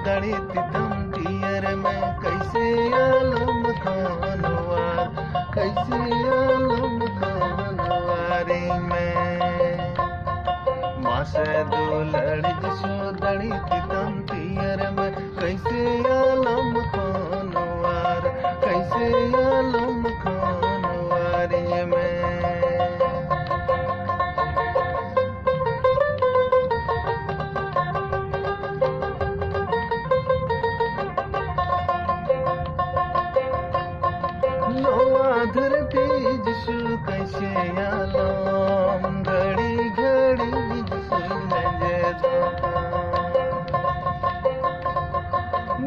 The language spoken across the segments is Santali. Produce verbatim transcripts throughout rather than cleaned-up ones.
ᱫᱟᱲᱮ ᱛᱮᱛᱟᱢ ᱛᱤᱭᱟᱹᱨ ᱢᱮ, ᱠᱟᱹᱭᱥᱮ ᱟᱞᱚᱢ ᱠᱷᱚᱱᱣᱟᱨ, ᱠᱟᱹᱭᱥᱮ ᱟᱞᱚᱢ ᱠᱷᱚᱱᱣᱟᱨᱤᱧ ᱢᱮ᱾ ᱢᱟᱥᱮ ᱫᱩᱞᱟᱹᱲ ᱡᱤᱥᱩ ᱫᱟᱲᱮ ᱛᱮᱛᱟᱢ ᱛᱤᱭᱟᱹᱨ ᱢᱮ, ᱠᱟᱹᱭᱥᱮ ᱟᱞᱚᱢ ᱠᱷᱚᱱᱣᱟᱨ, ᱠᱟᱹᱭᱥᱮ ᱟᱞᱚᱢ ᱠᱷᱚᱱᱣᱟᱨᱤᱧ ᱢᱮ᱾ ᱱᱚᱣᱟ ᱫᱷᱟᱹᱨᱛᱤ ᱡᱤᱥᱩ ᱠᱟᱹᱭᱥᱮ ᱟᱞᱚᱢ ᱜᱷᱟᱹᱲᱤ ᱜᱷᱟᱹᱲᱤ ᱡᱤᱥᱩ ᱞᱮᱸᱡᱮᱫᱚᱜ ᱠᱟᱱ᱾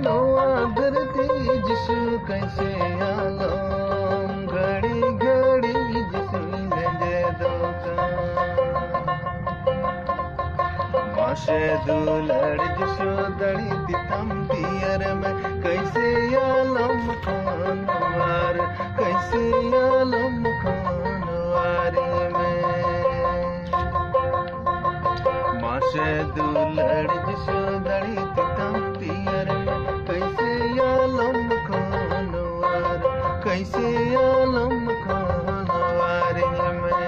ᱱᱚᱣᱟ ᱫᱷᱟᱹᱨᱛᱤ ᱡᱤᱥᱩ ᱠᱟᱹᱭᱥᱮ ᱟᱞᱚᱢ ᱜᱷᱟᱹᱲᱤ ᱜᱷᱟᱹᱲᱤ ᱡᱤᱥᱩ ᱞᱮᱸᱡᱮᱫᱚᱜ ᱠᱟᱱ᱾ ᱢᱟᱥᱮ ᱫᱩᱞᱟᱹᱲ ᱡᱤᱥᱩ ᱫᱟᱲᱮ ᱛᱮᱛᱟᱢ ᱛᱤᱭᱟᱹᱨ ᱢᱮ, ᱠᱟᱹᱭᱥᱮ ᱟᱞᱚᱢ ᱠᱷᱚᱱᱣᱟᱨ, ᱠᱟᱹᱭᱥᱮ ᱟᱞᱚᱢ ᱠᱷᱚᱱᱣᱟᱨᱤᱧ ᱢᱮ᱾ ᱢᱟᱥᱮ ᱫᱩᱞᱟᱹᱲ ᱡᱤᱥᱩ ᱫᱟᱲᱮ ᱛᱮᱛᱟᱢ ᱛᱤᱭᱟᱹᱨ ᱢᱮ, ᱠᱟᱹᱭᱥᱮ ᱟᱞᱚᱢ ᱠᱷᱚᱱᱣᱟᱨ, ᱠᱟᱹᱭᱥᱮ ᱟᱞᱚᱢ ᱠᱷᱚᱱᱣᱟᱨᱤᱧ ᱢᱮ᱾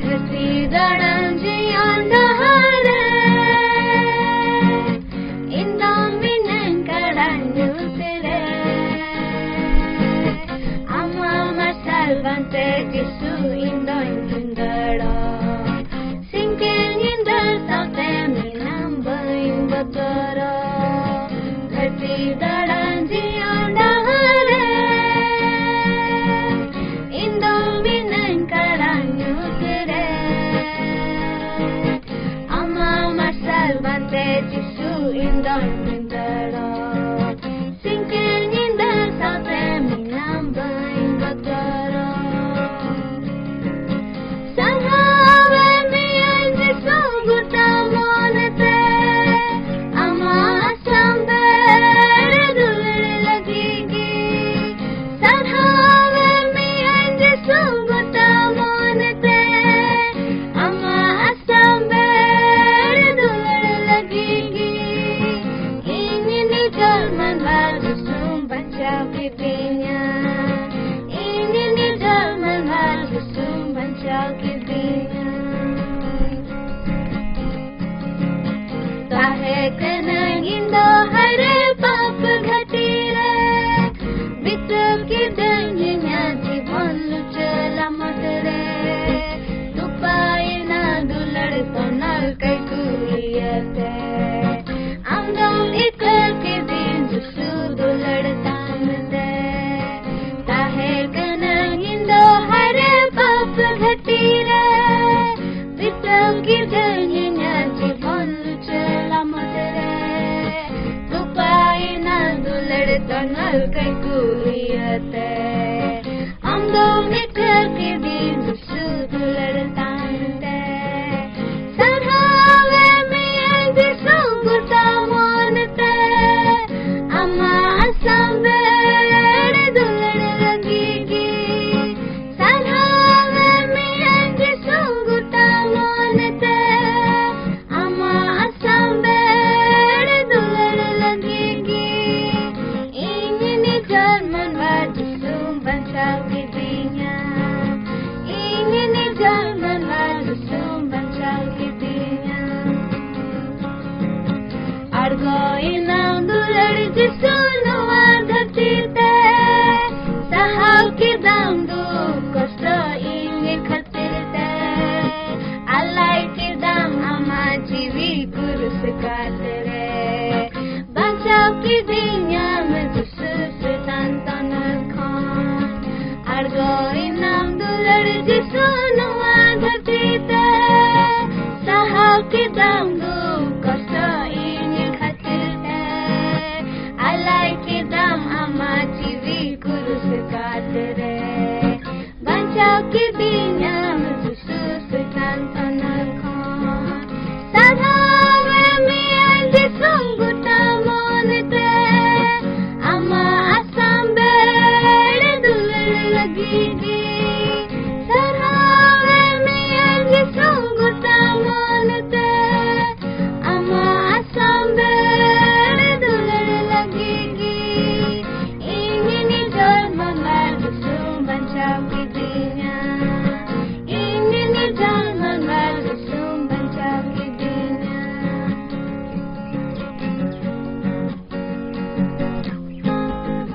ᱫᱷᱟᱹᱨᱛᱤ ᱫᱟᱬᱟᱱ ᱡᱤᱭᱚᱱ ᱰᱟᱦᱟᱨ ᱨᱮ, ᱤᱧ ᱫᱚ ᱢᱤᱱᱟᱹᱧ ᱠᱟᱲᱟ ᱧᱩᱛ ᱨᱮ᱾ ᱟᱢᱟᱜ ᱢᱟᱨᱥᱟᱞ ᱵᱟᱝᱛᱮ ᱡᱤᱥᱩ ᱤᱧ ᱫᱚᱧ ᱵᱷᱤᱸᱫᱟᱹᱲᱚᱜ᱾ ᱥᱤᱧ ᱠᱮ ᱧᱤᱫᱟᱹ ᱥᱟᱶᱛᱮ ᱢᱮᱱᱟᱢ ᱵᱟᱹᱧ ᱵᱚᱛᱚᱨᱚᱜ᱾ ᱫᱷᱟᱹᱨᱛᱤ ᱫᱟᱬᱟᱱ ᱡᱤᱭᱚᱱ ᱰᱟᱦᱟᱨ ᱨᱮ, ᱤᱧ ᱫᱚ ᱢᱤᱱᱟᱹᱧ ᱠᱟᱲᱟ ᱧᱩᱛ ᱨᱮ᱾ ᱟᱢᱟᱜ ᱢᱟᱨᱥᱟᱞ ᱵᱟᱝᱛᱮ ᱡᱤᱥᱩ ᱤᱧ ᱫᱚᱧ ᱵᱷᱤᱸᱫᱟᱹᱲᱚᱜ᱾ ᱥᱤᱧ ᱠᱮ ᱧᱤᱫᱟᱹ ᱥᱟᱶᱛᱮ ᱢᱮᱱᱟᱢ ᱵᱟᱹᱧ ᱵᱚᱛᱚᱨᱚᱜ᱾ ᱥᱟᱨᱦᱟᱣ ᱤᱧ ᱱᱤᱡᱚᱨ ᱢᱟᱱᱣᱟ ᱫᱤᱥᱚᱢ ᱵᱟᱧᱪᱟᱣ ᱠᱤᱫᱤᱧᱟ᱾ ᱟᱬᱜᱚᱭᱮᱱᱟᱢ ᱫᱩᱞᱟᱹᱲ ᱡᱤᱥᱩ ᱱᱚᱣᱟ ᱫᱷᱟᱹᱨᱛᱤ ᱛᱮ, ᱥᱟᱦᱟᱣ ᱠᱮᱫᱟᱢ ᱫᱩᱠ ᱠᱚᱥᱴᱚ ᱤᱧ ᱠᱷᱟᱹᱛᱤᱨ ᱛᱮ, ᱟᱞᱟᱭ ᱠᱮᱫᱟᱢ ᱟᱢᱟᱜ ᱡᱤᱣᱤ ᱠᱨᱩᱥ ᱠᱟᱴ ᱨᱮ, ᱵᱟᱧᱪᱟᱣ ᱠᱤᱫᱤᱧᱟᱢ ᱡᱤᱥᱩ ᱥᱮᱛᱟᱱ ᱛᱚᱱᱚᱞ ᱠᱷᱚᱱ᱾ ᱟᱬᱜᱚᱭᱮᱱᱟᱢ ᱫᱩᱞᱟᱹᱲ ᱡᱤᱥᱩ ᱱᱚᱣᱟ ᱫᱷᱟᱹᱨᱛᱤ ᱛᱮ, ᱥᱟᱦᱟᱣ ᱠᱮᱫᱟᱢ ᱫᱩᱠ ᱠᱚᱥᱴᱚ ᱤᱧ ᱠᱷᱟᱹᱛᱤᱨ ᱛᱮ, ᱟᱞᱟᱭ ᱠᱮᱫᱟᱢ ᱟᱢᱟᱜ ᱡᱤᱣᱤ ᱠᱨᱩᱥ ᱠᱟᱴ ᱨᱮ, ᱵᱟᱧᱪᱟᱣ ᱠᱤᱫᱤᱧᱟᱢ ᱡᱤᱥᱩ ᱥᱮᱛᱟᱱ ᱛᱚᱱᱚᱞ ᱠᱷᱚᱱ᱾ ᱥᱟᱨᱦᱟᱣ ᱮᱢ ᱤᱧ ᱡᱤᱥᱩ ᱜᱚᱴᱟ ᱢᱚᱱᱮᱛᱮ, ᱟᱢᱟᱜ ᱟᱥᱟᱢ ᱵᱮᱲ ᱫᱩᱞᱟᱹᱲ ᱞᱟᱹᱜᱤᱫ ᱜᱮ᱾ ᱥᱟᱨᱦᱟᱣ ᱮᱢ ᱤᱧ ᱡᱤᱥᱩ ᱜᱚᱴᱟ ᱢᱚᱱᱮᱛᱮ, ᱟᱢᱟᱜ ᱟᱥᱟᱢ ᱵᱮᱲ ᱫᱩᱞᱟᱹᱲ ᱞᱟᱹᱜᱤᱫ ᱜᱮ᱾ ᱤᱧ ᱱᱤᱡᱚᱨ ᱢᱟᱱᱣᱟ ᱫᱤᱥᱚᱢ ᱵᱟᱧᱪᱟᱣ ᱠᱤᱫᱤᱧᱟ᱾ ᱤᱧ ᱱᱤᱡᱚᱨ ᱢᱟᱱᱣᱟ ᱫᱤᱥᱚᱢ ᱵᱟᱧᱪᱟᱣ ᱠᱤᱫᱤᱧᱟ᱾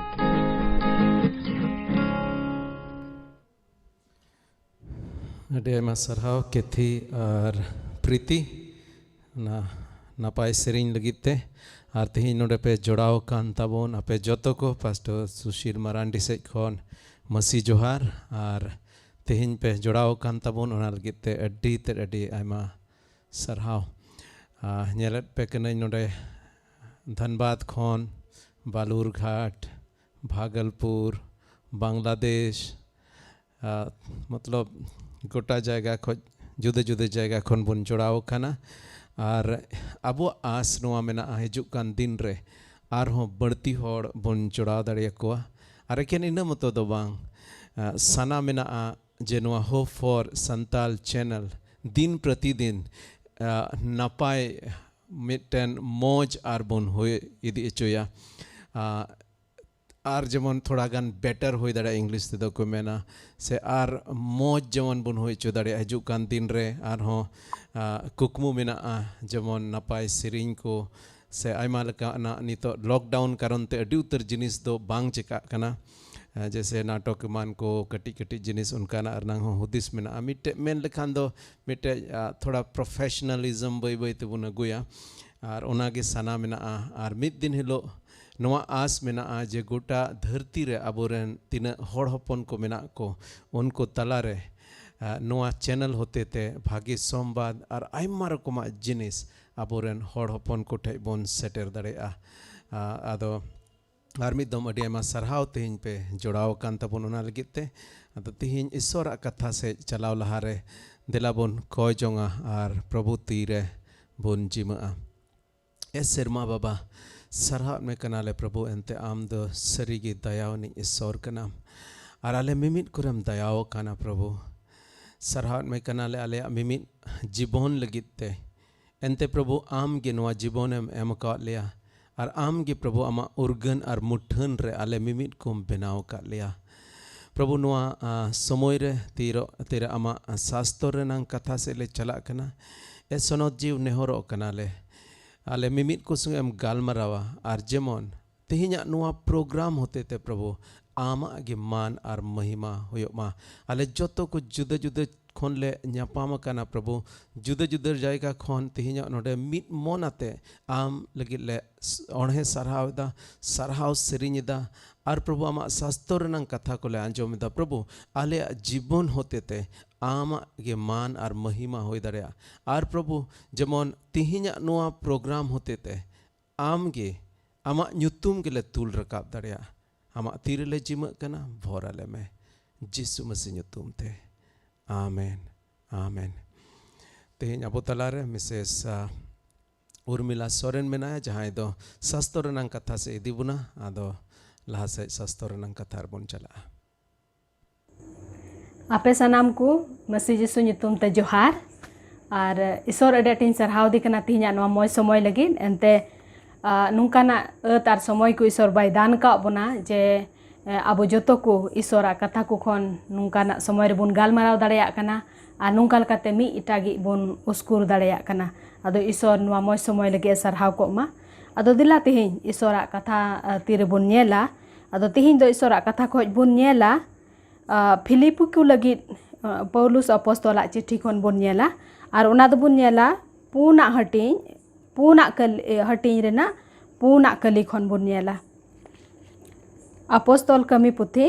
ᱟᱹᱰᱤ ᱟᱭᱢᱟ ᱥᱟᱨᱦᱟᱣ ᱠᱮᱛᱷᱤ ᱟᱨ ᱯᱨᱤᱛᱤ, ᱚᱱᱟ ᱱᱟᱯᱟᱭ ᱥᱮᱨᱮᱧ ᱞᱟᱹᱜᱤᱫ ᱛᱮ᱾ ᱟᱨ ᱛᱮᱦᱮᱧ ᱱᱚᱰᱮ ᱯᱮ ᱡᱚᱲᱟᱣ ᱟᱠᱟᱱ ᱛᱟᱵᱚᱱ, ᱟᱯᱮ ᱡᱚᱛᱚ ᱠᱚ, ᱯᱟᱥᱴᱚᱨ ᱥᱩᱥᱤᱞ ᱢᱟᱨᱟᱱᱰᱤ ᱥᱮᱫ ᱠᱷᱚᱱ ᱢᱟᱹᱥᱤ ᱡᱚᱦᱟᱨ᱾ ᱟᱨ ᱛᱮᱦᱮᱧ ᱯᱮ ᱡᱚᱲᱟᱣ ᱟᱠᱟᱱ ᱛᱟᱵᱚᱱ, ᱚᱱᱟ ᱞᱟᱹᱜᱤᱫ ᱛᱮ ᱟᱹᱰᱤ ᱛᱮᱫ ᱟᱹᱰᱤ ᱟᱭᱢᱟ ᱥᱟᱨᱦᱟᱣ᱾ ᱟᱨ ᱧᱮᱞᱮᱫ ᱯᱮ ᱠᱟᱹᱱᱟᱹᱧ ᱱᱚᱰᱮ ᱫᱷᱟᱱᱵᱟᱫᱽ ᱠᱷᱚᱱ, ᱵᱟᱞᱩᱨᱜᱷᱟᱴ, ᱵᱷᱟᱜᱚᱞᱯᱩᱨ, ᱵᱟᱝᱞᱟᱫᱮᱥ, ᱟᱨ ᱢᱚᱛᱞᱚᱵ ᱜᱚᱴᱟ ᱡᱟᱭᱜᱟ ᱠᱷᱚᱱ, ᱡᱩᱫᱟᱹ ᱡᱩᱫᱟᱹ ᱡᱟᱭᱜᱟ ᱠᱷᱚᱱ ᱵᱚᱱ ᱡᱚᱲᱟᱣ ᱟᱠᱟᱱᱟ᱾ ᱟᱨ ᱟᱵᱚᱣᱟᱜ ᱟᱸᱥ ᱱᱚᱣᱟ ᱢᱮᱱᱟᱜᱼᱟ, ᱦᱤᱡᱩᱜ ᱠᱟᱱ ᱫᱤᱱ ᱨᱮ ᱟᱨᱦᱚᱸ ᱵᱟᱹᱲᱛᱤ ᱦᱚᱲ ᱵᱚᱱ ᱡᱚᱲᱟᱣ ᱫᱟᱲᱮᱭᱟᱠᱚᱣᱟ᱾ ᱟᱨ ᱮᱠᱮᱱ ᱤᱱᱟᱹ ᱢᱚᱛᱚ ᱫᱚ ᱵᱟᱝ, ᱟᱨ ᱥᱟᱱᱟ ᱢᱮᱱᱟᱜᱼᱟ ᱡᱮ ᱱᱚᱣᱟ Hope for Santal channel ᱫᱤᱱ ᱯᱨᱚᱛᱤᱫᱤᱱ, ᱟᱨ ᱱᱟᱯᱟᱭ ᱢᱤᱫᱴᱮᱱ ᱢᱚᱡᱽ ᱟᱨ ᱵᱚᱱ ᱦᱩᱭ ᱤᱫᱤ ᱦᱚᱪᱚᱭᱟ᱾ ᱟᱨ ᱟᱨ ᱡᱮᱢᱚᱱ ᱛᱷᱚᱲᱟ ᱜᱟᱱ better ᱦᱩᱭ ᱫᱟᱲᱮᱭᱟᱜᱼᱟ, ᱤᱝᱞᱤᱥ ᱛᱮᱫᱚ ᱠᱚ ᱢᱮᱱᱟ, ᱥᱮ ᱟᱨ ᱢᱚᱡᱽ ᱡᱮᱢᱚᱱ ᱵᱚᱱ ᱦᱩᱭ ᱦᱚᱪᱚ ᱫᱟᱲᱮᱭᱟᱜᱼᱟ᱾ ᱦᱤᱡᱩᱜ ᱠᱟᱱ ᱫᱤᱱ ᱨᱮ ᱟᱨᱦᱚᱸ ᱟᱸ, ᱠᱩᱠᱢᱩ ᱢᱮᱱᱟᱜᱼᱟ, ᱡᱮᱢᱚᱱ ᱱᱟᱯᱟᱭ ᱥᱮᱨᱮᱧ ᱠᱚ ᱥᱮ ᱟᱭᱢᱟ ᱞᱮᱠᱟᱱᱟᱜ᱾ ᱱᱤᱛᱚᱜ lockdown ᱠᱟᱨᱚᱱ ᱛᱮ ᱟᱹᱰᱤ ᱩᱛᱟᱹᱨ ᱡᱤᱱᱤᱥ ᱫᱚ ᱵᱟᱝ ᱪᱮᱠᱟᱜ ᱠᱟᱱᱟ, ᱟᱸ, ᱡᱮᱭᱥᱮ ᱱᱟᱴᱚᱠ ᱮᱢᱟᱱ ᱠᱚ, ᱠᱟᱹᱴᱤᱡ ᱠᱟᱹᱴᱤᱡ ᱡᱤᱱᱤᱥ ᱚᱱᱠᱟᱱᱟᱜ ᱨᱮᱱᱟᱜ ᱦᱚᱸ ᱦᱩᱫᱤᱥ ᱢᱮᱱᱟᱜᱼᱟ᱾ ᱢᱤᱫᱴᱮᱡ ᱢᱮᱱ ᱞᱮᱠᱷᱟᱱ ᱫᱚ ᱢᱤᱫᱴᱮᱡ, ᱟᱸ, ᱛᱷᱚᱲᱟ professionalism ᱵᱟᱹᱭ ᱵᱟᱹᱭ ᱛᱮᱵᱚᱱ ᱟᱹᱜᱩᱭᱟ, ᱟᱨ ᱚᱱᱟᱜᱮ ᱥᱟᱱᱟ ᱢᱮᱱᱟᱜᱼᱟ᱾ ᱟᱨ ᱢᱤᱫ ᱫᱤᱱ ᱦᱤᱞᱳᱜ ᱱᱚᱣᱟ ᱟᱸᱥ ᱢᱮᱱᱟᱜᱼᱟ ᱡᱮ ᱜᱚᱴᱟ ᱫᱷᱟᱹᱨᱛᱤ ᱨᱮ ᱟᱵᱚᱨᱮᱱ ᱛᱤᱱᱟᱹᱜ ᱦᱚᱲ ᱦᱚᱯᱚᱱ ᱠᱚ ᱢᱮᱱᱟᱜ ᱠᱚ, ᱩᱱᱠᱩ ᱛᱟᱞᱟᱨᱮ, ᱟᱸ, ᱱᱚᱣᱟ channel ᱦᱚᱛᱮᱛᱮ ᱵᱷᱟᱜᱮ ᱥᱚᱢᱵᱟᱫ ᱟᱨ ᱟᱭᱢᱟ ᱨᱚᱠᱚᱢᱟᱜ ᱡᱤᱱᱤᱥ ᱟᱵᱚᱨᱮᱱ ᱦᱚᱲ ᱦᱚᱯᱚᱱ ᱠᱚ ᱴᱷᱮᱡ ᱵᱚᱱ ᱥᱮᱴᱮᱨ ᱫᱟᱲᱮᱭᱟᱜᱼᱟ᱾ ᱟᱸ, ᱟᱫᱚ ᱟᱨ ᱢᱤᱫ ᱫᱚᱢ ᱟᱹᱰᱤ ᱟᱭᱢᱟ ᱥᱟᱨᱦᱟᱣ ᱛᱮᱦᱮᱧ ᱯᱮ ᱡᱚᱲᱟᱣ ᱟᱠᱟᱱ ᱛᱟᱵᱚᱱ ᱚᱱᱟ ᱞᱟᱹᱜᱤᱫ ᱛᱮ᱾ ᱟᱫᱚ ᱛᱮᱦᱮᱧ ᱤᱥᱥᱚᱨᱟᱜ ᱠᱟᱛᱷᱟ ᱥᱮᱫ ᱪᱟᱞᱟᱣ ᱞᱟᱦᱟᱨᱮ ᱫᱮᱞᱟ ᱵᱚᱱ ᱠᱚᱭ ᱡᱚᱝᱟ ᱟᱨ ᱯᱨᱚᱵᱷᱩ ᱛᱤᱨᱮ ᱵᱚᱱ ᱡᱤᱢᱟᱹᱜᱼᱟ᱾ ᱮ ᱥᱮᱨᱢᱟ ᱵᱟᱵᱟ, ᱥᱟᱨᱦᱟᱣ ᱢᱮ ᱠᱟᱱᱟᱞᱮ ᱯᱨᱚᱵᱷᱩ, ᱮᱱᱛᱮ ᱟᱢ ᱫᱚ ᱥᱟᱹᱨᱤᱜᱮ ᱫᱟᱭᱟᱣᱟᱱᱤᱡ ᱤᱥᱥᱚᱨ ᱠᱟᱱᱟᱢ᱾ ᱟᱨ ᱟᱞᱮ ᱢᱤᱢᱤᱫ ᱠᱚᱨᱮᱢ ᱫᱟᱭᱟᱣ ᱟᱠᱟᱱᱟ ᱯᱨᱚᱵᱷᱩ᱾ ᱥᱟᱨᱦᱟᱣ ᱢᱮ ᱠᱟᱱᱟᱞᱮ ᱟᱞᱮᱭᱟᱜ ᱢᱤᱢᱤᱫ ᱡᱤᱵᱚᱱ ᱞᱟᱹᱜᱤᱫ ᱛᱮ᱾ ᱮᱱᱛᱮ ᱯᱨᱚᱵᱷᱩ, ᱟᱢ ᱜᱮ ᱱᱚᱣᱟ ᱡᱤᱵᱚᱱᱮᱢ ᱮᱢ ᱟᱠᱟᱫ ᱞᱮᱭᱟ᱾ ᱟᱨ ᱟᱢ ᱜᱮ ᱯᱨᱚᱵᱷᱩ, ᱟᱢᱟᱜ ᱩᱨᱜᱟᱹᱱ ᱟᱨ ᱢᱩᱴᱷᱟᱹᱱ ᱨᱮ ᱟᱞᱮ ᱢᱤᱢᱤᱫ ᱠᱚᱢ ᱵᱮᱱᱟᱣ ᱟᱠᱟᱫ ᱞᱮᱭᱟ᱾ ᱯᱨᱚᱵᱷᱩ, ᱱᱚᱣᱟ, ᱟᱸ, ᱥᱚᱢᱚᱭ ᱨᱮ ᱛᱤᱨᱚ-, ᱛᱤᱨᱮ ᱟᱢᱟᱜ ᱥᱟᱥᱛᱚᱨ ᱨᱮᱱᱟᱝ ᱠᱟᱛᱷᱟ ᱥᱮᱫ ᱞᱮ ᱪᱟᱞᱟᱜ ᱠᱟᱱᱟ᱾ ᱮ ᱥᱚᱱᱚᱛ ᱡᱤᱣᱤ, ᱱᱮᱦᱚᱨᱚᱜ ᱠᱟᱱᱟᱞᱮ, ᱟᱞᱮ ᱢᱤᱢᱤᱫ ᱠᱚ ᱥᱚᱸᱜᱮ ᱮᱢ ᱜᱟᱞᱢᱟᱨᱟᱣᱟ, ᱟᱨ ᱡᱮᱢᱚᱱ ᱛᱮᱦᱮᱧᱟᱜ ᱱᱚᱣᱟ program ᱦᱚᱛᱮᱛᱮ ᱯᱨᱚᱵᱷᱩ, ᱟᱢᱟᱜ ᱜᱮ ᱢᱟᱱ ᱟᱨ ᱢᱚᱦᱤᱢᱟ ᱦᱩᱭᱩᱜ ᱢᱟ᱾ ᱟᱞᱮ ᱡᱚᱛᱚ ᱠᱚ ᱡᱩᱫᱟᱹ ᱡᱩᱫᱟᱹ ᱠᱷᱚᱱ ᱞᱮ ᱧᱟᱯᱟᱢ ᱟᱠᱟᱱᱟ ᱯᱨᱚᱵᱷᱩ, ᱡᱩᱫᱟᱹ ᱡᱩᱫᱟᱹ ᱡᱟᱭᱜᱟ ᱠᱷᱚᱱ ᱛᱮᱦᱮᱧᱟᱜ ᱱᱚᱰᱮ ᱢᱤᱫ ᱢᱚᱱ ᱟᱛᱮ ᱟᱢ ᱞᱟᱹᱜᱤᱫ ᱞᱮ ᱚᱬᱦᱮ ᱥᱟᱨᱦᱟᱣ ᱮᱫᱟ, ᱥᱟᱨᱦᱟᱣ ᱥᱮᱨᱮᱧ ᱮᱫᱟ᱾ ᱟᱨ ᱯᱨᱚᱵᱷᱩ, ᱟᱢᱟᱜ ᱥᱟᱥᱛᱚᱨ ᱨᱮᱱᱟᱝ ᱠᱟᱛᱷᱟ ᱠᱚᱞᱮ ᱟᱸᱡᱚᱢ ᱮᱫᱟ ᱯᱨᱚᱵᱷᱩ, ᱟᱞᱮᱭᱟᱜ ᱡᱤᱵᱚᱱ ᱦᱚᱛᱮᱛᱮ ᱟᱢᱟᱜ ᱜᱮ ᱢᱟᱱ ᱟᱨ ᱢᱚᱦᱤᱢᱟ ᱦᱩᱭ ᱫᱟᱲᱮᱭᱟᱜᱼᱟ᱾ ᱟᱨ ᱯᱨᱚᱵᱷᱩ, ᱡᱮᱢᱚᱱ ᱛᱮᱦᱮᱧᱟᱜ ᱱᱚᱣᱟ program ᱦᱚᱛᱮᱛᱮ ᱟᱢ ᱜᱮ, ᱟᱢᱟᱜ ᱧᱩᱛᱩᱢ ᱜᱮᱞᱮ ᱛᱩᱞ ᱨᱟᱠᱟᱵ ᱫᱟᱲᱮᱭᱟᱜᱼᱟ᱾ ᱟᱢᱟᱜ ᱛᱤ ᱨᱮᱞᱮ ᱡᱤᱢᱟᱹᱜ ᱠᱟᱱᱟ, ᱵᱷᱚᱨ ᱟᱞᱮ ᱢᱮ ᱡᱤᱥᱩ ᱢᱟᱹᱥᱤ ᱧᱩᱛᱩᱢ ᱛᱮ᱾ ᱟᱢᱮᱱ, ᱟᱢᱮᱱ᱾ ᱛᱮᱦᱮᱧ ᱟᱵᱚ ᱛᱟᱞᱟᱨᱮ ᱢᱤᱥᱮᱥ, ᱟ, ᱩᱨᱢᱤᱞᱟ ᱥᱚᱨᱮᱱ ᱢᱮᱱᱟᱭᱟ, ᱡᱟᱦᱟᱸᱭ ᱫᱚ ᱥᱟᱥᱛᱚ ᱨᱮᱱᱟᱝ ᱠᱟᱛᱷᱟ ᱥᱮ ᱤᱫᱤ ᱵᱚᱱᱟ᱾ ᱟᱫᱚ ᱞᱟᱦᱟ ᱥᱮᱫ ᱥᱟᱥᱛᱚ ᱨᱮᱱᱟᱝ ᱠᱟᱛᱷᱟ ᱨᱮᱵᱚᱱ ᱪᱟᱞᱟᱜᱼᱟ᱾ ᱟᱯᱮ ᱥᱟᱱᱟᱢ ᱠᱚ ᱢᱟᱹᱥᱤ ᱡᱤᱥᱩ ᱧᱩᱛᱩᱢ ᱛᱮ ᱡᱚᱦᱟᱨ᱾ ᱟᱨ ᱤᱥᱚᱨ ᱟᱹᱰᱤ ᱟᱸᱴᱤᱧ ᱥᱟᱨᱦᱟᱣ ᱫᱮ ᱠᱟᱱᱟ ᱛᱮᱦᱮᱧᱟᱜ ᱱᱚᱣᱟ ᱢᱚᱡᱽ ᱥᱚᱢᱚᱭ ᱞᱟᱹᱜᱤᱫ᱾ ᱮᱱᱛᱮ, ᱟᱨ ᱱᱚᱝᱠᱟᱱᱟᱜ ᱟᱹᱛ ᱟᱨ ᱥᱚᱢᱚᱭ ᱠᱚ ᱤᱥᱚᱨ ᱵᱟᱭ ᱫᱟᱱ ᱠᱟᱜ ᱵᱚᱱᱟ ᱡᱮ ᱮ, ᱟᱵᱚ ᱡᱚᱛᱚ ᱠᱚ ᱤᱥᱚᱨᱟᱜ ᱠᱟᱛᱷᱟ ᱠᱚ ᱠᱷᱚᱱ ᱱᱚᱝᱠᱟᱱᱟᱜ ᱥᱚᱢᱚᱭ ᱨᱮᱵᱚᱱ ᱜᱟᱞᱢᱟᱨᱟᱣ ᱫᱟᱲᱮᱭᱟᱜ ᱠᱟᱱᱟ᱾ ᱟᱨ ᱱᱚᱝᱠᱟ ᱞᱮᱠᱟᱛᱮ ᱢᱤᱫ ᱮᱴᱟᱜᱤᱡ ᱵᱚᱱ ᱩᱥᱠᱩᱨ ᱫᱟᱲᱮᱭᱟᱜ ᱠᱟᱱᱟ᱾ ᱟᱫᱚ ᱤᱥᱚᱨ ᱱᱚᱣᱟ ᱢᱚᱡᱽ ᱥᱚᱢᱚᱭ ᱞᱟᱹᱜᱤᱫ ᱮ ᱥᱟᱨᱦᱟᱣ ᱠᱚᱜ ᱢᱟ᱾ ᱟᱫᱚ ᱫᱮᱞᱟ ᱛᱮᱦᱮᱧ ᱤᱥᱚᱨᱟᱜ ᱠᱟᱛᱷᱟ ᱟ, ᱛᱤᱨᱮᱵᱚᱱ ᱧᱮᱞᱟ᱾ ᱟᱫᱚ ᱛᱮᱦᱮᱧ ᱫᱚ ᱤᱥᱚᱨᱟᱜ ᱠᱟᱛᱷᱟ ᱠᱷᱚᱱ ᱵᱚᱱ ᱧᱮᱞᱟ ᱟ, ᱯᱷᱤᱞᱤᱯᱤ ᱠᱚ ᱞᱟᱹᱜᱤᱫ ᱟ, ᱯᱟᱣᱞᱩᱥ ᱟᱯᱚᱥᱛᱚᱞᱟᱜ ᱪᱤᱴᱷᱤ ᱠᱷᱚᱱ ᱵᱚᱱ ᱧᱮᱞᱟ᱾ ᱟᱨ ᱚᱱᱟ ᱫᱚᱵᱚᱱ ᱧᱮᱞᱟ ᱯᱩᱱᱟᱜ ᱦᱟᱹᱴᱤᱧ, ᱯᱩᱱᱟᱜ ᱠᱟᱹᱞᱤ, ᱮ, ᱦᱟᱹᱴᱤᱧ ᱨᱮᱱᱟᱜ ᱯᱩᱱᱟᱜ ᱠᱟᱹᱞᱤ ᱠᱷᱚᱱ ᱵᱚᱱ ᱧᱮᱞᱟ᱾ ᱟᱯᱚᱥᱛᱚᱞ ᱠᱟᱹᱢᱤ ᱯᱩᱛᱷᱤ,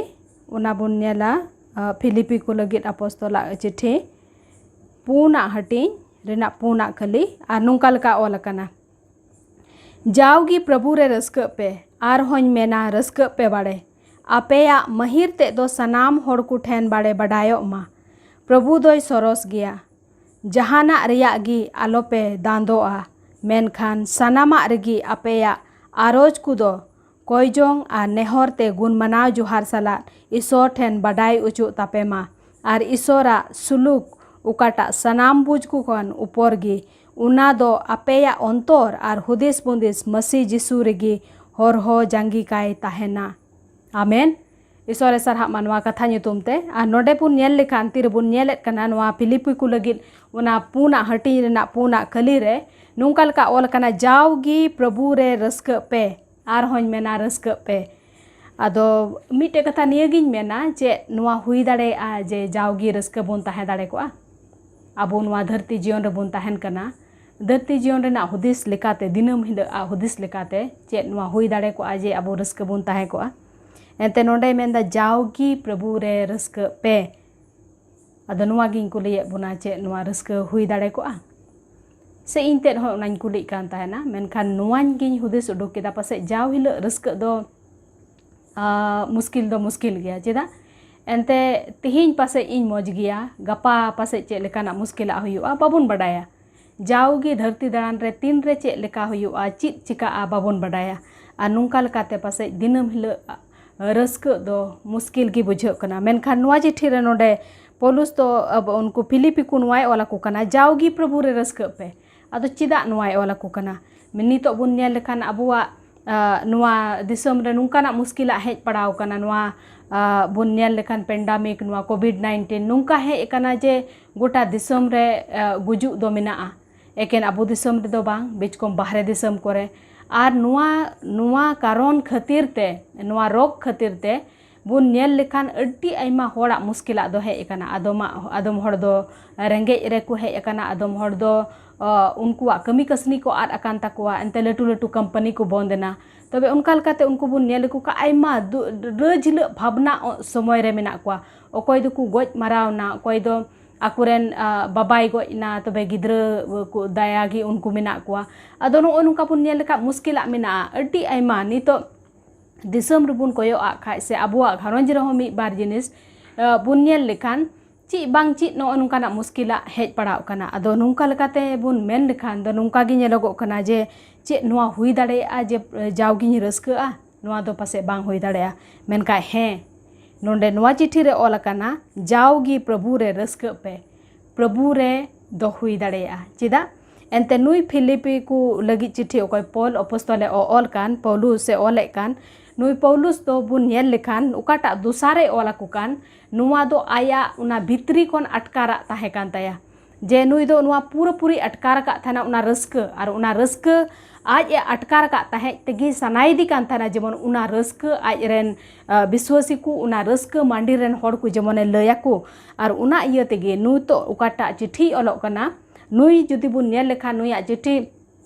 ᱚᱱᱟ ᱵᱚᱱ ᱧᱮᱞᱟ ᱟ, ᱯᱷᱤᱞᱤᱯᱤ ᱠᱚ ᱞᱟᱹᱜᱤᱫ ᱟᱯᱚᱥᱛᱚᱞᱟᱜ ᱪᱤᱴᱷᱤ, ᱯᱩᱱᱟᱜ ᱦᱟᱹᱴᱤᱧ ᱨᱮᱱᱟᱜ ᱯᱩᱱᱟᱜ ᱠᱟᱹᱞᱤ᱾ ᱟᱨ ᱱᱚᱝᱠᱟ ᱞᱮᱠᱟ ᱚᱞ ᱟᱠᱟᱱᱟ, ᱡᱟᱣᱜᱮ ᱯᱨᱚᱵᱷᱩ ᱨᱮ ᱨᱟᱹᱥᱠᱟᱹᱜ ᱯᱮ, ᱟᱨ ᱦᱚᱸᱧ ᱢᱮᱱᱟ ᱨᱟᱹᱥᱠᱟᱹᱜ ᱯᱮ ᱵᱟᱲᱮ᱾ ᱟᱯᱮᱭᱟᱜ ᱢᱟᱹᱦᱤᱨ ᱛᱮᱫ ᱫᱚ ᱥᱟᱱᱟᱢ ᱦᱚᱲ ᱠᱚ ᱴᱷᱮᱱ ᱵᱟᱲᱮ ᱵᱟᱰᱟᱭᱚᱜ ᱢᱟ᱾ ᱯᱨᱚᱵᱷᱩ ᱫᱚᱭ ᱥᱚᱨᱚᱥ ᱜᱮᱭᱟ᱾ ᱡᱟᱦᱟᱱᱟᱜ ᱨᱮᱭᱟᱜ ᱜᱮ ᱟᱞᱚᱯᱮ ᱫᱟᱸᱫᱚᱜᱼᱟ, ᱢᱮᱱᱠᱷᱟᱱ ᱥᱟᱱᱟᱢᱟᱜ ᱨᱮᱜᱮ ᱟᱯᱮᱭᱟᱜ ᱟᱨᱚᱡᱽ ᱠᱚᱫᱚ ᱠᱚᱭᱡᱚᱝ ᱟᱨ ᱱᱮᱦᱚᱨ ᱛᱮ ᱜᱩᱱ ᱢᱟᱱᱟᱣ ᱡᱚᱦᱟᱨ ᱥᱟᱞᱟᱜ ᱤᱥᱚᱨ ᱴᱷᱮᱱ ᱵᱟᱰᱟᱭ ᱚᱪᱚᱜ ᱛᱟᱯᱮ ᱢᱟ᱾ ᱟᱨ ᱤᱥᱚᱨᱟᱜ ᱥᱩᱞᱩᱠ, ᱚᱠᱟᱴᱟᱜ ᱥᱟᱱᱟᱢ ᱵᱩᱡᱽ ᱠᱚ ᱠᱷᱚᱱ ᱩᱯᱚᱨ ᱜᱮ, ᱚᱱᱟ ᱫᱚ ᱟᱯᱮᱭᱟᱜ ᱚᱱᱛᱚᱨ ᱟᱨ ᱦᱩᱫᱤᱥ ᱵᱩᱸᱫᱤᱥ ᱢᱟᱹᱥᱤ ᱡᱤᱥᱩ ᱨᱮᱜᱮ ᱦᱚᱨᱦᱚ ᱡᱟᱸᱜᱤ ᱠᱟᱭ ᱛᱟᱦᱮᱱᱟ᱾ ᱟᱢᱮᱱ᱾ ᱤᱥᱚᱨᱮ ᱥᱟᱨᱦᱟᱜ ᱢᱟ ᱱᱚᱣᱟ ᱠᱟᱛᱷᱟ ᱧᱩᱛᱩᱢ ᱛᱮ᱾ ᱟᱨ ᱱᱚᱰᱮ ᱵᱚᱱ ᱧᱮᱞ ᱞᱮᱠᱷᱟᱱ, ᱛᱤᱨᱮᱵᱚᱱ ᱧᱮᱞᱮᱫ ᱠᱟᱱᱟ ᱱᱚᱣᱟ ᱯᱷᱤᱞᱤᱯᱤ ᱠᱚ ᱞᱟᱹᱜᱤᱫ ᱚᱱᱟ ᱯᱩᱱᱟᱜ ᱦᱟᱹᱴᱤᱧ ᱨᱮᱱᱟᱜ ᱯᱩᱱᱟᱜ ᱠᱟᱹᱞᱤ ᱨᱮ ᱱᱚᱝᱠᱟ ᱞᱮᱠᱟ ᱚᱞ ᱟᱠᱟᱱᱟ, ᱡᱟᱣᱜᱮ ᱯᱨᱚᱵᱷᱩ ᱨᱮ ᱨᱟᱹᱥᱠᱟᱹᱜ ᱯᱮ, ᱟᱨᱦᱚᱸᱧ ᱢᱮᱱᱟ ᱨᱟᱹᱥᱠᱟᱹᱜ ᱯᱮ᱾ ᱟᱫᱚ ᱢᱤᱫᱴᱮᱡ ᱠᱟᱛᱷᱟ ᱱᱤᱭᱟᱹᱜᱤᱧ ᱢᱮᱱᱟ, ᱪᱮᱫ ᱱᱚᱣᱟ ᱦᱩᱭ ᱫᱟᱲᱮᱭᱟᱜᱼᱟ ᱡᱮ ᱡᱟᱣᱜᱮ ᱨᱟᱹᱥᱠᱟᱹ ᱵᱚᱱ ᱛᱟᱦᱮᱸ ᱫᱟᱲᱮ ᱠᱚᱜᱼᱟ? ᱟᱵᱚ ᱱᱚᱣᱟ ᱫᱷᱟᱹᱨᱛᱤ ᱡᱤᱭᱚᱱ ᱨᱮᱵᱚᱱ ᱛᱟᱦᱮᱱ ᱠᱟᱱᱟ, ᱫᱷᱟᱹᱨᱛᱤ ᱡᱤᱭᱚᱱ ᱨᱮᱱᱟᱜ ᱦᱩᱫᱤᱥ ᱞᱮᱠᱟᱛᱮ, ᱫᱤᱱᱟᱹᱢ ᱦᱤᱞᱳᱜ ᱟᱜ ᱦᱩᱫᱤᱥ ᱞᱮᱠᱟᱛᱮ ᱪᱮᱫ ᱱᱚᱣᱟ ᱦᱩᱭ ᱫᱟᱲᱮ ᱠᱚᱜᱼᱟ ᱡᱮ ᱟᱵᱚ ᱨᱟᱹᱥᱠᱟᱹ ᱵᱚᱱ ᱛᱟᱦᱮᱸ ᱠᱚᱜᱼᱟ? ᱮᱱᱛᱮ ᱱᱚᱰᱮᱭ ᱢᱮᱱᱫᱟ, ᱡᱟᱣᱜᱮ ᱯᱨᱚᱵᱷᱩ ᱨᱮ ᱨᱟᱹᱥᱠᱟᱹᱜ ᱯᱮ᱾ ᱟᱫᱚ ᱱᱚᱣᱟ ᱜᱤᱧ ᱠᱩᱞᱤᱭᱮᱫ ᱵᱚᱱᱟ, ᱪᱮᱫ ᱱᱚᱣᱟ ᱨᱟᱹᱥᱠᱟᱹ ᱦᱩᱭ ᱫᱟᱲᱮ ᱠᱚᱜᱼᱟ? ᱥᱮ ᱤᱧ ᱛᱮᱫ ᱦᱚᱸ ᱚᱱᱟᱧ ᱠᱩᱞᱤᱜ ᱠᱟᱱ ᱛᱟᱦᱮᱱᱟ, ᱢᱮᱱᱠᱷᱟᱱ ᱱᱚᱣᱟᱧ ᱜᱤᱧ ᱦᱩᱫᱤᱥ ᱩᱰᱩᱠ ᱠᱮᱫᱟ, ᱯᱟᱥᱮᱡ ᱡᱟᱣ ᱦᱤᱞᱳᱜ ᱨᱟᱹᱥᱠᱟᱹᱜ ᱫᱚ ᱟᱸ, ᱢᱩᱥᱠᱤᱞ ᱫᱚ ᱢᱩᱥᱠᱤᱞ ᱜᱮᱭᱟ᱾ ᱪᱮᱫᱟᱜ? ᱮᱱᱛᱮ ᱛᱮᱦᱮᱧ ᱯᱟᱥᱮᱡ ᱤᱧ ᱢᱚᱡᱽ ᱜᱮᱭᱟ, ᱜᱟᱯᱟ ᱯᱟᱥᱮᱡ ᱪᱮᱫ ᱞᱮᱠᱟᱱᱟᱜ ᱢᱩᱥᱠᱤᱞᱟᱜ ᱦᱩᱭᱩᱜᱼᱟ, ᱵᱟᱵᱚᱱ ᱵᱟᱰᱟᱭᱟ᱾ ᱡᱟᱣᱜᱮ ᱫᱷᱟᱹᱨᱛᱤ ᱫᱟᱬᱟᱱ ᱨᱮ ᱛᱤᱱ ᱨᱮ ᱪᱮᱫ ᱞᱮᱠᱟ ᱦᱩᱭᱩᱜᱼᱟ, ᱪᱮᱫ ᱪᱤᱠᱟᱹᱜᱼᱟ, ᱵᱟᱵᱚᱱ ᱵᱟᱰᱟᱭᱟ᱾ ᱟᱨ ᱱᱚᱝᱠᱟ ᱞᱮᱠᱟᱛᱮ ᱯᱟᱥᱮᱡ ᱫᱤᱱᱟᱹᱢ ᱦᱤᱞᱳᱜ ᱨᱟᱹᱥᱠᱟᱹᱜ ᱫᱚ ᱢᱩᱥᱠᱤᱞ ᱜᱮ ᱵᱩᱡᱷᱟᱹᱜ ᱠᱟᱱᱟ᱾ ᱢᱮᱱᱠᱷᱟᱱ ᱱᱚᱣᱟ ᱪᱤᱴᱷᱤ ᱨᱮ ᱱᱚᱰᱮ ᱯᱚᱞᱩᱥ ᱫᱚ ᱟᱵᱚ ᱩᱱᱠᱩ ᱯᱷᱤᱞᱤᱯᱤ ᱠᱚ ᱱᱚᱣᱟᱭ ᱚᱞ ᱟᱠᱚ ᱠᱟᱱᱟ, ᱡᱟᱣᱜᱮ ᱯᱨᱚᱵᱷᱩ ᱨᱮ ᱨᱟᱹᱥᱠᱟᱹᱜ ᱯᱮ᱾ ᱟᱫᱚ ᱪᱮᱫᱟᱜ ᱱᱚᱣᱟᱭ ᱚᱞ ᱟᱠᱚ ᱠᱟᱱᱟ? ᱱᱤᱛᱚᱜ ᱵᱚᱱ ᱧᱮᱞ ᱞᱮᱠᱷᱟᱱ ᱟᱵᱚᱣᱟᱜ ᱱᱚᱣᱟ ᱫᱤᱥᱚᱢ ᱨᱮ ᱱᱚᱝᱠᱟᱱᱟᱜ ᱢᱩᱥᱠᱤᱞᱟᱜ ᱦᱮᱡ ᱯᱟᱲᱟᱣ ᱠᱟᱱᱟ, ᱱᱚᱣᱟ ᱵᱚᱱ ᱧᱮᱞ ᱞᱮᱠᱷᱟᱱ ᱯᱮᱱᱰᱟᱢᱤᱠ, ᱱᱚᱣᱟ ᱠᱳᱵᱷᱤᱰ ᱱᱟᱭᱤᱱᱴᱤᱱ ᱱᱚᱝᱠᱟ ᱦᱮᱡ ᱟᱠᱟᱱᱟ ᱡᱮ ᱜᱚᱴᱟ ᱫᱤᱥᱚᱢ ᱨᱮ ᱜᱩᱡᱩᱜ ᱫᱚ ᱢᱮᱱᱟᱜᱼᱟ᱾ ᱮᱠᱮᱱ ᱟᱵᱚ ᱫᱤᱥᱚᱢ ᱨᱮᱫᱚ ᱵᱟᱝ, ᱵᱤᱪᱠᱚᱢ ᱵᱟᱦᱨᱮ ᱫᱤᱥᱚᱢ ᱠᱚᱨᱮ᱾ ᱟᱨ ᱱᱚᱣᱟ ᱱᱚᱣᱟ ᱠᱟᱨᱚᱱ ᱠᱷᱟᱹᱛᱤᱨ ᱛᱮ, ᱱᱚᱣᱟ ᱨᱳᱜᱽ ᱠᱷᱟᱹᱛᱤᱨ ᱛᱮ ᱵᱚᱱ ᱧᱮᱞ ᱞᱮᱠᱷᱟᱱ ᱟᱹᱰᱤ ᱟᱭᱢᱟ ᱦᱚᱲᱟᱜ ᱢᱩᱥᱠᱤᱞᱟᱜ ᱫᱚ ᱦᱮᱡ ᱟᱠᱟᱱᱟ᱾ ᱟᱫᱚᱢᱟᱜ ᱟᱫᱚᱢ ᱦᱚᱲ ᱫᱚ ᱨᱮᱸᱜᱮᱡ ᱨᱮᱠᱚ ᱦᱮᱡ ᱟᱠᱟᱱᱟ, ᱟᱫᱚᱢ ᱦᱚᱲ ᱫᱚ ᱩᱱᱠᱩᱣᱟᱜ ᱠᱟᱹᱢᱤ ᱠᱟᱹᱥᱱᱤ ᱠᱚ ᱟᱫ ᱟᱠᱟᱱ ᱛᱟᱠᱚᱣᱟ, ᱮᱱᱛᱮ ᱞᱟᱹᱴᱩ ᱞᱟᱹᱴᱩ ᱠᱳᱢᱯᱟᱱᱤ ᱠᱚ ᱵᱚᱱᱫ ᱮᱱᱟ᱾ ᱛᱚᱵᱮ ᱚᱱᱠᱟ ᱞᱮᱠᱟᱛᱮ ᱩᱱᱠᱩ ᱵᱚᱱ ᱧᱮᱞ ᱞᱮᱠᱚ ᱠᱷᱟᱱ ᱟᱭᱢᱟ ᱨᱟᱹᱡᱷᱤᱞᱟᱹᱜ ᱵᱷᱟᱵᱽᱱᱟ ᱥᱚᱢᱚᱭ ᱨᱮ ᱢᱮᱱᱟᱜ ᱠᱚᱣᱟ᱾ ᱚᱠᱚᱭ ᱫᱚᱠᱚ ᱜᱚᱡ ᱢᱟᱨᱟᱣ ᱮᱱᱟ, ᱚᱠᱚᱭ ᱫᱚ ᱟᱠᱚᱨᱮᱱ ᱵᱟᱵᱟᱭ ᱜᱚᱡ ᱮᱱᱟ, ᱛᱚᱵᱮ ᱜᱤᱫᱽᱨᱟᱹ ᱠᱚ ᱫᱟᱭᱟ ᱜᱮ ᱩᱱᱠᱩ ᱢᱮᱱᱟᱜ ᱠᱚᱣᱟ᱾ ᱟᱫᱚ ᱱᱚᱜᱼᱚ ᱱᱚᱝᱠᱟ ᱵᱚᱱ ᱧᱮᱞ ᱞᱮᱠᱷᱟᱱ ᱢᱩᱥᱠᱤᱞᱟᱜ ᱢᱮᱱᱟᱜᱼᱟ ᱟᱹᱰᱤ ᱟᱭᱢᱟ᱾ ᱱᱤᱛᱚᱜ ᱫᱤᱥᱚᱢ ᱨᱮᱵᱚᱱ ᱠᱚᱭᱚᱜ ᱟᱜ ᱠᱷᱟᱡ ᱥᱮ ᱟᱵᱚᱣᱟᱜ ᱜᱷᱟᱨᱚᱸᱡᱽ ᱨᱮᱦᱚᱸ ᱢᱤᱫ ᱵᱟᱨ ᱡᱤᱱᱤᱥ ᱵᱚᱱ ᱧᱮᱞ ᱞᱮᱠᱷᱟᱱ ᱪᱮᱫ ᱵᱟᱝ ᱪᱮᱫ ᱱᱚᱜᱼᱚ ᱱᱚᱝᱠᱟᱱᱟᱜ ᱢᱩᱥᱠᱤᱞᱟᱜ ᱦᱮᱡ ᱯᱟᱲᱟᱣ ᱠᱟᱱᱟ᱾ ᱟᱫᱚ ᱱᱚᱝᱠᱟ ᱞᱮᱠᱟᱛᱮ ᱵᱚᱱ ᱢᱮᱱ ᱞᱮᱠᱷᱟᱱ ᱫᱚ ᱱᱚᱝᱠᱟ ᱜᱮ ᱧᱮᱞᱚᱜᱚᱜ ᱠᱟᱱᱟ ᱡᱮ ᱪᱮᱫ ᱱᱚᱣᱟ ᱦᱩᱭ ᱫᱟᱲᱮᱭᱟᱜᱼᱟ ᱡᱮ ᱡᱟᱣᱜᱤᱧ ᱨᱟᱹᱥᱠᱟᱹᱜᱼᱟ? ᱱᱚᱣᱟ ᱫᱚ ᱯᱟᱥᱮᱡ ᱵᱟᱝ ᱦᱩᱭ ᱫᱟᱲᱮᱭᱟᱜᱼᱟ᱾ ᱢᱮᱱᱠᱷᱟᱱ ᱦᱮᱸ, ᱱᱚᱰᱮ ᱱᱚᱣᱟ ᱪᱤᱴᱷᱤ ᱨᱮ ᱚᱞ ᱟᱠᱟᱱᱟ, ᱡᱟᱣᱜᱮ ᱯᱨᱚᱵᱷᱩ ᱨᱮ ᱨᱟᱹᱥᱠᱟᱹᱜ ᱯᱮ᱾ ᱯᱨᱚᱵᱷᱩ ᱨᱮ ᱫᱚ ᱦᱩᱭ ᱫᱟᱲᱮᱭᱟᱜᱼᱟ᱾ ᱪᱮᱫᱟᱜ? ᱮᱱᱛᱮ ᱱᱩᱭ ᱯᱷᱤᱞᱤᱯᱤ ᱠᱚ ᱞᱟᱹᱜᱤᱫ ᱪᱤᱴᱷᱤ ᱚᱠᱚᱭ ᱯᱚᱞ ᱚᱯᱚᱥᱛᱚᱞᱮ ᱚ-, ᱚᱞ ᱠᱟᱱ, ᱯᱟᱹᱣᱞᱩᱥ ᱮ ᱚᱞᱮᱫ ᱠᱟᱱ, ᱱᱩᱭ ᱯᱟᱹᱣᱞᱩᱥ ᱫᱚ ᱵᱚᱱ ᱧᱮᱞ ᱞᱮᱠᱷᱟᱱ ᱚᱠᱟᱴᱟᱜ ᱫᱚᱥᱟᱨᱮ ᱚᱞ ᱟᱠᱚ ᱠᱟᱱ, ᱱᱚᱣᱟ ᱫᱚ ᱟᱭᱟᱜ ᱚᱱᱟ ᱵᱷᱤᱛᱨᱤ ᱠᱷᱚᱱ ᱟᱴᱠᱟᱨᱟᱜ ᱛᱟᱦᱮᱸ ᱠᱟᱱ ᱛᱟᱭᱟ᱾ ᱡᱮ ᱱᱩᱭ ᱫᱚ ᱱᱚᱣᱟ ᱯᱩᱨᱟᱹᱯᱩᱨᱤ ᱟᱴᱠᱟᱨ ᱟᱠᱟᱫ ᱛᱟᱦᱮᱱᱟ ᱚᱱᱟ ᱨᱟᱹᱥᱠᱟᱹ, ᱟᱨ ᱚᱱᱟ ᱨᱟᱹᱥᱠᱟᱹ ᱟᱡ ᱮ ᱟᱴᱠᱟᱨ ᱟᱠᱟᱫ ᱛᱟᱦᱮᱸᱫ ᱛᱮᱜᱮ ᱥᱟᱱᱟᱭᱮᱫᱮ ᱠᱟᱱ ᱛᱟᱦᱮᱱᱟ ᱡᱮᱢᱚᱱ ᱚᱱᱟ ᱨᱟᱹᱥᱠᱟᱹ ᱟᱡ ᱨᱮᱱ, ᱟ, ᱵᱤᱥᱣᱟᱹᱥᱤ ᱠᱚ, ᱚᱱᱟ ᱨᱟᱹᱥᱠᱟᱹ ᱢᱟᱹᱰᱤ ᱨᱮᱱ ᱦᱚᱲ ᱠᱚ ᱡᱮᱢᱚᱱᱮ ᱞᱟᱹᱭ ᱟᱠᱚ᱾ ᱟᱨ ᱚᱱᱟ ᱤᱭᱟᱹ ᱛᱮᱜᱮ ᱱᱤᱛᱚᱜ ᱚᱠᱟᱴᱟᱜ ᱪᱤᱴᱷᱤ ᱚᱞᱚᱜ ᱠᱟᱱᱟ, ᱱᱩᱭ ᱡᱩᱫᱤ ᱵᱚᱱ ᱧᱮᱞ ᱞᱮᱠᱷᱟᱱ ᱱᱩᱭᱟᱜ ᱪᱤᱴᱷᱤ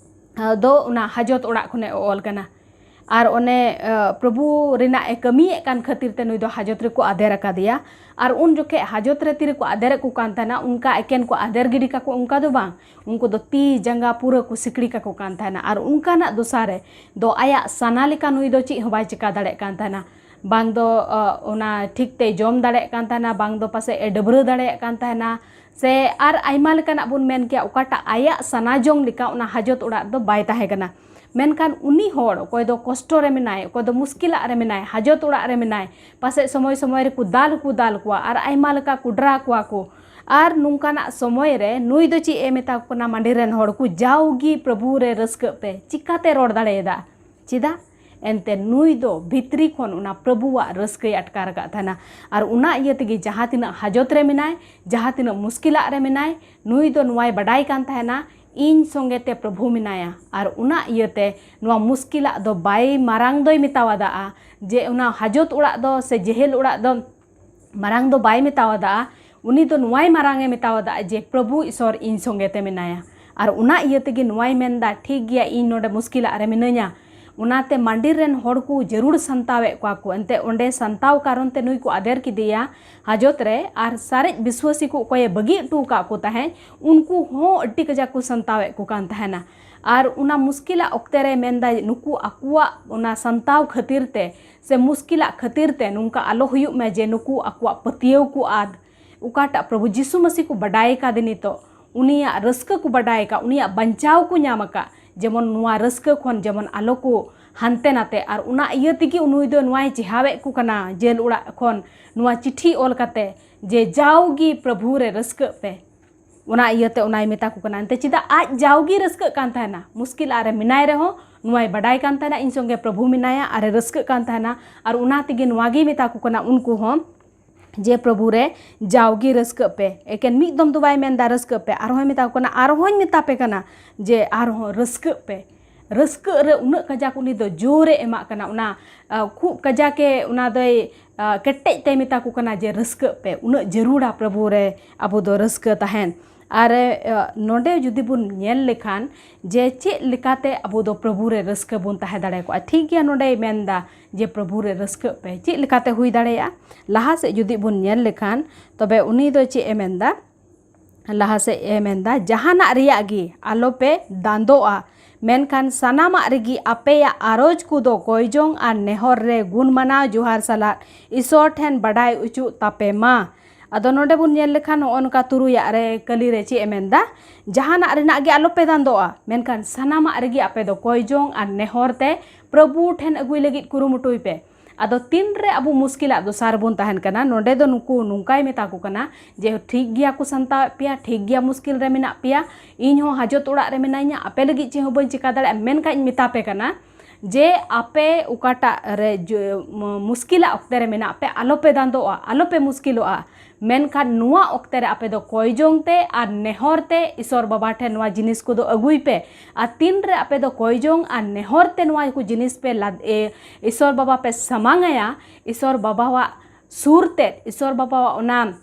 ᱟ, ᱫᱚ ᱚᱱᱟ ᱦᱟᱡᱚᱛ ᱚᱲᱟᱜ ᱠᱷᱚᱱᱮ ᱚᱞ ᱠᱟᱱᱟ᱾ ᱟᱨ ᱚᱱᱮ, ᱟ, ᱯᱨᱚᱵᱷᱩ ᱨᱮᱱᱟᱜ ᱮ ᱠᱟᱹᱢᱤᱭᱮᱫ ᱠᱟᱱ ᱠᱷᱟᱹᱛᱤᱨ ᱛᱮ ᱱᱩᱭ ᱫᱚ ᱦᱟᱡᱚᱛ ᱨᱮᱠᱚ ᱟᱫᱮᱨ ᱟᱠᱟᱫᱮᱭᱟ᱾ ᱟᱨ ᱩᱱ ᱡᱚᱠᱷᱮᱡ ᱦᱟᱡᱚᱛ ᱨᱮ ᱛᱤᱨᱮᱠᱚ ᱟᱫᱮᱨᱮᱫ ᱠᱚ ᱠᱟᱱ ᱛᱟᱦᱮᱱᱟ, ᱚᱱᱠᱟ ᱮᱠᱮᱱ ᱠᱚ ᱟᱫᱮᱨ ᱜᱤᱰᱤ ᱠᱟᱠᱚ, ᱚᱱᱠᱟ ᱫᱚ ᱵᱟᱝ᱾ ᱩᱱᱠᱩ ᱫᱚ ᱛᱤ ᱡᱟᱸᱜᱟ ᱯᱩᱨᱟᱹ ᱠᱚ ᱥᱤᱠᱲᱤ ᱠᱟᱠᱚ ᱠᱟᱱ ᱛᱟᱦᱮᱱᱟ᱾ ᱟᱨ ᱚᱱᱠᱟᱱᱟᱜ ᱫᱚᱥᱟ ᱨᱮ ᱫᱚ ᱟᱭᱟᱜ ᱥᱟᱱᱟ ᱞᱮᱠᱟ ᱱᱩᱭ ᱫᱚ ᱪᱮᱫ ᱦᱚᱸ ᱵᱟᱭ ᱪᱮᱠᱟ ᱫᱟᱲᱮᱭᱟᱜ ᱠᱟᱱ ᱛᱟᱦᱮᱱᱟ᱾ ᱵᱟᱝ ᱫᱚ, ᱟ, ᱚᱱᱟ ᱴᱷᱤᱠ ᱛᱮᱭ ᱡᱚᱢ ᱫᱟᱲᱮᱭᱟᱜ ᱠᱟᱱ ᱛᱟᱦᱮᱱᱟ, ᱵᱟᱝ ᱫᱚ ᱯᱟᱥᱮᱡ ᱮ ᱰᱟᱹᱵᱽᱨᱟᱹ ᱫᱟᱲᱮᱭᱟᱜ ᱠᱟᱱ ᱛᱟᱦᱮᱱᱟ, ᱥᱮ ᱟᱨ ᱟᱭᱢᱟ ᱞᱮᱠᱟᱱᱟᱜ ᱵᱚᱱ ᱢᱮᱱ ᱠᱮᱭᱟ, ᱚᱠᱟᱴᱟᱜ ᱟᱭᱟᱜ ᱥᱟᱱᱟ ᱡᱚᱝ ᱞᱮᱠᱟ ᱚᱱᱟ ᱦᱟᱡᱚᱛ ᱚᱲᱟᱜ ᱨᱮᱫᱚ ᱵᱟᱭ ᱛᱟᱦᱮᱸ ᱠᱟᱱᱟ᱾ ᱢᱮᱱᱠᱷᱟᱱ ᱩᱱᱤ ᱦᱚᱲ ᱚᱠᱚᱭ ᱫᱚ ᱠᱚᱥᱴᱚ ᱨᱮ ᱢᱮᱱᱟᱭ, ᱚᱠᱚᱭ ᱫᱚ ᱢᱩᱥᱠᱤᱞᱟᱜ ᱨᱮ ᱢᱮᱱᱟᱭ, ᱦᱟᱡᱚᱛ ᱚᱲᱟᱜ ᱨᱮ ᱢᱮᱱᱟᱭ, ᱯᱟᱥᱮᱡ ᱥᱚᱢᱚᱭ ᱥᱚᱢᱚᱭ ᱨᱮᱠᱚ ᱫᱟᱞ ᱦᱚᱸᱠᱚ ᱫᱟᱞ ᱠᱚᱣᱟ ᱟᱨ ᱟᱭᱢᱟ ᱞᱮᱠᱟ ᱠᱚ ᱰᱨᱟ ᱠᱚᱣᱟ ᱠᱚ, ᱟᱨ ᱱᱚᱝᱠᱟᱱᱟᱜ ᱥᱚᱢᱚᱭ ᱨᱮ ᱱᱩᱭ ᱫᱚ ᱪᱮᱫ ᱮ ᱢᱮᱛᱟ ᱠᱚ ᱠᱟᱱᱟ? ᱢᱟᱹᱰᱤ ᱨᱮᱱ ᱦᱚᱲ ᱠᱚ, ᱡᱟᱣᱜᱮ ᱯᱨᱚᱵᱷᱩ ᱨᱮ ᱨᱟᱹᱥᱠᱟᱹᱜ ᱯᱮ᱾ ᱪᱤᱠᱟᱛᱮ ᱨᱚᱲ ᱫᱟᱲᱮᱭᱟᱫᱟ? ᱪᱮᱫᱟᱜ? ᱮᱱᱛᱮ ᱱᱩᱭ ᱫᱚ ᱵᱷᱤᱛᱨᱤ ᱠᱷᱚᱱ ᱚᱱᱟ ᱯᱨᱚᱵᱷᱩᱣᱟᱜ ᱨᱟᱹᱥᱠᱟᱹᱭ ᱟᱴᱠᱟᱨ ᱟᱠᱟᱫ ᱛᱟᱦᱮᱱᱟ᱾ ᱟᱨ ᱚᱱᱟ ᱤᱭᱟᱹ ᱛᱮᱜᱮ ᱡᱟᱦᱟᱸ ᱛᱤᱱᱟᱹᱜ ᱦᱟᱡᱚᱛ ᱨᱮ ᱢᱮᱱᱟᱭ, ᱡᱟᱦᱟᱸ ᱛᱤᱱᱟᱹᱜ ᱢᱩᱥᱠᱤᱞᱟᱜ ᱨᱮ ᱢᱮᱱᱟᱭ, ᱱᱩᱭ ᱫᱚ ᱱᱚᱣᱟᱭ ᱵᱟᱰᱟᱭ ᱠᱟᱱ ᱛᱟᱦᱮᱱᱟ, ᱤᱧ ᱥᱚᱸᱜᱮ ᱛᱮ ᱯᱨᱚᱵᱷᱩ ᱢᱮᱱᱟᱭᱟ᱾ ᱟᱨ ᱚᱱᱟ ᱤᱭᱟᱹᱛᱮ ᱱᱚᱣᱟ ᱢᱩᱥᱠᱤᱞᱟᱜ ᱫᱚ ᱵᱟᱭ ᱢᱟᱨᱟᱝ ᱫᱚᱭ ᱢᱮᱛᱟᱣᱟᱫᱟᱜᱼᱟ, ᱡᱮ ᱚᱱᱟ ᱦᱟᱡᱚᱛ ᱚᱲᱟᱜ ᱫᱚ ᱥᱮ ᱡᱮᱦᱮᱞ ᱚᱲᱟᱜ ᱫᱚ ᱢᱟᱨᱟᱝ ᱫᱚ ᱵᱟᱭ ᱢᱮᱛᱟᱣᱟᱫᱟᱜᱼᱟ᱾ ᱩᱱᱤ ᱫᱚ ᱱᱚᱣᱟᱭ ᱢᱟᱨᱟᱝ ᱮ ᱢᱮᱛᱟᱣᱟᱫᱟᱜᱼᱟ ᱡᱮ, "ᱯᱨᱚᱵᱷᱩ ᱤᱥᱚᱨ ᱤᱧ ᱥᱚᱸᱜᱮ ᱛᱮ ᱢᱮᱱᱟᱭᱟ᱾" ᱟᱨ ᱚᱱᱟ ᱤᱭᱟᱹ ᱛᱮᱜᱮ ᱱᱚᱣᱟᱭ ᱢᱮᱱᱫᱟ, "ᱴᱷᱤᱠ ᱜᱮᱭᱟ, ᱤᱧ ᱱᱚᱰᱮ ᱢᱩᱥᱠᱤᱞᱟᱜ ᱨᱮ ᱢᱤᱱᱟᱹᱧᱟ᱾" ᱚᱱᱟᱛᱮ ᱢᱟᱹᱰᱤᱨ ᱨᱮᱱ ᱦᱚᱲ ᱠᱚ ᱡᱟᱹᱨᱩᱲ ᱥᱟᱱᱛᱟᱣᱮᱫ ᱠᱚᱣᱟ ᱠᱚ᱾ ᱮᱱᱛᱮ ᱚᱸᱰᱮ ᱥᱟᱱᱛᱟᱣ ᱠᱟᱨᱚᱱ ᱛᱮ ᱱᱩᱭ ᱠᱚ ᱟᱫᱮᱨ ᱠᱮᱫᱮᱭᱟ ᱦᱟᱡᱚᱛ ᱨᱮ, ᱟᱨ ᱥᱟᱨᱮᱡ ᱵᱤᱥᱣᱟᱹᱥᱤ ᱠᱚ ᱚᱠᱚᱭᱮ ᱵᱟᱹᱜᱤ ᱦᱚᱴᱚ ᱟᱠᱟᱫ ᱠᱚ ᱛᱟᱦᱮᱸᱫ, ᱩᱱᱠᱩ ᱦᱚᱸ ᱟᱹᱰᱤ ᱠᱟᱡᱟᱠ ᱠᱚ ᱥᱟᱱᱛᱟᱣᱮᱫ ᱠᱚ ᱠᱟᱱ ᱛᱟᱦᱮᱱᱟ᱾ ᱟᱨ ᱚᱱᱟ ᱢᱩᱥᱠᱤᱞᱟᱜ ᱚᱠᱛᱮ ᱨᱮ ᱢᱮᱱᱫᱟᱭ, ᱱᱩᱠᱩ ᱟᱠᱚᱣᱟᱜ ᱚᱱᱟ ᱥᱟᱱᱛᱟᱣ ᱠᱷᱟᱹᱛᱤᱨ ᱛᱮ ᱥᱮ ᱢᱩᱥᱠᱤᱞᱟᱜ ᱠᱷᱟᱹᱛᱤᱨ ᱛᱮ ᱱᱚᱝᱠᱟ ᱟᱞᱚ ᱦᱩᱭᱩᱜ ᱢᱟ ᱡᱮ ᱱᱩᱠᱩ ᱟᱠᱚᱣᱟᱜ ᱯᱟᱹᱛᱭᱟᱹᱣ ᱠᱚ ᱟᱫ᱾ ᱚᱠᱟᱴᱟᱜ ᱯᱨᱚᱵᱷᱩ ᱡᱤᱥᱩ ᱢᱟᱹᱥᱤ ᱠᱚ ᱵᱟᱰᱟᱭ ᱟᱠᱟᱫᱮ, ᱱᱤᱛᱚᱜ ᱩᱱᱤᱭᱟᱜ ᱨᱟᱹᱥᱠᱟᱹ ᱠᱚ ᱵᱟᱰᱟᱭ ᱟᱠᱟᱫ, ᱩᱱᱤᱭᱟᱜ ᱵᱟᱧᱪᱟᱣ ᱠᱚ ᱧᱟᱢ ᱟᱠᱟᱫ, ᱡᱮᱢᱚᱱ ᱱᱚᱣᱟ ᱨᱟᱹᱥᱠᱟᱹ ᱠᱷᱚᱱ ᱡᱮᱢᱚᱱ ᱟᱞᱚ ᱠᱚ ᱦᱟᱱᱛᱮ ᱱᱟᱛᱮ᱾ ᱟᱨ ᱚᱱᱟ ᱤᱭᱟᱹ ᱛᱮᱜᱮ ᱱᱩᱭ ᱫᱚ ᱱᱚᱣᱟᱭ ᱪᱮᱦᱟᱣᱮᱫ ᱠᱚ ᱠᱟᱱᱟ ᱡᱮᱞ ᱚᱲᱟᱜ ᱠᱷᱚᱱ ᱱᱚᱣᱟ ᱪᱤᱴᱷᱤ ᱚᱞ ᱠᱟᱛᱮ ᱡᱮ, "ᱡᱟᱣᱜᱮ ᱯᱨᱚᱵᱷᱩ ᱨᱮ ᱨᱟᱹᱥᱠᱟᱹᱜ ᱯᱮ᱾" ᱚᱱᱟ ᱤᱭᱟᱹᱛᱮ ᱚᱱᱟᱭ ᱢᱮᱛᱟ ᱠᱚ ᱠᱟᱱᱟ᱾ ᱮᱱᱛᱮ ᱪᱮᱫᱟᱜ? ᱟᱡ ᱡᱟᱣᱜᱮ ᱨᱟᱹᱥᱠᱟᱹᱜ ᱠᱟᱱ ᱛᱟᱦᱮᱱᱟ, ᱢᱩᱥᱠᱤᱞ ᱟᱨ ᱨᱮ ᱢᱮᱱᱟᱭ ᱨᱮᱦᱚᱸ ᱱᱚᱣᱟᱭ ᱵᱟᱰᱟᱭ ᱠᱟᱱ ᱛᱟᱦᱮᱱᱟ, ᱤᱧ ᱥᱚᱸᱜᱮ ᱯᱨᱚᱵᱷᱩ ᱢᱮᱱᱟᱭᱟ ᱟᱨ ᱮ ᱨᱟᱹᱥᱠᱟᱹᱜ ᱠᱟᱱ ᱛᱟᱦᱮᱱᱟ᱾ ᱟᱨ ᱚᱱᱟ ᱛᱮᱜᱮ ᱱᱚᱣᱟ ᱜᱮᱭ ᱢᱮᱛᱟ ᱠᱚ ᱠᱟᱱᱟ ᱩᱱᱠᱩ ᱦᱚᱸ, ᱡᱮ, "ᱯᱨᱚᱵᱷᱩ ᱨᱮ ᱡᱟᱣᱜᱮ ᱨᱟᱹᱥᱠᱟᱹᱜ ᱯᱮ᱾" ᱮᱠᱮᱱ ᱢᱤᱫ ᱫᱚᱢ ᱫᱚ ᱵᱟᱭ ᱢᱮᱱᱫᱟ ᱨᱟᱹᱥᱠᱟᱹᱜ ᱯᱮ, ᱟᱨᱦᱚᱸᱭ ᱢᱮᱛᱟ ᱠᱚ ᱠᱟᱱᱟ, "ᱟᱨᱦᱚᱸᱧ ᱢᱮᱛᱟ ᱯᱮ ᱠᱟᱱᱟ ᱡᱮ ᱟᱨᱦᱚᱸ ᱨᱟᱹᱥᱠᱟᱹᱜ ᱯᱮ᱾" ᱨᱟᱹᱥᱠᱟᱹᱜ ᱨᱮ ᱩᱱᱟᱹᱜ ᱠᱟᱡᱟᱠ ᱩᱱᱤ ᱫᱚ ᱡᱳᱨᱮ ᱮᱢᱟᱜ ᱠᱟᱱᱟ, ᱚᱱᱟ, ᱟ, ᱠᱷᱩᱵ ᱠᱟᱡᱟᱠᱮ ᱚᱱᱟ ᱫᱚᱭ, ᱟ, ᱠᱮᱴᱮᱡ ᱛᱮᱭ ᱢᱮᱛᱟ ᱠᱚ ᱠᱟᱱᱟ ᱡᱮ, "ᱨᱟᱹᱥᱠᱟᱹᱜ ᱯᱮ᱾" ᱩᱱᱟᱹᱜ ᱡᱟᱹᱨᱩᱲᱟ ᱯᱨᱚᱵᱷᱩ ᱨᱮ ᱟᱵᱚ ᱫᱚ ᱨᱟᱹᱥᱠᱟᱹ ᱛᱟᱦᱮᱱ᱾ ᱟᱨ, ᱟ, ᱱᱚᱰᱮ ᱡᱩᱫᱤ ᱵᱚᱱ ᱧᱮᱞ ᱞᱮᱠᱷᱟᱱ ᱡᱮ ᱪᱮᱫ ᱞᱮᱠᱟᱛᱮ ᱟᱵᱚ ᱫᱚ ᱯᱨᱚᱵᱷᱩ ᱨᱮ ᱨᱟᱹᱥᱠᱟᱹ ᱵᱚᱱ ᱛᱟᱦᱮᱸ ᱫᱟᱲᱮ ᱠᱚᱜᱼᱟ, ᱴᱷᱤᱠ ᱜᱮᱭᱟ, ᱱᱚᱰᱮᱭ ᱢᱮᱱᱫᱟ ᱡᱮ, "ᱯᱨᱚᱵᱷᱩ ᱨᱮ ᱨᱟᱹᱥᱠᱟᱹᱜ ᱯᱮ᱾" ᱪᱮᱫ ᱞᱮᱠᱟᱛᱮ ᱦᱩᱭ ᱫᱟᱲᱮᱭᱟᱜᱼᱟ? ᱞᱟᱦᱟ ᱥᱮᱫ ᱡᱩᱫᱤ ᱵᱚᱱ ᱧᱮᱞ ᱞᱮᱠᱷᱟᱱ, ᱛᱚᱵᱮ ᱩᱱᱤ ᱫᱚ ᱪᱮᱫ ᱮ ᱢᱮᱱᱫᱟ? ᱞᱟᱦᱟ ᱥᱮᱫ ᱮ ᱢᱮᱱᱫᱟ, "ᱡᱟᱦᱟᱱᱟᱜ ᱨᱮᱭᱟᱜ ᱜᱮ ᱟᱞᱚᱯᱮ ᱫᱟᱱᱫᱚᱜᱼᱟ, ᱢᱮᱱᱠᱷᱟᱱ ᱥᱟᱱᱟᱢᱟᱜ ᱨᱮᱜᱮ ᱟᱯᱮᱭᱟᱜ ᱟᱨᱚᱡᱽ ᱠᱚᱫᱚ ᱠᱚᱭᱡᱚᱝ ᱟᱨ ᱱᱮᱦᱚᱨ ᱨᱮ ᱜᱩᱱ ᱢᱟᱱᱟᱣ ᱡᱚᱦᱟᱨ ᱥᱟᱞᱟᱜ ᱤᱥᱚᱨ ᱴᱷᱮᱱ ᱵᱟᱰᱟᱭ ᱚᱪᱚᱜ ᱛᱟᱯᱮ ᱢᱟ᱾" ᱟᱫᱚ ᱱᱚᱰᱮ ᱵᱚᱱ ᱧᱮᱞ ᱞᱮᱠᱷᱟᱱ, ᱱᱚᱜᱼᱚ ᱱᱚᱝᱠᱟ ᱛᱩᱨᱩᱭᱟᱜ ᱨᱮ, ᱠᱟᱹᱞᱤ ᱨᱮ ᱪᱮᱫ ᱮ ᱢᱮᱱᱫᱟ? "ᱡᱟᱦᱟᱱᱟᱜ ᱨᱮᱱᱟᱜ ᱜᱮ ᱟᱞᱚᱯᱮ ᱫᱟᱱᱫᱚᱜᱼᱟ, ᱢᱮᱱᱠᱷᱟᱱ ᱥᱟᱱᱟᱢᱟᱜ ᱨᱮᱜᱮ ᱟᱯᱮ ᱫᱚ ᱠᱚᱭᱡᱚᱝ ᱟᱨ ᱱᱮᱦᱚᱨ ᱛᱮ ᱯᱨᱚᱵᱷᱩ ᱴᱷᱮᱱ ᱟᱹᱜᱩᱭ ᱞᱟᱹᱜᱤᱫ ᱠᱩᱨᱩᱢᱩᱴᱩᱭ ᱯᱮ᱾" ᱟᱫᱚ ᱛᱤᱱᱨᱮ ᱟᱵᱚ ᱢᱩᱥᱠᱤᱞᱟᱜ ᱫᱚᱥᱟ ᱨᱮᱵᱚᱱ ᱛᱟᱦᱮᱱ ᱠᱟᱱᱟ, ᱱᱚᱰᱮ ᱫᱚ ᱱᱩᱠᱩ ᱱᱚᱝᱠᱟᱭ ᱢᱮᱛᱟ ᱠᱚ ᱠᱟᱱᱟ ᱡᱮ, ᱴᱷᱤᱠ ᱜᱮᱭᱟ ᱠᱚ ᱥᱟᱱᱛᱟᱣᱮᱫ ᱯᱮᱭᱟ, ᱴᱷᱤᱠ ᱜᱮᱭᱟ ᱢᱩᱥᱠᱤᱞ ᱨᱮ ᱢᱮᱱᱟᱜ ᱯᱮᱭᱟ, ᱤᱧ ᱦᱚᱸ ᱦᱟᱡᱚᱛ ᱚᱲᱟᱜ ᱨᱮ ᱢᱮᱱᱟᱧᱟ, ᱟᱯᱮ ᱞᱟᱹᱜᱤᱫ ᱪᱮᱫ ᱦᱚᱸ ᱵᱟᱹᱧ ᱪᱮᱠᱟ ᱫᱟᱲᱮᱭᱟᱜᱼᱟ, ᱢᱮᱱᱠᱷᱟᱱ ᱤᱧ ᱢᱮᱛᱟ ᱯᱮ ᱠᱟᱱᱟ ᱡᱮ ᱟᱯᱮ ᱚᱠᱟᱴᱟᱜ ᱨᱮ ᱡᱚ-, ᱢᱩᱥᱠᱤᱞᱟᱜ ᱚᱠᱛᱮ ᱨᱮ ᱢᱮᱱᱟᱜ ᱯᱮ, ᱟᱞᱚᱯᱮ ᱫᱟᱸᱫᱚᱜᱼᱟ, ᱟᱞᱚᱯᱮ ᱢᱩᱥᱠᱤᱞᱚᱜᱼᱟ᱾ ᱢᱮᱱᱠᱷᱟᱱ ᱱᱚᱣᱟ ᱚᱠᱛᱮ ᱨᱮ ᱟᱯᱮ ᱫᱚ ᱠᱚᱭ ᱡᱚᱝ ᱛᱮ ᱟᱨ ᱱᱮᱦᱚᱨ ᱛᱮ ᱤᱥᱚᱨ ᱵᱟᱵᱟ ᱴᱷᱮᱱ ᱱᱚᱣᱟ ᱡᱤᱱᱤᱥ ᱠᱚᱫᱚ ᱟᱹᱜᱩᱭ ᱯᱮ᱾ ᱟᱨ ᱛᱤᱱ ᱨᱮ ᱟᱯᱮ ᱫᱚ ᱠᱚᱭ ᱡᱚᱝ ᱟᱨ ᱱᱮᱦᱚᱨ ᱛᱮ ᱱᱚᱣᱟ ᱠᱚ ᱡᱤᱱᱤᱥ ᱯᱮ ᱞᱟᱫ-, ᱮ, ᱤᱥᱚᱨ ᱵᱟᱵᱟ ᱯᱮ ᱥᱟᱢᱟᱝ ᱟᱭᱟ, ᱤᱥᱚᱨ ᱵᱟᱵᱟᱣᱟᱜ ᱥᱩᱨ ᱛᱮ, ᱤᱥᱚᱨ ᱵᱟᱵᱟᱣᱟᱜ ᱚᱱᱟ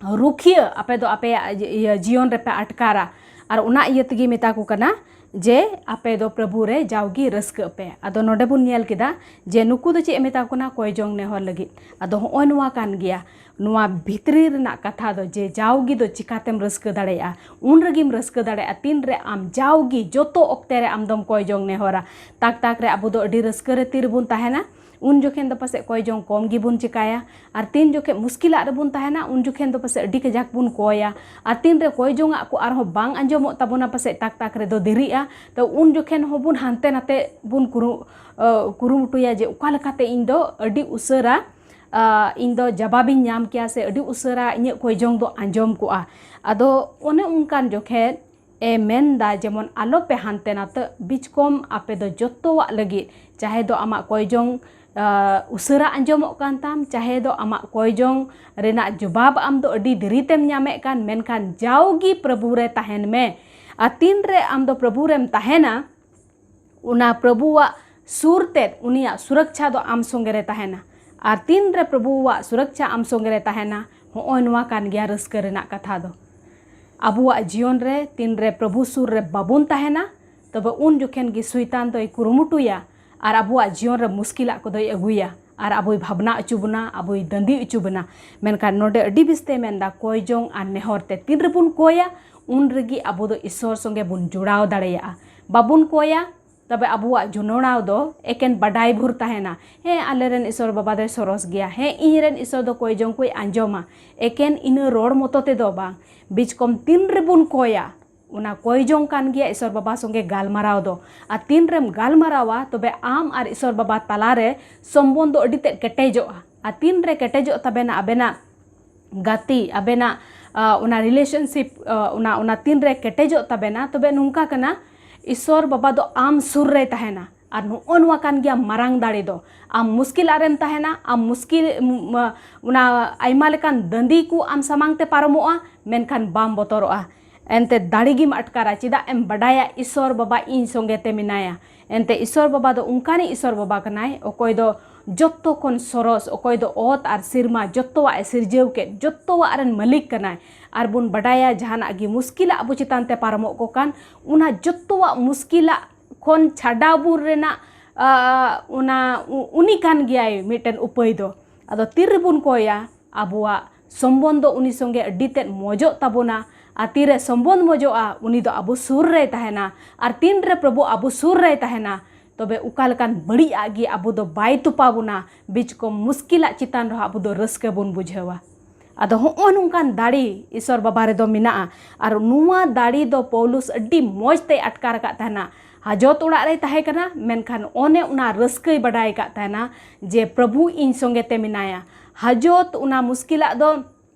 ᱨᱩᱠᱷᱤᱭᱟᱹ ᱟᱯᱮ ᱫᱚ ᱟᱯᱮᱭᱟᱜ ᱤᱭᱟᱹ ᱡᱤᱭᱚᱱ ᱨᱮᱯᱮ ᱟᱴᱠᱟᱨᱟ᱾ ᱟᱨ ᱚᱱᱟ ᱤᱭᱟᱹ ᱛᱮᱜᱮ ᱢᱮᱛᱟ ᱠᱚ ᱠᱟᱱᱟ ᱡᱮ ᱟᱯᱮ ᱫᱚ ᱯᱨᱚᱵᱷᱩ ᱨᱮ ᱡᱟᱣᱜᱮ ᱨᱟᱹᱥᱠᱟᱹᱜ ᱯᱮ᱾ ᱟᱫᱚ ᱱᱚᱰᱮ ᱵᱚᱱ ᱧᱮᱞ ᱠᱮᱫᱟ ᱡᱮ ᱱᱩᱠᱩ ᱫᱚ ᱪᱮᱫ ᱮ ᱢᱮᱛᱟ ᱠᱚ ᱠᱟᱱᱟ, ᱠᱚᱭ ᱡᱚᱝ ᱱᱮᱦᱚᱨ ᱞᱟᱹᱜᱤᱫ᱾ ᱟᱫᱚ ᱦᱚᱸᱜᱼᱚᱭ ᱱᱚᱣᱟ ᱠᱟᱱ ᱜᱮᱭᱟ ᱱᱚᱣᱟ ᱵᱷᱤᱛᱨᱤ ᱨᱮᱱᱟᱜ ᱠᱟᱛᱷᱟ ᱫᱚ, ᱡᱮ ᱡᱟᱣᱜᱮ ᱫᱚ ᱪᱤᱠᱟᱛᱮᱢ ᱨᱟᱹᱥᱠᱟᱹ ᱫᱟᱲᱮᱭᱟᱜᱼᱟ? ᱩᱱ ᱨᱮᱜᱮᱢ ᱨᱟᱹᱥᱠᱟᱹ ᱫᱟᱲᱮᱭᱟᱜᱼᱟ ᱛᱤᱱ ᱨᱮ ᱟᱢ ᱡᱟᱣᱜᱮ ᱡᱚᱛᱚ ᱚᱠᱛᱮ ᱨᱮ ᱟᱢ ᱫᱚᱢ ᱠᱚᱭ ᱡᱚᱝ ᱱᱮᱦᱚᱨᱟ᱾ ᱛᱟᱠ ᱛᱟᱠ ᱨᱮ ᱟᱵᱚ ᱫᱚ ᱟᱹᱰᱤ ᱨᱟᱹᱥᱠᱟᱹ ᱨᱮ ᱛᱤ ᱨᱮᱵᱚᱱ ᱛᱟᱦᱮᱱᱟ, ᱩᱱ ᱡᱚᱠᱷᱮᱱ ᱫᱚ ᱯᱟᱥᱮᱡ ᱠᱚᱭ ᱡᱚᱝ ᱠᱚᱢ ᱜᱮᱵᱚᱱ ᱪᱮᱠᱟᱭᱟ᱾ ᱟᱨ ᱛᱤᱱ ᱡᱚᱠᱷᱮᱡ ᱢᱩᱥᱠᱤᱞᱟᱜ ᱨᱮᱵᱚᱱ ᱛᱟᱦᱮᱱᱟ, ᱩᱱ ᱡᱚᱠᱷᱮᱱ ᱫᱚ ᱯᱟᱥᱮᱡ ᱟᱹᱰᱤ ᱠᱟᱡᱟᱠ ᱵᱚᱱ ᱠᱚᱭᱟ᱾ ᱟᱨ ᱛᱤᱱ ᱨᱮ ᱠᱚᱭ ᱡᱚᱝᱟᱜ ᱠᱚ ᱟᱨᱦᱚᱸ ᱵᱟᱝ ᱟᱸᱡᱚᱢᱚᱜ ᱛᱟᱵᱚᱱᱟ, ᱯᱟᱥᱮᱡ ᱛᱟᱠ ᱛᱟᱠ ᱨᱮᱫᱚ ᱫᱮᱨᱤᱜᱼᱟ, ᱛᱚ ᱩᱱ ᱡᱚᱠᱷᱮᱱ ᱦᱚᱸᱵᱚᱱ ᱦᱟᱱᱛᱮ ᱱᱟᱛᱮ ᱵᱚᱱ ᱠᱩᱨᱩ-, ᱟᱹ, ᱠᱩᱨᱩᱢᱩᱴᱩᱭᱟ ᱡᱮ ᱚᱠᱟ ᱞᱮᱠᱟᱛᱮ ᱤᱧ ᱫᱚ ᱟᱹᱰᱤ ᱩᱥᱟᱹᱨᱟ, ᱟᱹ, ᱤᱧ ᱫᱚ ᱡᱟᱵᱟᱵᱤᱧ ᱧᱟᱢ ᱠᱮᱭᱟ ᱥᱮ ᱟᱹᱰᱤ ᱩᱥᱟᱹᱨᱟ ᱤᱧᱟᱹᱜ ᱠᱚᱭ ᱡᱚᱝ ᱫᱚ ᱟᱸᱡᱚᱢ ᱠᱚᱜᱼᱟ᱾ ᱟᱫᱚ ᱚᱱᱮ ᱚᱱᱠᱟᱱ ᱡᱚᱠᱷᱮᱡ ᱮ ᱢᱮᱱᱫᱟ, ᱡᱮᱢᱚᱱ ᱟᱞᱚᱯᱮ ᱦᱟᱱᱛᱮ ᱱᱟᱛᱮ, ᱵᱤᱪᱠᱚᱢ ᱟᱯᱮ ᱫᱚ ᱡᱚᱛᱚᱣᱟᱜ ᱞᱟᱹᱜᱤᱫ, ᱪᱟᱦᱮ ᱫᱚ ᱟᱢᱟᱜ ᱠᱚᱭ ᱡᱚᱝ, ᱟᱸ, ᱩᱥᱟᱹᱨᱟ ᱟᱸᱡᱚᱢᱚᱜ ᱠᱟᱱ ᱛᱟᱢ, ᱪᱟᱦᱮ ᱫᱚ ᱟᱢᱟᱜ ᱠᱚᱭ ᱡᱚᱝ ᱨᱮᱱᱟᱜ ᱡᱚᱵᱟᱵ ᱟᱢ ᱫᱚ ᱟᱹᱰᱤ ᱫᱮᱨᱤ ᱛᱮᱢ ᱧᱟᱢᱮᱫ ᱠᱟᱱ, ᱢᱮᱱᱠᱷᱟᱱ ᱡᱟᱣᱜᱮ ᱯᱨᱚᱵᱷᱩ ᱨᱮ ᱛᱟᱦᱮᱱ ᱢᱮ᱾ ᱟᱨ ᱛᱤᱱ ᱨᱮ ᱟᱢ ᱫᱚ ᱯᱨᱚᱵᱷᱩ ᱨᱮᱢ ᱛᱟᱦᱮᱱᱟ, ᱚᱱᱟ ᱯᱨᱚᱵᱷᱩᱣᱟᱜ ᱥᱩᱨ ᱛᱮᱫ ᱩᱱᱤᱭᱟᱜ ᱥᱩᱨᱚᱠᱪᱷᱟ ᱫᱚ ᱟᱢ ᱥᱚᱸᱜᱮ ᱨᱮ ᱛᱟᱦᱮᱱᱟ᱾ ᱟᱨ ᱛᱤᱱ ᱨᱮ ᱯᱨᱚᱵᱷᱩᱣᱟᱜ ᱥᱩᱨᱚᱠᱪᱷᱟ ᱟᱢ ᱥᱚᱸᱜᱮ ᱨᱮ ᱛᱟᱦᱮᱱᱟ, ᱦᱚᱸᱜᱼᱚᱭ ᱱᱚᱣᱟ ᱠᱟᱱ ᱜᱮᱭᱟ ᱨᱟᱹᱥᱠᱟᱹ ᱨᱮᱱᱟᱜ ᱠᱟᱛᱷᱟ ᱫᱚ᱾ ᱟᱵᱚᱣᱟᱜ ᱡᱤᱭᱚᱱ ᱨᱮ ᱛᱤᱱ ᱨᱮ ᱯᱨᱚᱵᱷᱩ ᱥᱩᱨ ᱨᱮ ᱵᱟᱵᱚᱱ ᱛᱟᱦᱮᱱᱟ, ᱛᱚᱵᱮ ᱩᱱ ᱡᱚᱠᱷᱮᱱ ᱜᱮ ᱥᱚᱭᱛᱟᱱ ᱫᱚᱭ ᱠᱩᱨᱩᱢᱩᱴᱩᱭᱟ ᱟᱨ ᱟᱵᱚᱣᱟᱜ ᱡᱤᱭᱚᱱ ᱨᱮ ᱢᱩᱥᱠᱤᱞᱟᱜ ᱠᱚᱫᱚᱭ ᱟᱹᱜᱩᱭᱟ ᱟᱨ ᱟᱵᱚᱭ ᱵᱷᱟᱵᱽᱱᱟ ᱦᱚᱪᱚ ᱵᱚᱱᱟ, ᱟᱵᱚᱭ ᱫᱟᱹᱱᱫᱤ ᱦᱚᱪᱚ ᱵᱚᱱᱟ᱾ ᱢᱮᱱᱠᱷᱟᱱ ᱱᱚᱰᱮ ᱟᱹᱰᱤ ᱵᱮᱥᱛᱮ ᱢᱮᱱᱫᱟ, ᱠᱚᱭ ᱡᱚᱝ ᱟᱨ ᱱᱮᱦᱚᱨ ᱛᱮ ᱛᱤᱱ ᱨᱮᱵᱚᱱ ᱠᱚᱭᱟ, ᱩᱱ ᱨᱮᱜᱮ ᱟᱵᱚ ᱫᱚ ᱤᱥᱚᱨ ᱥᱚᱸᱜᱮ ᱵᱚᱱ ᱡᱚᱲᱟᱣ ᱫᱟᱲᱮᱭᱟᱜᱼᱟ᱾ ᱵᱟᱵᱚᱱ ᱠᱚᱭᱟ, ᱛᱚᱵᱮ ᱟᱵᱚᱣᱟᱜ ᱡᱚᱱᱚᱲᱟᱣ ᱫᱚ ᱮᱠᱮᱱ ᱵᱟᱰᱟᱭ ᱵᱷᱳᱨ ᱛᱟᱦᱮᱱᱟ᱾ ᱦᱮᱸ, ᱟᱞᱮᱨᱮᱱ ᱤᱥᱚᱨ ᱵᱟᱵᱟ ᱫᱚᱭ ᱥᱚᱨᱚᱥ ᱜᱮᱭᱟ, ᱦᱮᱸ, ᱤᱧᱨᱮᱱ ᱤᱥᱚᱨ ᱫᱚ ᱠᱚᱭ ᱡᱚᱝ ᱠᱚᱭ ᱟᱸᱡᱚᱢᱟ, ᱮᱠᱮᱱ ᱤᱱᱟᱹ ᱨᱚᱲ ᱢᱚᱛᱚ ᱛᱮᱫᱚ ᱵᱟᱝ᱾ ᱵᱤᱪᱠᱚᱢ ᱛᱤᱱ ᱨᱮᱵᱚᱱ ᱠᱚᱭᱟ, ᱚᱱᱟ ᱠᱚᱭ ᱡᱚᱝ ᱠᱟᱱ ᱜᱮᱭᱟ ᱤᱥᱚᱨ ᱵᱟᱵᱟ ᱥᱚᱸᱜᱮ ᱜᱟᱞᱢᱟᱨᱟᱣ ᱫᱚ᱾ ᱟᱨ ᱛᱤᱱ ᱨᱮᱢ ᱜᱟᱞᱢᱟᱨᱟᱣᱟ, ᱛᱚᱵᱮ ᱟᱢ ᱟᱨ ᱤᱥᱚᱨ ᱵᱟᱵᱟ ᱛᱟᱞᱟᱨᱮ ᱥᱚᱢᱵᱚᱱᱫᱷ ᱫᱚ ᱟᱹᱰᱤ ᱛᱮᱫ ᱠᱮᱴᱮᱡᱚᱜᱼᱟ᱾ ᱟᱨ ᱛᱤᱱ ᱨᱮ ᱠᱮᱴᱮᱡᱚᱜ ᱛᱟᱵᱮᱱᱟ ᱟᱵᱮᱱᱟᱜ ᱜᱟᱛᱮ, ᱟᱵᱮᱱᱟᱜ, ᱟ, ᱚᱱᱟ relationship, ᱟ, ᱚᱱᱟ, ᱚᱱᱟ ᱛᱤᱱ ᱨᱮ ᱠᱮᱴᱮᱡᱚᱜ ᱛᱟᱵᱮᱱᱟ, ᱛᱚᱵᱮ ᱱᱚᱝᱠᱟ ᱠᱟᱱᱟ, ᱤᱥᱚᱨ ᱵᱟᱵᱟ ᱫᱚ ᱟᱢ ᱥᱩᱨ ᱨᱮᱭ ᱛᱟᱦᱮᱱᱟ᱾ ᱟᱨ ᱱᱚᱜᱼᱚ ᱱᱚᱣᱟ ᱠᱟᱱ ᱜᱮᱭᱟ ᱢᱟᱨᱟᱝ ᱫᱟᱲᱮ ᱫᱚ᱾ ᱟᱢ ᱢᱩᱥᱠᱤᱞᱟᱜ ᱨᱮᱢ ᱛᱟᱦᱮᱱᱟ, ᱟᱢ ᱢᱩᱥᱠᱤᱞ, ᱢ-, ᱢ-, ᱚᱱᱟ ᱟᱭᱢᱟ ᱞᱮᱠᱟᱱ ᱫᱟᱹᱱᱫᱤ ᱠᱚ ᱟᱢ ᱥᱟᱢᱟᱝ ᱛᱮ ᱯᱟᱨᱚᱢᱚᱜᱼᱟ, ᱢᱮᱱᱠᱷᱟᱱ ᱵᱟᱢ ᱵᱚᱛᱚᱨᱚᱜᱼᱟ᱾ ᱮᱱᱛᱮ ᱫᱟᱲᱮ ᱜᱮᱢ ᱟᱴᱠᱟᱨᱟ, ᱪᱮᱫᱟᱜ ᱮᱢ ᱵᱟᱰᱟᱭᱟ ᱤᱥᱚᱨ ᱵᱟᱵᱟ ᱤᱧ ᱥᱚᱸᱜᱮ ᱛᱮ ᱢᱮᱱᱟᱭᱟ᱾ ᱮᱱᱛᱮ ᱤᱥᱚᱨ ᱵᱟᱵᱟ ᱫᱚ ᱚᱱᱠᱟᱱᱤᱡ ᱤᱥᱚᱨ ᱵᱟᱵᱟ ᱠᱟᱱᱟᱭ, ᱚᱠᱚᱭ ᱫᱚ ᱡᱚᱛᱚ ᱠᱷᱚᱱ ᱥᱚᱨᱚᱥ, ᱚᱠᱚᱭ ᱫᱚ ᱚᱛ ᱟᱨ ᱥᱮᱨᱢᱟ ᱡᱚᱛᱚᱣᱟᱜ ᱮ ᱥᱤᱨᱡᱟᱹᱣ ᱠᱮᱫ, ᱡᱚᱛᱚᱣᱟᱜ ᱨᱮᱱ ᱢᱟᱹᱞᱤᱠ ᱠᱟᱱᱟᱭ᱾ ᱟᱨ ᱵᱚᱱ ᱵᱟᱰᱟᱭᱟ ᱡᱟᱦᱟᱱᱟᱜ ᱜᱮ ᱢᱩᱥᱠᱤᱞᱟᱜ ᱟᱵᱚ ᱪᱮᱛᱟᱱ ᱛᱮ ᱯᱟᱨᱚᱢᱚᱜ ᱠᱚ ᱠᱟᱱ, ᱚᱱᱟ ᱡᱚᱛᱚᱣᱟᱜ ᱢᱩᱥᱠᱤᱞᱟᱜ ᱠᱷᱚᱱ ᱪᱷᱟᱰᱟᱣ ᱵᱚᱱ ᱨᱮᱱᱟᱜ, ᱟ, ᱚᱱᱟ, ᱩ-, ᱩᱱᱤ ᱠᱟᱱ ᱜᱮᱭᱟᱭ ᱢᱤᱫᱴᱮᱱ ᱩᱯᱟᱹᱭ ᱫᱚ᱾ ᱟᱫᱚ ᱛᱤ ᱨᱮᱵᱚᱱ ᱠᱚᱭᱟ, ᱟᱵᱚᱣᱟᱜ ᱥᱚᱢᱵᱚᱱᱫᱷ ᱫᱚ ᱩᱱᱤ ᱥᱚᱸᱜᱮ ᱟᱹᱰᱤ ᱛᱮᱫ ᱢᱚᱡᱚᱜ ᱛᱟᱵᱚᱱᱟ᱾ ᱟᱨ ᱛᱤᱨᱮ ᱥᱚᱢᱵᱚᱱᱫᱷ ᱢᱚᱡᱚᱜᱼᱟ, ᱩᱱᱤ ᱫᱚ ᱟᱵᱚ ᱥᱩᱨ ᱨᱮᱭ ᱛᱟᱦᱮᱱᱟ᱾ ᱟᱨ ᱛᱤᱱ ᱨᱮ ᱯᱨᱚᱵᱷᱩ ᱟᱵᱚ ᱥᱩᱨ ᱨᱮᱭ ᱛᱟᱦᱮᱱᱟ, ᱛᱚᱵᱮ ᱚᱠᱟ ᱞᱮᱠᱟᱱ ᱵᱟᱹᱲᱤᱡ ᱟᱜ ᱜᱮ ᱟᱵᱚ ᱫᱚ ᱵᱟᱭ ᱛᱚᱯᱟ ᱵᱚᱱᱟ᱾ ᱵᱤᱪᱠᱚᱢ ᱢᱩᱥᱠᱤᱞᱟᱜ ᱪᱮᱛᱟᱱ ᱨᱮᱦᱚᱸ ᱟᱵᱚ ᱫᱚ ᱨᱟᱹᱥᱠᱟᱹ ᱵᱚᱱ ᱵᱩᱡᱷᱟᱹᱣᱟ᱾ ᱟᱫᱚ ᱦᱚᱸᱜᱼᱚ ᱱᱚᱝᱠᱟᱱ ᱫᱟᱲᱮ ᱤᱥᱚᱨ ᱵᱟᱵᱟ ᱨᱮᱫᱚ ᱢᱮᱱᱟᱜᱼᱟ᱾ ᱟᱨ ᱱᱚᱣᱟ ᱫᱟᱲᱮ ᱫᱚ ᱯᱟᱣᱞᱩᱥ ᱟᱹᱰᱤ ᱢᱚᱡᱽ ᱛᱮᱭ ᱟᱴᱠᱟᱨ ᱟᱠᱟᱫ ᱛᱟᱦᱮᱱᱟ᱾ ᱦᱟᱡᱚᱛ ᱚᱲᱟᱜ ᱨᱮᱭ ᱛᱟᱦᱮᱸ ᱠᱟᱱᱟ, ᱢᱮᱱᱠᱷᱟᱱ ᱚᱱᱮ ᱚᱱᱟ ᱨᱟᱹᱥᱠᱟᱹᱭ ᱵᱟᱰᱟᱭ ᱟᱠᱟᱫ ᱛᱟᱦᱮᱱᱟ ᱡᱮ ᱯᱨᱚᱵᱷᱩ ᱤᱧ ᱥᱚᱸᱜᱮ ᱛᱮ ᱢᱮᱱᱟᱭᱟ᱾ ᱦᱟᱡᱚᱛ, ᱚᱱᱟ ᱢᱩᱥᱠᱤᱞᱟᱜ ᱫᱚ,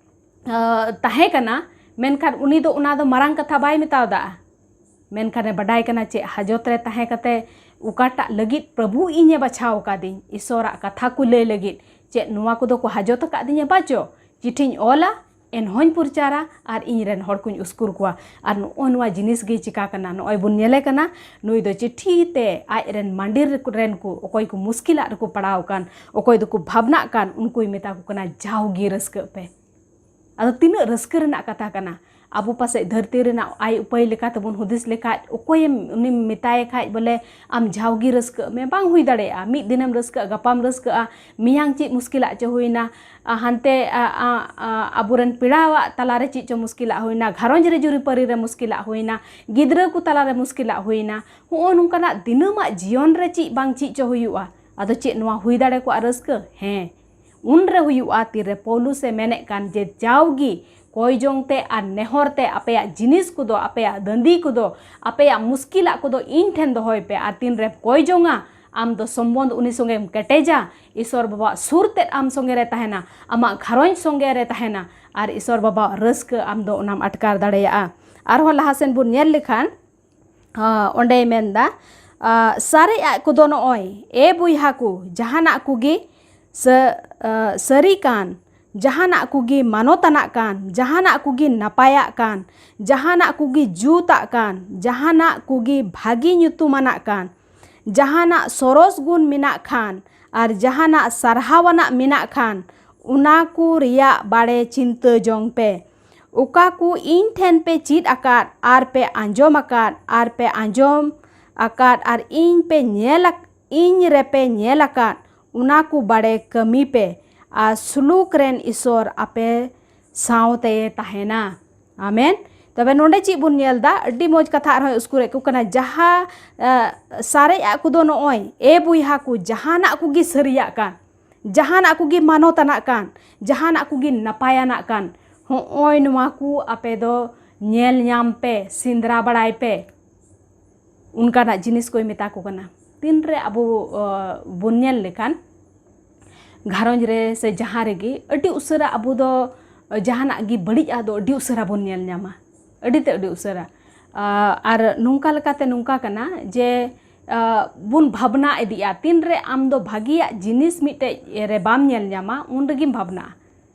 ᱟ, ᱛᱟᱦᱮᱸ ᱠᱟᱱᱟ, ᱢᱮᱱᱠᱷᱟᱱ ᱩᱱᱤ ᱫᱚ ᱚᱱᱟ ᱫᱚ ᱢᱟᱨᱟᱝ ᱠᱟᱛᱷᱟ ᱵᱟᱭ ᱢᱮᱛᱟᱣᱫᱟ᱾ ᱢᱮᱱᱠᱷᱟᱱᱮ ᱵᱟᱰᱟᱭ ᱠᱟᱱᱟ ᱪᱮᱫ ᱦᱟᱡᱚᱛ ᱨᱮ ᱛᱟᱦᱮᱸ ᱠᱟᱛᱮ ᱚᱠᱟᱴᱟᱜ ᱞᱟᱹᱜᱤᱫ ᱯᱨᱚᱵᱷᱩ ᱤᱧᱮ ᱵᱟᱪᱷᱟᱣ ᱟᱠᱟᱫᱤᱧ, ᱤᱥᱚᱨᱟᱜ ᱠᱟᱛᱷᱟ ᱠᱚ ᱞᱟᱹᱭ ᱞᱟᱹᱜᱤᱫ᱾ ᱪᱮᱫ ᱱᱚᱣᱟ ᱠᱚᱫᱚ ᱠᱚ ᱦᱟᱡᱚᱛ ᱟᱠᱟᱫᱤᱧᱟ? ᱵᱟᱪᱚ, ᱪᱤᱴᱷᱤᱧ ᱚᱞᱟ, ᱮᱱᱦᱚᱸᱧ ᱯᱨᱚᱪᱟᱨᱟ ᱟᱨ ᱤᱧ ᱨᱮᱱ ᱦᱚᱲ ᱠᱚᱧ ᱩᱥᱠᱩᱨ ᱠᱚᱣᱟ᱾ ᱟᱨ ᱱᱚᱜᱼᱚ ᱱᱚᱣᱟ ᱡᱤᱱᱤᱥ ᱜᱮ ᱪᱤᱠᱟ ᱠᱟᱱᱟ? ᱱᱚᱜᱼᱚᱭ ᱵᱚᱱ ᱧᱮᱞᱮ ᱠᱟᱱᱟ, ᱱᱩᱭ ᱫᱚ ᱪᱤᱴᱷᱤ ᱛᱮ ᱟᱡ ᱨᱮᱱ ᱢᱟᱹᱰᱤᱨ ᱨᱮᱱ ᱠᱚ, ᱚᱠᱚᱭ ᱠᱚ ᱢᱩᱥᱠᱤᱞᱟᱜ ᱨᱮᱠᱚ ᱯᱟᱲᱟᱣ ᱟᱠᱟᱱ, ᱚᱠᱚᱭ ᱫᱚᱠᱚ ᱵᱷᱟᱵᱽᱱᱟᱜ ᱠᱟᱱ, ᱩᱱᱠᱩᱭ ᱢᱮᱛᱟ ᱠᱚ ᱠᱟᱱᱟ, ᱡᱟᱣᱜᱮ ᱨᱟᱹᱥᱠᱟᱹᱜ ᱯᱮ᱾ ᱟᱫᱚ ᱛᱤᱱᱟᱹᱜ ᱨᱟᱹᱥᱠᱟᱹ ᱨᱮᱱᱟᱜ ᱠᱟᱛᱷᱟ ᱠᱟᱱᱟ! ᱟᱵᱚ ᱯᱟᱥᱮᱡ ᱫᱷᱟᱹᱨᱛᱤ ᱨᱮᱱᱟᱜ ᱟᱭ ᱩᱯᱟᱹᱭ ᱞᱮᱠᱟ ᱛᱮᱵᱚᱱ ᱦᱩᱫᱤᱥ ᱞᱮᱠᱷᱟᱡ, ᱚᱠᱚᱭᱮᱢ, ᱩᱱᱤᱢ ᱢᱮᱛᱟᱭ ᱠᱷᱟᱡ ᱵᱚᱞᱮ, "ᱟᱢ ᱡᱟᱣᱜᱮ ᱨᱟᱹᱥᱠᱟᱹᱜ ᱢᱮ", ᱵᱟᱝ ᱦᱩᱭ ᱫᱟᱲᱮᱭᱟᱜᱼᱟ᱾ ᱢᱤᱫ ᱫᱤᱱᱮᱢ ᱨᱟᱹᱥᱠᱟᱹᱜᱼᱟ, ᱜᱟᱯᱟᱢ ᱨᱟᱹᱥᱠᱟᱹᱜᱼᱟ, ᱢᱮᱭᱟᱝ ᱪᱮᱫ ᱢᱩᱥᱠᱤᱞᱟᱜ ᱪᱚ ᱦᱩᱭᱱᱟ, ᱟ, ᱦᱟᱱᱛᱮ, ᱟ, ᱟ, ᱟ, ᱟᱵᱚᱨᱮᱱ ᱯᱮᱲᱟᱣᱟᱜ ᱛᱟᱞᱟᱨᱮ ᱪᱮᱫ ᱪᱚ ᱢᱩᱥᱠᱤᱞᱟᱜ ᱦᱩᱭᱱᱟ, ᱜᱷᱟᱨᱚᱸᱡᱽ ᱨᱮ ᱡᱩᱨᱤᱯᱟᱹᱨᱤ ᱨᱮ ᱢᱩᱥᱠᱤᱞᱟᱜ ᱦᱩᱭᱱᱟ, ᱜᱤᱫᱽᱨᱟᱹ ᱠᱚ ᱛᱟᱞᱟᱨᱮ ᱢᱩᱥᱠᱤᱞᱟᱜ ᱦᱩᱭᱱᱟ, ᱦᱚᱸᱜᱼᱚ ᱱᱚᱝᱠᱟᱱᱟᱜ ᱫᱤᱱᱟᱹᱢᱟᱜ ᱡᱤᱭᱚᱱ ᱨᱮ ᱪᱮᱫ ᱵᱟᱝ ᱪᱮᱫ ᱪᱚ ᱦᱩᱭᱩᱜᱼᱟ᱾ ᱟᱫᱚ ᱪᱮᱫ ᱱᱚᱣᱟ ᱦᱩᱭ ᱫᱟᱲᱮ ᱠᱚᱜᱼᱟ ᱨᱟᱹᱥᱠᱟᱹ? ᱦᱮᱸ, ᱩᱱᱨᱮ ᱦᱩᱭᱩᱜᱼᱟ ᱛᱤᱨᱮ ᱯᱚᱣᱞᱩᱥ ᱮ ᱢᱮᱱᱮᱫ ᱠᱟᱱ ᱡᱮ ᱡᱟᱣᱜᱮ ᱠᱚᱭ ᱡᱚᱝ ᱛᱮ ᱟᱨ ᱱᱮᱦᱚᱨ ᱛᱮ ᱟᱯᱮᱭᱟᱜ ᱡᱤᱱᱤᱥ ᱠᱚᱫᱚ, ᱟᱯᱮᱭᱟᱜ ᱫᱟᱹᱱᱫᱤ ᱠᱚᱫᱚ, ᱟᱯᱮᱭᱟᱜ ᱢᱩᱥᱠᱤᱞᱟᱜ ᱠᱚᱫᱚ ᱤᱧ ᱴᱷᱮᱱ ᱫᱚᱦᱚᱭ ᱯᱮ᱾ ᱟᱨ ᱛᱤᱱᱨᱮᱢ ᱠᱚᱭ ᱡᱚᱝᱟ, ᱟᱢ ᱫᱚ ᱥᱚᱢᱵᱚᱱᱫᱷ ᱩᱱᱤ ᱥᱚᱸᱜᱮᱢ ᱠᱮᱴᱮᱡᱟ, ᱤᱥᱚᱨ ᱵᱟᱵᱟᱣᱟᱜ ᱥᱩᱨ ᱛᱮᱫ ᱟᱢ ᱥᱚᱸᱜᱮ ᱨᱮ ᱛᱟᱦᱮᱱᱟ, ᱟᱢᱟᱜ ᱜᱷᱟᱨᱚᱸᱡᱽ ᱥᱚᱸᱜᱮ ᱨᱮ ᱛᱟᱦᱮᱱᱟ, ᱟᱨ ᱤᱥᱚᱨ ᱵᱟᱵᱟᱣᱟᱜ ᱨᱟᱹᱥᱠᱟᱹ ᱟᱢ ᱫᱚ ᱚᱱᱟᱢ ᱟᱴᱠᱟᱨ ᱫᱟᱲᱮᱭᱟᱜᱼᱟ᱾ ᱟᱨᱦᱚᱸ ᱞᱟᱦᱟ ᱥᱮᱱ ᱵᱚᱱ ᱧᱮᱞ ᱞᱮᱠᱷᱟᱱ, ᱟᱸ, ᱚᱸᱰᱮᱭ ᱢᱮᱱᱫᱟ, ᱟᱸ, ᱥᱟᱨᱮᱡ ᱟᱜ ᱠᱚᱫᱚ ᱱᱚᱜᱼᱚᱭ, ᱮ ᱵᱚᱭᱦᱟ ᱠᱚ, ᱡᱟᱦᱟᱱᱟᱜ ᱠᱚᱜᱮ ᱥᱟᱹ-, ᱟᱸ, ᱥᱟᱹᱨᱤ ᱠᱟᱱ, ᱡᱟᱦᱟᱱᱟᱜ ᱠᱚᱜᱮ ᱢᱟᱱᱚᱛᱟᱱᱟᱜ ᱠᱟᱱ, ᱡᱟᱦᱟᱱᱟᱜ ᱠᱚᱜᱮ ᱱᱟᱯᱟᱭᱟᱜ ᱠᱟᱱ, ᱡᱟᱦᱟᱱᱟᱜ ᱠᱚᱜᱮ ᱡᱩᱛᱟᱜ ᱠᱟᱱ, ᱡᱟᱦᱟᱱᱟᱜ ᱠᱚᱜᱮ ᱵᱷᱟᱹᱜᱤ ᱧᱩᱛᱩᱢᱟᱱᱟᱜ ᱠᱟᱱ, ᱡᱟᱦᱟᱱᱟᱜ ᱥᱚᱨᱚᱥ ᱜᱩᱱ ᱢᱮᱱᱟᱜ ᱠᱷᱟᱱ, ᱟᱨ ᱡᱟᱦᱟᱱᱟᱜ ᱥᱟᱨᱦᱟᱣᱟᱱᱟᱜ ᱢᱮᱱᱟᱜ ᱠᱷᱟᱱ, ᱚᱱᱟ ᱠᱚ ᱨᱮᱭᱟᱜ ᱵᱟᱲᱮ ᱪᱤᱱᱛᱟᱹ ᱡᱚᱝ ᱯᱮ᱾ ᱚᱠᱟ ᱠᱚ ᱤᱧ ᱴᱷᱮᱱ ᱯᱮ ᱪᱮᱫ ᱟᱠᱟᱫ, ᱟᱨ ᱯᱮ ᱟᱸᱡᱚᱢ ᱟᱠᱟᱫ, ᱟᱨ ᱯᱮ ᱟᱸᱡᱚᱢ ᱟᱠᱟᱫ, ᱟᱨ ᱤᱧ ᱯᱮ ᱧᱮᱞ ᱟᱠ-, ᱤᱧ ᱨᱮᱯᱮ ᱧᱮᱞ ᱟᱠᱟᱫ, ᱚᱱᱟ ᱠᱚ ᱵᱟᱲᱮ ᱠᱟᱹᱢᱤ ᱯᱮ, ᱟᱨ ᱥᱩᱞᱩᱠ ᱨᱮᱱ ᱤᱥᱚᱨ ᱟᱯᱮ ᱥᱟᱶᱛᱮᱭᱮ ᱛᱟᱦᱮᱱᱟ᱾ ᱟᱢᱮᱱ᱾ ᱛᱚᱵᱮ ᱱᱚᱰᱮ ᱪᱮᱫ ᱵᱚᱱ ᱧᱮᱞ ᱮᱫᱟ? ᱟᱹᱰᱤ ᱢᱚᱡᱽ ᱠᱟᱛᱷᱟ ᱟᱨᱦᱚᱸᱭ ᱩᱥᱠᱩᱨᱮᱫ ᱠᱚ ᱠᱟᱱᱟ᱾ ᱡᱟᱦᱟᱸ, ᱮ, ᱥᱟᱨᱮᱡ ᱟᱜ ᱠᱚᱫᱚ ᱱᱚᱜᱼᱚᱭ, ᱮ ᱵᱚᱭᱦᱟ ᱠᱚ, ᱡᱟᱦᱟᱱᱟᱜ ᱠᱚᱜᱮ ᱥᱟᱹᱨᱤᱭᱟᱜ ᱠᱟᱱ, ᱡᱟᱦᱟᱱᱟᱜ ᱠᱚᱜᱮ ᱢᱟᱱᱚᱛᱟᱱᱟᱜ ᱠᱟᱱ, ᱡᱟᱦᱟᱱᱟᱜ ᱠᱚᱜᱮ ᱱᱟᱯᱟᱭᱟᱱᱟᱜ ᱠᱟᱱ, ᱦᱚᱸᱜᱼᱚᱭ ᱱᱚᱣᱟ ᱠᱚ ᱟᱯᱮ ᱫᱚ ᱧᱮᱞ ᱧᱟᱢ ᱯᱮ, ᱥᱮᱸᱫᱽᱨᱟ ᱵᱟᱲᱟᱭ ᱯᱮ᱾ ᱚᱱᱠᱟᱱᱟᱜ ᱡᱤᱱᱤᱥ ᱠᱚᱭ ᱢᱮᱛᱟ ᱠᱚ ᱠᱟᱱᱟ᱾ ᱛᱤᱱᱨᱮ ᱟᱵᱚ, ᱚ, ᱵᱚᱱ ᱧᱮᱞ ᱞᱮᱠᱷᱟᱱ, ᱜᱷᱟᱨᱚᱸᱡᱽ ᱨᱮ ᱥᱮ ᱡᱟᱦᱟᱸ ᱨᱮᱜᱮ, ᱟᱹᱰᱤ ᱩᱥᱟᱹᱨᱟ ᱟᱵᱚ ᱫᱚ ᱡᱟᱦᱟᱱᱟᱜ ᱜᱮ ᱵᱟᱹᱲᱤᱡ ᱟᱜ ᱫᱚ ᱟᱹᱰᱤ ᱩᱥᱟᱹᱨᱟ ᱵᱚᱱ ᱧᱮᱞ ᱧᱟᱢᱟ, ᱟᱹᱰᱤ ᱛᱮ ᱟᱹᱰᱤ ᱩᱥᱟᱹᱨᱟ᱾ ᱟ, ᱟᱨ ᱱᱚᱝᱠᱟ ᱞᱮᱠᱟᱛᱮ ᱱᱚᱝᱠᱟ ᱠᱟᱱᱟ ᱡᱮ, ᱟ, ᱵᱚᱱ ᱵᱷᱟᱵᱽᱱᱟ ᱤᱫᱤᱜᱼᱟ᱾ ᱛᱤᱱᱨᱮ ᱟᱢ ᱫᱚ ᱵᱷᱟᱹᱜᱤᱭᱟᱜ ᱡᱤᱱᱤᱥ ᱢᱤᱫᱴᱮᱡ ᱨᱮ ᱵᱟᱢ ᱧᱮᱞ ᱧᱟᱢᱟ, ᱩᱱ ᱨᱮᱜᱮᱢ ᱵᱷᱟᱵᱽᱱᱟᱜᱼᱟ᱾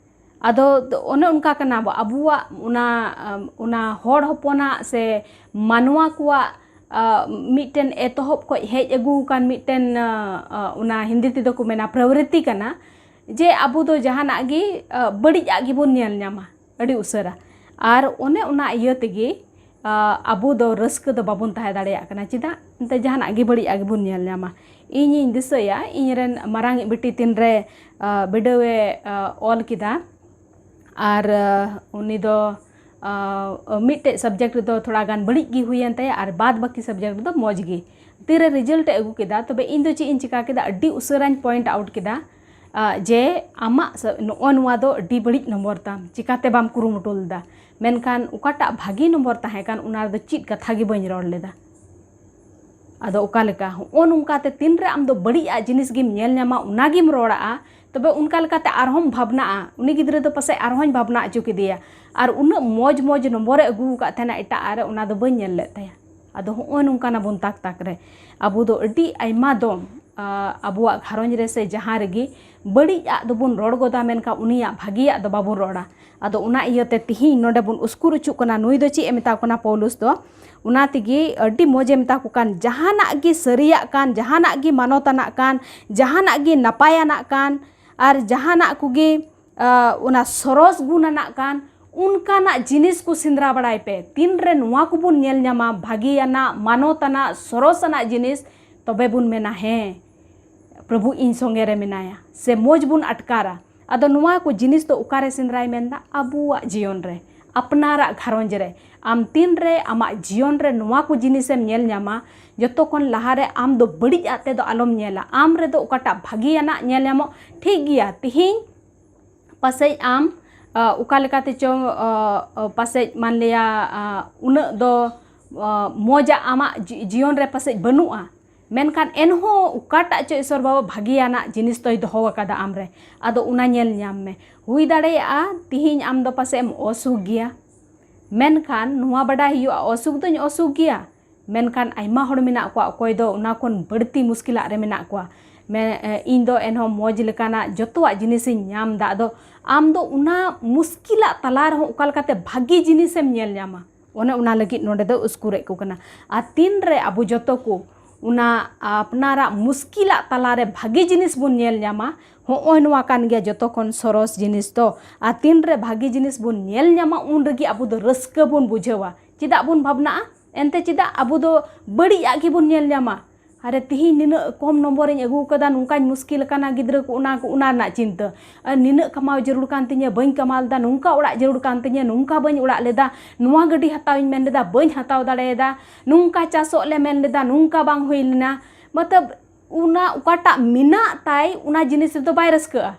ᱟᱫᱚ ᱚᱱᱮ ᱚᱱᱠᱟ ᱠᱟᱱᱟ ᱟᱵᱚ, ᱟᱵᱚᱣᱟᱜ ᱚᱱᱟ, ᱚᱱᱟ ᱦᱚᱲ ᱦᱚᱯᱚᱱᱟᱜ ᱥᱮ ᱢᱟᱱᱣᱟ ᱠᱚᱣᱟᱜ, ᱟ, ᱢᱤᱫᱴᱮᱱ ᱮᱛᱚᱦᱚᱵ ᱠᱷᱚᱱ ᱦᱮᱡ ᱟᱹᱜᱩ ᱟᱠᱟᱱ ᱢᱤᱫᱴᱮᱱ, ᱟ, ᱟ, ᱚᱱᱟ ᱦᱤᱱᱫᱤ ᱛᱮᱫᱚ ᱠᱚ ᱢᱮᱱᱟ ᱯᱨᱚᱵᱨᱤᱛᱤ ᱠᱟᱱᱟ, ᱡᱮ ᱟᱵᱚ ᱫᱚ ᱡᱟᱦᱟᱱᱟᱜ ᱜᱮ, ᱟ, ᱵᱟᱹᱲᱤᱡ ᱟᱜ ᱜᱮᱵᱚᱱ ᱧᱮᱞ ᱧᱟᱢᱟ ᱟᱹᱰᱤ ᱩᱥᱟᱹᱨᱟ᱾ ᱟᱨ ᱚᱱᱮ ᱚᱱᱟ ᱤᱭᱟᱹ ᱛᱮᱜᱮ, ᱟ, ᱟᱵᱚ ᱫᱚ ᱨᱟᱹᱥᱠᱟᱹ ᱫᱚ ᱵᱟᱵᱚᱱ ᱛᱟᱦᱮᱸ ᱫᱟᱲᱮᱭᱟᱜ ᱠᱟᱱᱟ᱾ ᱪᱮᱫᱟᱜ? ᱮᱱᱛᱮ ᱡᱟᱦᱟᱱᱟᱜ ᱜᱮ ᱵᱟᱹᱲᱤᱡ ᱟᱜ ᱜᱮᱵᱚᱱ ᱧᱮᱞ ᱧᱟᱢᱟ᱾ ᱤᱧᱤᱧ ᱫᱤᱥᱟᱹᱭᱟ, ᱤᱧ ᱨᱮᱱ ᱢᱟᱨᱟᱝ ᱤᱡ ᱵᱤᱴᱤ ᱛᱤᱱᱨᱮ, ᱟ, ᱵᱤᱰᱟᱹᱣᱮ, ᱟ, ᱚᱞ ᱠᱮᱫᱟ, ᱟᱨ, ᱟ, ᱩᱱᱤ ᱫᱚ, ᱟ, ᱢᱤᱫᱴᱮᱡ subject ᱨᱮᱫᱚ ᱛᱷᱚᱲᱟ ᱜᱟᱱ ᱵᱟᱹᱲᱤᱡ ᱜᱮ ᱦᱩᱭᱮᱱ ᱛᱟᱭᱟ ᱟᱨ ᱵᱟᱫ ᱵᱟᱹᱠᱤ subject ᱨᱮᱫᱚ ᱢᱚᱡᱽ ᱜᱮ᱾ ᱛᱤᱨᱮ result ᱮ ᱟᱹᱜᱩ ᱠᱮᱫᱟ, ᱛᱚᱵᱮ ᱤᱧ ᱫᱚ ᱪᱮᱫ ᱤᱧ ᱪᱤᱠᱟ ᱠᱮᱫᱟ, ᱟᱹᱰᱤ ᱩᱥᱟᱹᱨᱟᱧ point out ᱠᱮᱫᱟ᱾ ᱟ, ᱡᱮ ᱟᱢᱟᱜ ᱥᱟ-, ᱱᱚᱜᱼᱚ ᱱᱚᱣᱟ ᱫᱚ ᱟᱹᱰᱤ ᱵᱟᱹᱲᱤᱡ ᱱᱚᱢᱵᱚᱨ ᱛᱟᱢ, ᱪᱤᱠᱟᱛᱮ ᱵᱟᱢ ᱠᱩᱨᱩᱢᱩᱴᱩ ᱞᱮᱫᱟ? ᱢᱮᱱᱠᱷᱟᱱ ᱚᱠᱟᱴᱟᱜ ᱵᱷᱟᱹᱜᱤ ᱱᱚᱢᱵᱚᱨ ᱛᱟᱦᱮᱸ ᱠᱟᱱ, ᱚᱱᱟ ᱨᱮᱫᱚ ᱪᱮᱫ ᱠᱟᱛᱷᱟ ᱜᱮ ᱵᱟᱹᱧ ᱨᱚᱲ ᱞᱮᱫᱟ᱾ ᱟᱫᱚ ᱚᱠᱟ ᱞᱮᱠᱟ? ᱦᱚᱸᱜᱼᱚ ᱱᱚᱝᱠᱟᱛᱮ ᱛᱤᱱᱨᱮ ᱟᱢ ᱫᱚ ᱵᱟᱹᱲᱤᱡ ᱟᱜ ᱡᱤᱱᱤᱥ ᱜᱮᱢ ᱧᱮᱞ ᱧᱟᱢᱟ, ᱚᱱᱟ ᱜᱮᱢ ᱨᱚᱲᱟᱜᱼᱟ, ᱛᱚᱵᱮ ᱚᱱᱠᱟ ᱞᱮᱠᱟᱛᱮ ᱟᱨᱦᱚᱸᱢ ᱵᱷᱟᱵᱽᱱᱟᱜᱼᱟ᱾ ᱩᱱᱤ ᱜᱤᱫᱽᱨᱟᱹ ᱫᱚ ᱯᱟᱥᱮᱡ ᱟᱨᱦᱚᱸᱧ ᱵᱷᱟᱵᱽᱱᱟ ᱦᱚᱪᱚ ᱠᱮᱫᱮᱭᱟ, ᱟᱨ ᱩᱱᱟᱹᱜ ᱢᱚᱡᱽ ᱢᱚᱡᱽ ᱱᱚᱢᱵᱚᱨᱮ ᱟᱹᱜᱩ ᱟᱠᱟᱫ ᱛᱟᱦᱮᱱᱟ ᱮᱴᱟᱜ ᱟᱜ ᱨᱮ, ᱚᱱᱟ ᱫᱚ ᱵᱟᱹᱧ ᱧᱮᱞ ᱞᱮᱫ ᱛᱟᱭᱟ᱾ ᱟᱫᱚ ᱦᱚᱸᱜᱼᱚᱭ ᱱᱚᱝᱠᱟᱱ ᱟᱵᱚᱱ ᱛᱟᱠ ᱛᱟᱠ ᱨᱮ ᱟᱵᱚ ᱫᱚ ᱟᱹᱰᱤ ᱟᱭᱢᱟ ᱫᱚᱢ, ᱟ, ᱟᱵᱚᱣᱟᱜ ᱜᱷᱟᱨᱚᱸᱡᱽ ᱨᱮ ᱥᱮ ᱡᱟᱦᱟᱸ ᱨᱮᱜᱮ ᱵᱟᱹᱲᱤᱡ ᱟᱜ ᱫᱚᱵᱚᱱ ᱨᱚᱲ ᱜᱚᱫᱟ, ᱢᱮᱱᱠᱷᱟᱱ ᱩᱱᱤᱭᱟᱜ ᱵᱷᱟᱹᱜᱤᱭᱟᱜ ᱫᱚ ᱵᱟᱵᱚᱱ ᱨᱚᱲᱟ᱾ ᱟᱫᱚ ᱚᱱᱟ ᱤᱭᱟᱹᱛᱮ ᱛᱤᱦᱤᱧ ᱱᱚᱰᱮ ᱵᱚᱱ ᱩᱥᱠᱩᱨ ᱚᱪᱚᱜ ᱠᱟᱱᱟ, ᱱᱩᱭ ᱫᱚ ᱪᱮᱫ ᱮ ᱢᱮᱛᱟ ᱠᱚ ᱠᱟᱱᱟ ᱯᱟᱣᱞᱩᱥ ᱫᱚ? ᱚᱱᱟ ᱛᱮᱜᱮ ᱟᱹᱰᱤ ᱢᱚᱡᱽ ᱮ ᱢᱮᱛᱟ ᱠᱚ ᱠᱟᱱ, ᱡᱟᱦᱟᱱᱟᱜ ᱜᱮ ᱥᱟᱹᱨᱤᱭᱟᱜ ᱠᱟᱱ, ᱡᱟᱦᱟᱱᱟᱜ ᱜᱮ ᱢᱟᱱᱚᱛᱟᱱᱟᱜ ᱠᱟᱱ, ᱡᱟᱦᱟᱱᱟᱜ ᱜᱮ ᱱᱟᱯᱟᱭᱟᱱᱟᱜ ᱠᱟᱱ, ᱟᱨ ᱡᱟᱦᱟᱱᱟᱜ ᱠᱚᱜᱮ, ᱟ, ᱚᱱᱟ ᱥᱚᱨᱚᱥ ᱜᱩᱱ ᱟᱱᱟᱜ ᱠᱟᱱ, ᱚᱱᱠᱟᱱᱟᱜ ᱡᱤᱱᱤᱥ ᱠᱚ ᱥᱮᱸᱫᱽᱨᱟ ᱵᱟᱲᱟᱭ ᱯᱮ᱾ ᱛᱤᱱᱨᱮ ᱱᱚᱣᱟ ᱠᱚᱵᱚᱱ ᱧᱮᱞ ᱧᱟᱢᱟ, ᱵᱷᱟᱹᱜᱤᱭᱟᱱᱟᱜ, ᱢᱟᱱᱚᱛᱟᱱᱟᱜ, ᱥᱚᱨᱚᱥ ᱟᱱᱟᱜ ᱡᱤᱱᱤᱥ, ᱛᱚᱵᱮ ᱵᱚᱱ ᱢᱮᱱᱟ, "ᱦᱮᱸ, ᱯᱨᱚᱵᱷᱩ ᱤᱧ ᱥᱚᱸᱜᱮ ᱨᱮ ᱢᱮᱱᱟᱭᱟ", ᱥᱮ ᱢᱚᱡᱽ ᱵᱚᱱ ᱟᱴᱠᱟᱨᱟ᱾ ᱟᱫᱚ ᱱᱚᱣᱟ ᱠᱚ ᱡᱤᱱᱤᱥ ᱫᱚ ᱚᱠᱟᱨᱮ ᱥᱮᱸᱫᱽᱨᱟᱭ ᱢᱮᱱᱫᱟ? ᱟᱵᱚᱣᱟᱜ ᱡᱤᱭᱚᱱ ᱨᱮ, ᱟᱯᱱᱟᱨᱟᱜ ᱜᱷᱟᱨᱚᱸᱡᱽ ᱨᱮ᱾ ᱟᱢ ᱛᱤᱱᱨᱮ ᱟᱢᱟᱜ ᱡᱤᱭᱚᱱ ᱨᱮ ᱱᱚᱣᱟ ᱠᱚ ᱡᱤᱱᱤᱥᱮᱢ ᱧᱮᱞ ᱧᱟᱢᱟ, ᱡᱚᱛᱚ ᱠᱷᱚᱱ ᱞᱟᱦᱟᱨᱮ ᱟᱢ ᱫᱚ ᱵᱟᱹᱲᱤᱡ ᱟᱜ ᱛᱮᱫᱚ ᱟᱞᱚᱢ ᱧᱮᱞᱟ᱾ ᱟᱢ ᱨᱮᱫᱚ ᱚᱠᱟᱴᱟᱜ ᱵᱷᱟᱹᱜᱤᱭᱟᱱᱟᱜ ᱧᱮᱞ ᱧᱟᱢᱚᱜ, ᱴᱷᱤᱠ ᱜᱮᱭᱟ, ᱛᱤᱦᱤᱧ ᱯᱟᱥᱮᱡ ᱟᱢ, ᱟ, ᱚᱠᱟ ᱞᱮᱠᱟᱛᱮ ᱪᱚᱝ, ᱟ, ᱟ, ᱯᱟᱥᱮᱡ ᱢᱟᱱᱞᱤᱭᱟ, ᱟ, ᱩᱱᱟᱹᱜ ᱫᱚ, ᱟ, ᱢᱚᱡᱟᱜ ᱟᱢᱟᱜ ᱡᱤ-, ᱡᱤᱭᱚᱱ ᱨᱮ ᱯᱟᱥᱮᱡ ᱵᱟᱹᱱᱩᱜᱼᱟ, ᱢᱮᱱᱠᱷᱟᱱ ᱮᱱᱦᱚᱸ ᱚᱠᱟᱴᱟᱜ ᱪᱚ ᱤᱥᱚᱨ ᱵᱟᱵᱟ ᱵᱷᱟᱹᱜᱤᱭᱟᱱᱟᱜ ᱡᱤᱱᱤᱥ ᱫᱚᱭ ᱫᱚᱦᱚ ᱟᱠᱟᱫᱟ ᱟᱢᱨᱮ᱾ ᱟᱫᱚ ᱚᱱᱟ ᱧᱮᱞ ᱧᱟᱢ ᱢᱮ᱾ ᱦᱩᱭ ᱫᱟᱲᱮᱭᱟᱜᱼᱟ ᱛᱤᱦᱤᱧ ᱟᱢ ᱫᱚ ᱯᱟᱥᱮᱡ ᱮᱢ ᱚᱥᱩᱠ ᱜᱮᱭᱟ, ᱢᱮᱱᱠᱷᱟᱱ ᱱᱚᱣᱟ ᱵᱟᱰᱟᱭ ᱦᱩᱭᱩᱜᱼᱟ, ᱚᱥᱩᱠ ᱫᱚᱧ ᱚᱥᱩᱠ ᱜᱮᱭᱟ, ᱢᱮᱱᱠᱷᱟᱱ ᱟᱭᱢᱟ ᱦᱚᱲ ᱢᱮᱱᱟᱜ ᱠᱚᱣᱟ ᱚᱠᱚᱭ ᱫᱚ ᱚᱱᱟ ᱠᱷᱚᱱ ᱵᱟᱹᱲᱛᱤ ᱢᱩᱥᱠᱤᱞᱟᱜ ᱨᱮ ᱢᱮᱱᱟᱜ ᱠᱚᱣᱟ᱾ ᱢᱮ-, ᱮ, ᱤᱧ ᱫᱚ ᱮᱱᱦᱚᱸ ᱢᱚᱡᱽ ᱞᱮᱠᱟᱱᱟᱜ ᱡᱚᱛᱚᱣᱟᱜ ᱡᱤᱱᱤᱥᱤᱧ ᱧᱟᱢ ᱮᱫᱟ᱾ ᱟᱫᱚ ᱟᱢ ᱫᱚ ᱚᱱᱟ ᱢᱩᱥᱠᱤᱞᱟᱜ ᱛᱟᱞᱟ ᱨᱮᱦᱚᱸ ᱚᱠᱟ ᱞᱮᱠᱟᱛᱮ ᱵᱷᱟᱹᱜᱤ ᱡᱤᱱᱤᱥᱮᱢ ᱧᱮᱞ ᱧᱟᱢᱟ, ᱚᱱᱮ ᱚᱱᱟ ᱞᱟᱹᱜᱤᱫ ᱱᱚᱰᱮ ᱫᱚ ᱩᱥᱠᱩᱨᱮᱫ ᱠᱚ ᱠᱟᱱᱟ᱾ ᱟᱨ ᱛᱤᱱᱨᱮ ᱟᱵᱚ ᱡᱚᱛᱚ ᱠᱚ ᱚᱱᱟ ᱟᱯᱱᱟᱨᱟᱜ ᱢᱩᱥᱠᱤᱞᱟᱜ ᱛᱟᱞᱟᱨᱮ ᱵᱷᱟᱹᱜᱤ ᱡᱤᱱᱤᱥ ᱵᱚᱱ ᱧᱮᱞ ᱧᱟᱢᱟ, ᱦᱚᱸᱜᱼᱚᱭ ᱱᱚᱣᱟ ᱠᱟᱱ ᱜᱮᱭᱟ ᱡᱚᱛᱚ ᱠᱷᱚᱱ ᱥᱚᱨᱚᱥ ᱡᱤᱱᱤᱥ ᱫᱚ᱾ ᱟᱨ ᱛᱤᱱᱨᱮ ᱵᱷᱟᱹᱜᱤ ᱡᱤᱱᱤᱥ ᱵᱚᱱ ᱧᱮᱞ ᱧᱟᱢᱟ, ᱩᱱ ᱨᱮᱜᱮ ᱟᱵᱚ ᱫᱚ ᱨᱟᱹᱥᱠᱟᱹ ᱵᱚᱱ ᱵᱩᱡᱷᱟᱹᱣᱟ᱾ ᱪᱮᱫᱟᱜ ᱵᱚᱱ ᱵᱷᱟᱵᱽᱱᱟᱜᱼᱟ? ᱮᱱᱛᱮ ᱪᱮᱫᱟᱜ ᱟᱵᱚ ᱫᱚ ᱵᱟᱹᱲᱤᱡ ᱟᱜ ᱜᱮᱵᱚᱱ ᱧᱮᱞ ᱧᱟᱢᱟ? ᱟᱨᱮ, ᱛᱤᱦᱤᱧ ᱱᱤᱱᱟᱹᱜ ᱠᱚᱢ ᱱᱚᱢᱵᱚᱨᱤᱧ ᱟᱹᱜᱩ ᱟᱠᱟᱫᱟ, ᱱᱚᱝᱠᱟᱧ ᱢᱩᱥᱠᱤᱞ ᱟᱠᱟᱱᱟ ᱜᱤᱫᱽᱨᱟᱹ ᱠᱚ, ᱚᱱᱟ ᱠᱚ, ᱚᱱᱟ ᱨᱮᱱᱟᱜ ᱪᱤᱱᱛᱟᱹ᱾ ᱟᱨ ᱱᱤᱱᱟᱹᱜ ᱠᱟᱢᱟᱣ ᱡᱟᱹᱨᱩᱲ ᱠᱟᱱ ᱛᱤᱧᱟᱹ, ᱵᱟᱹᱧ ᱠᱟᱢᱟᱣ ᱞᱮᱫᱟ, ᱱᱚᱝᱠᱟ ᱚᱲᱟᱜ ᱡᱟᱹᱨᱩᱲ ᱠᱟᱱ ᱛᱤᱧᱟᱹ, ᱱᱚᱝᱠᱟ ᱵᱟᱹᱧ ᱚᱲᱟᱜ ᱞᱮᱫᱟ, ᱱᱚᱣᱟ ᱜᱟᱹᱰᱤ ᱦᱟᱛᱟᱣᱤᱧ ᱢᱮᱱ ᱞᱮᱫᱟ, ᱵᱟᱹᱧ ᱦᱟᱛᱟᱣ ᱫᱟᱲᱮᱭᱟᱫᱟ, ᱱᱚᱝᱠᱟ ᱪᱟᱥᱚᱜ ᱞᱮ ᱢᱮᱱ ᱞᱮᱫᱟ, ᱱᱚᱝᱠᱟ ᱵᱟᱝ ᱦᱩᱭ ᱞᱮᱱᱟ᱾ ᱢᱚᱛᱞᱚᱵ, ᱚᱱᱟ ᱚᱠᱟᱴᱟᱜ ᱢᱮᱱᱟᱜ ᱛᱟᱭ, ᱚᱱᱟ ᱡᱤᱱᱤᱥ ᱨᱮᱫᱚ ᱵᱟᱭ ᱨᱟᱹᱥᱠᱟᱹᱜᱼᱟ᱾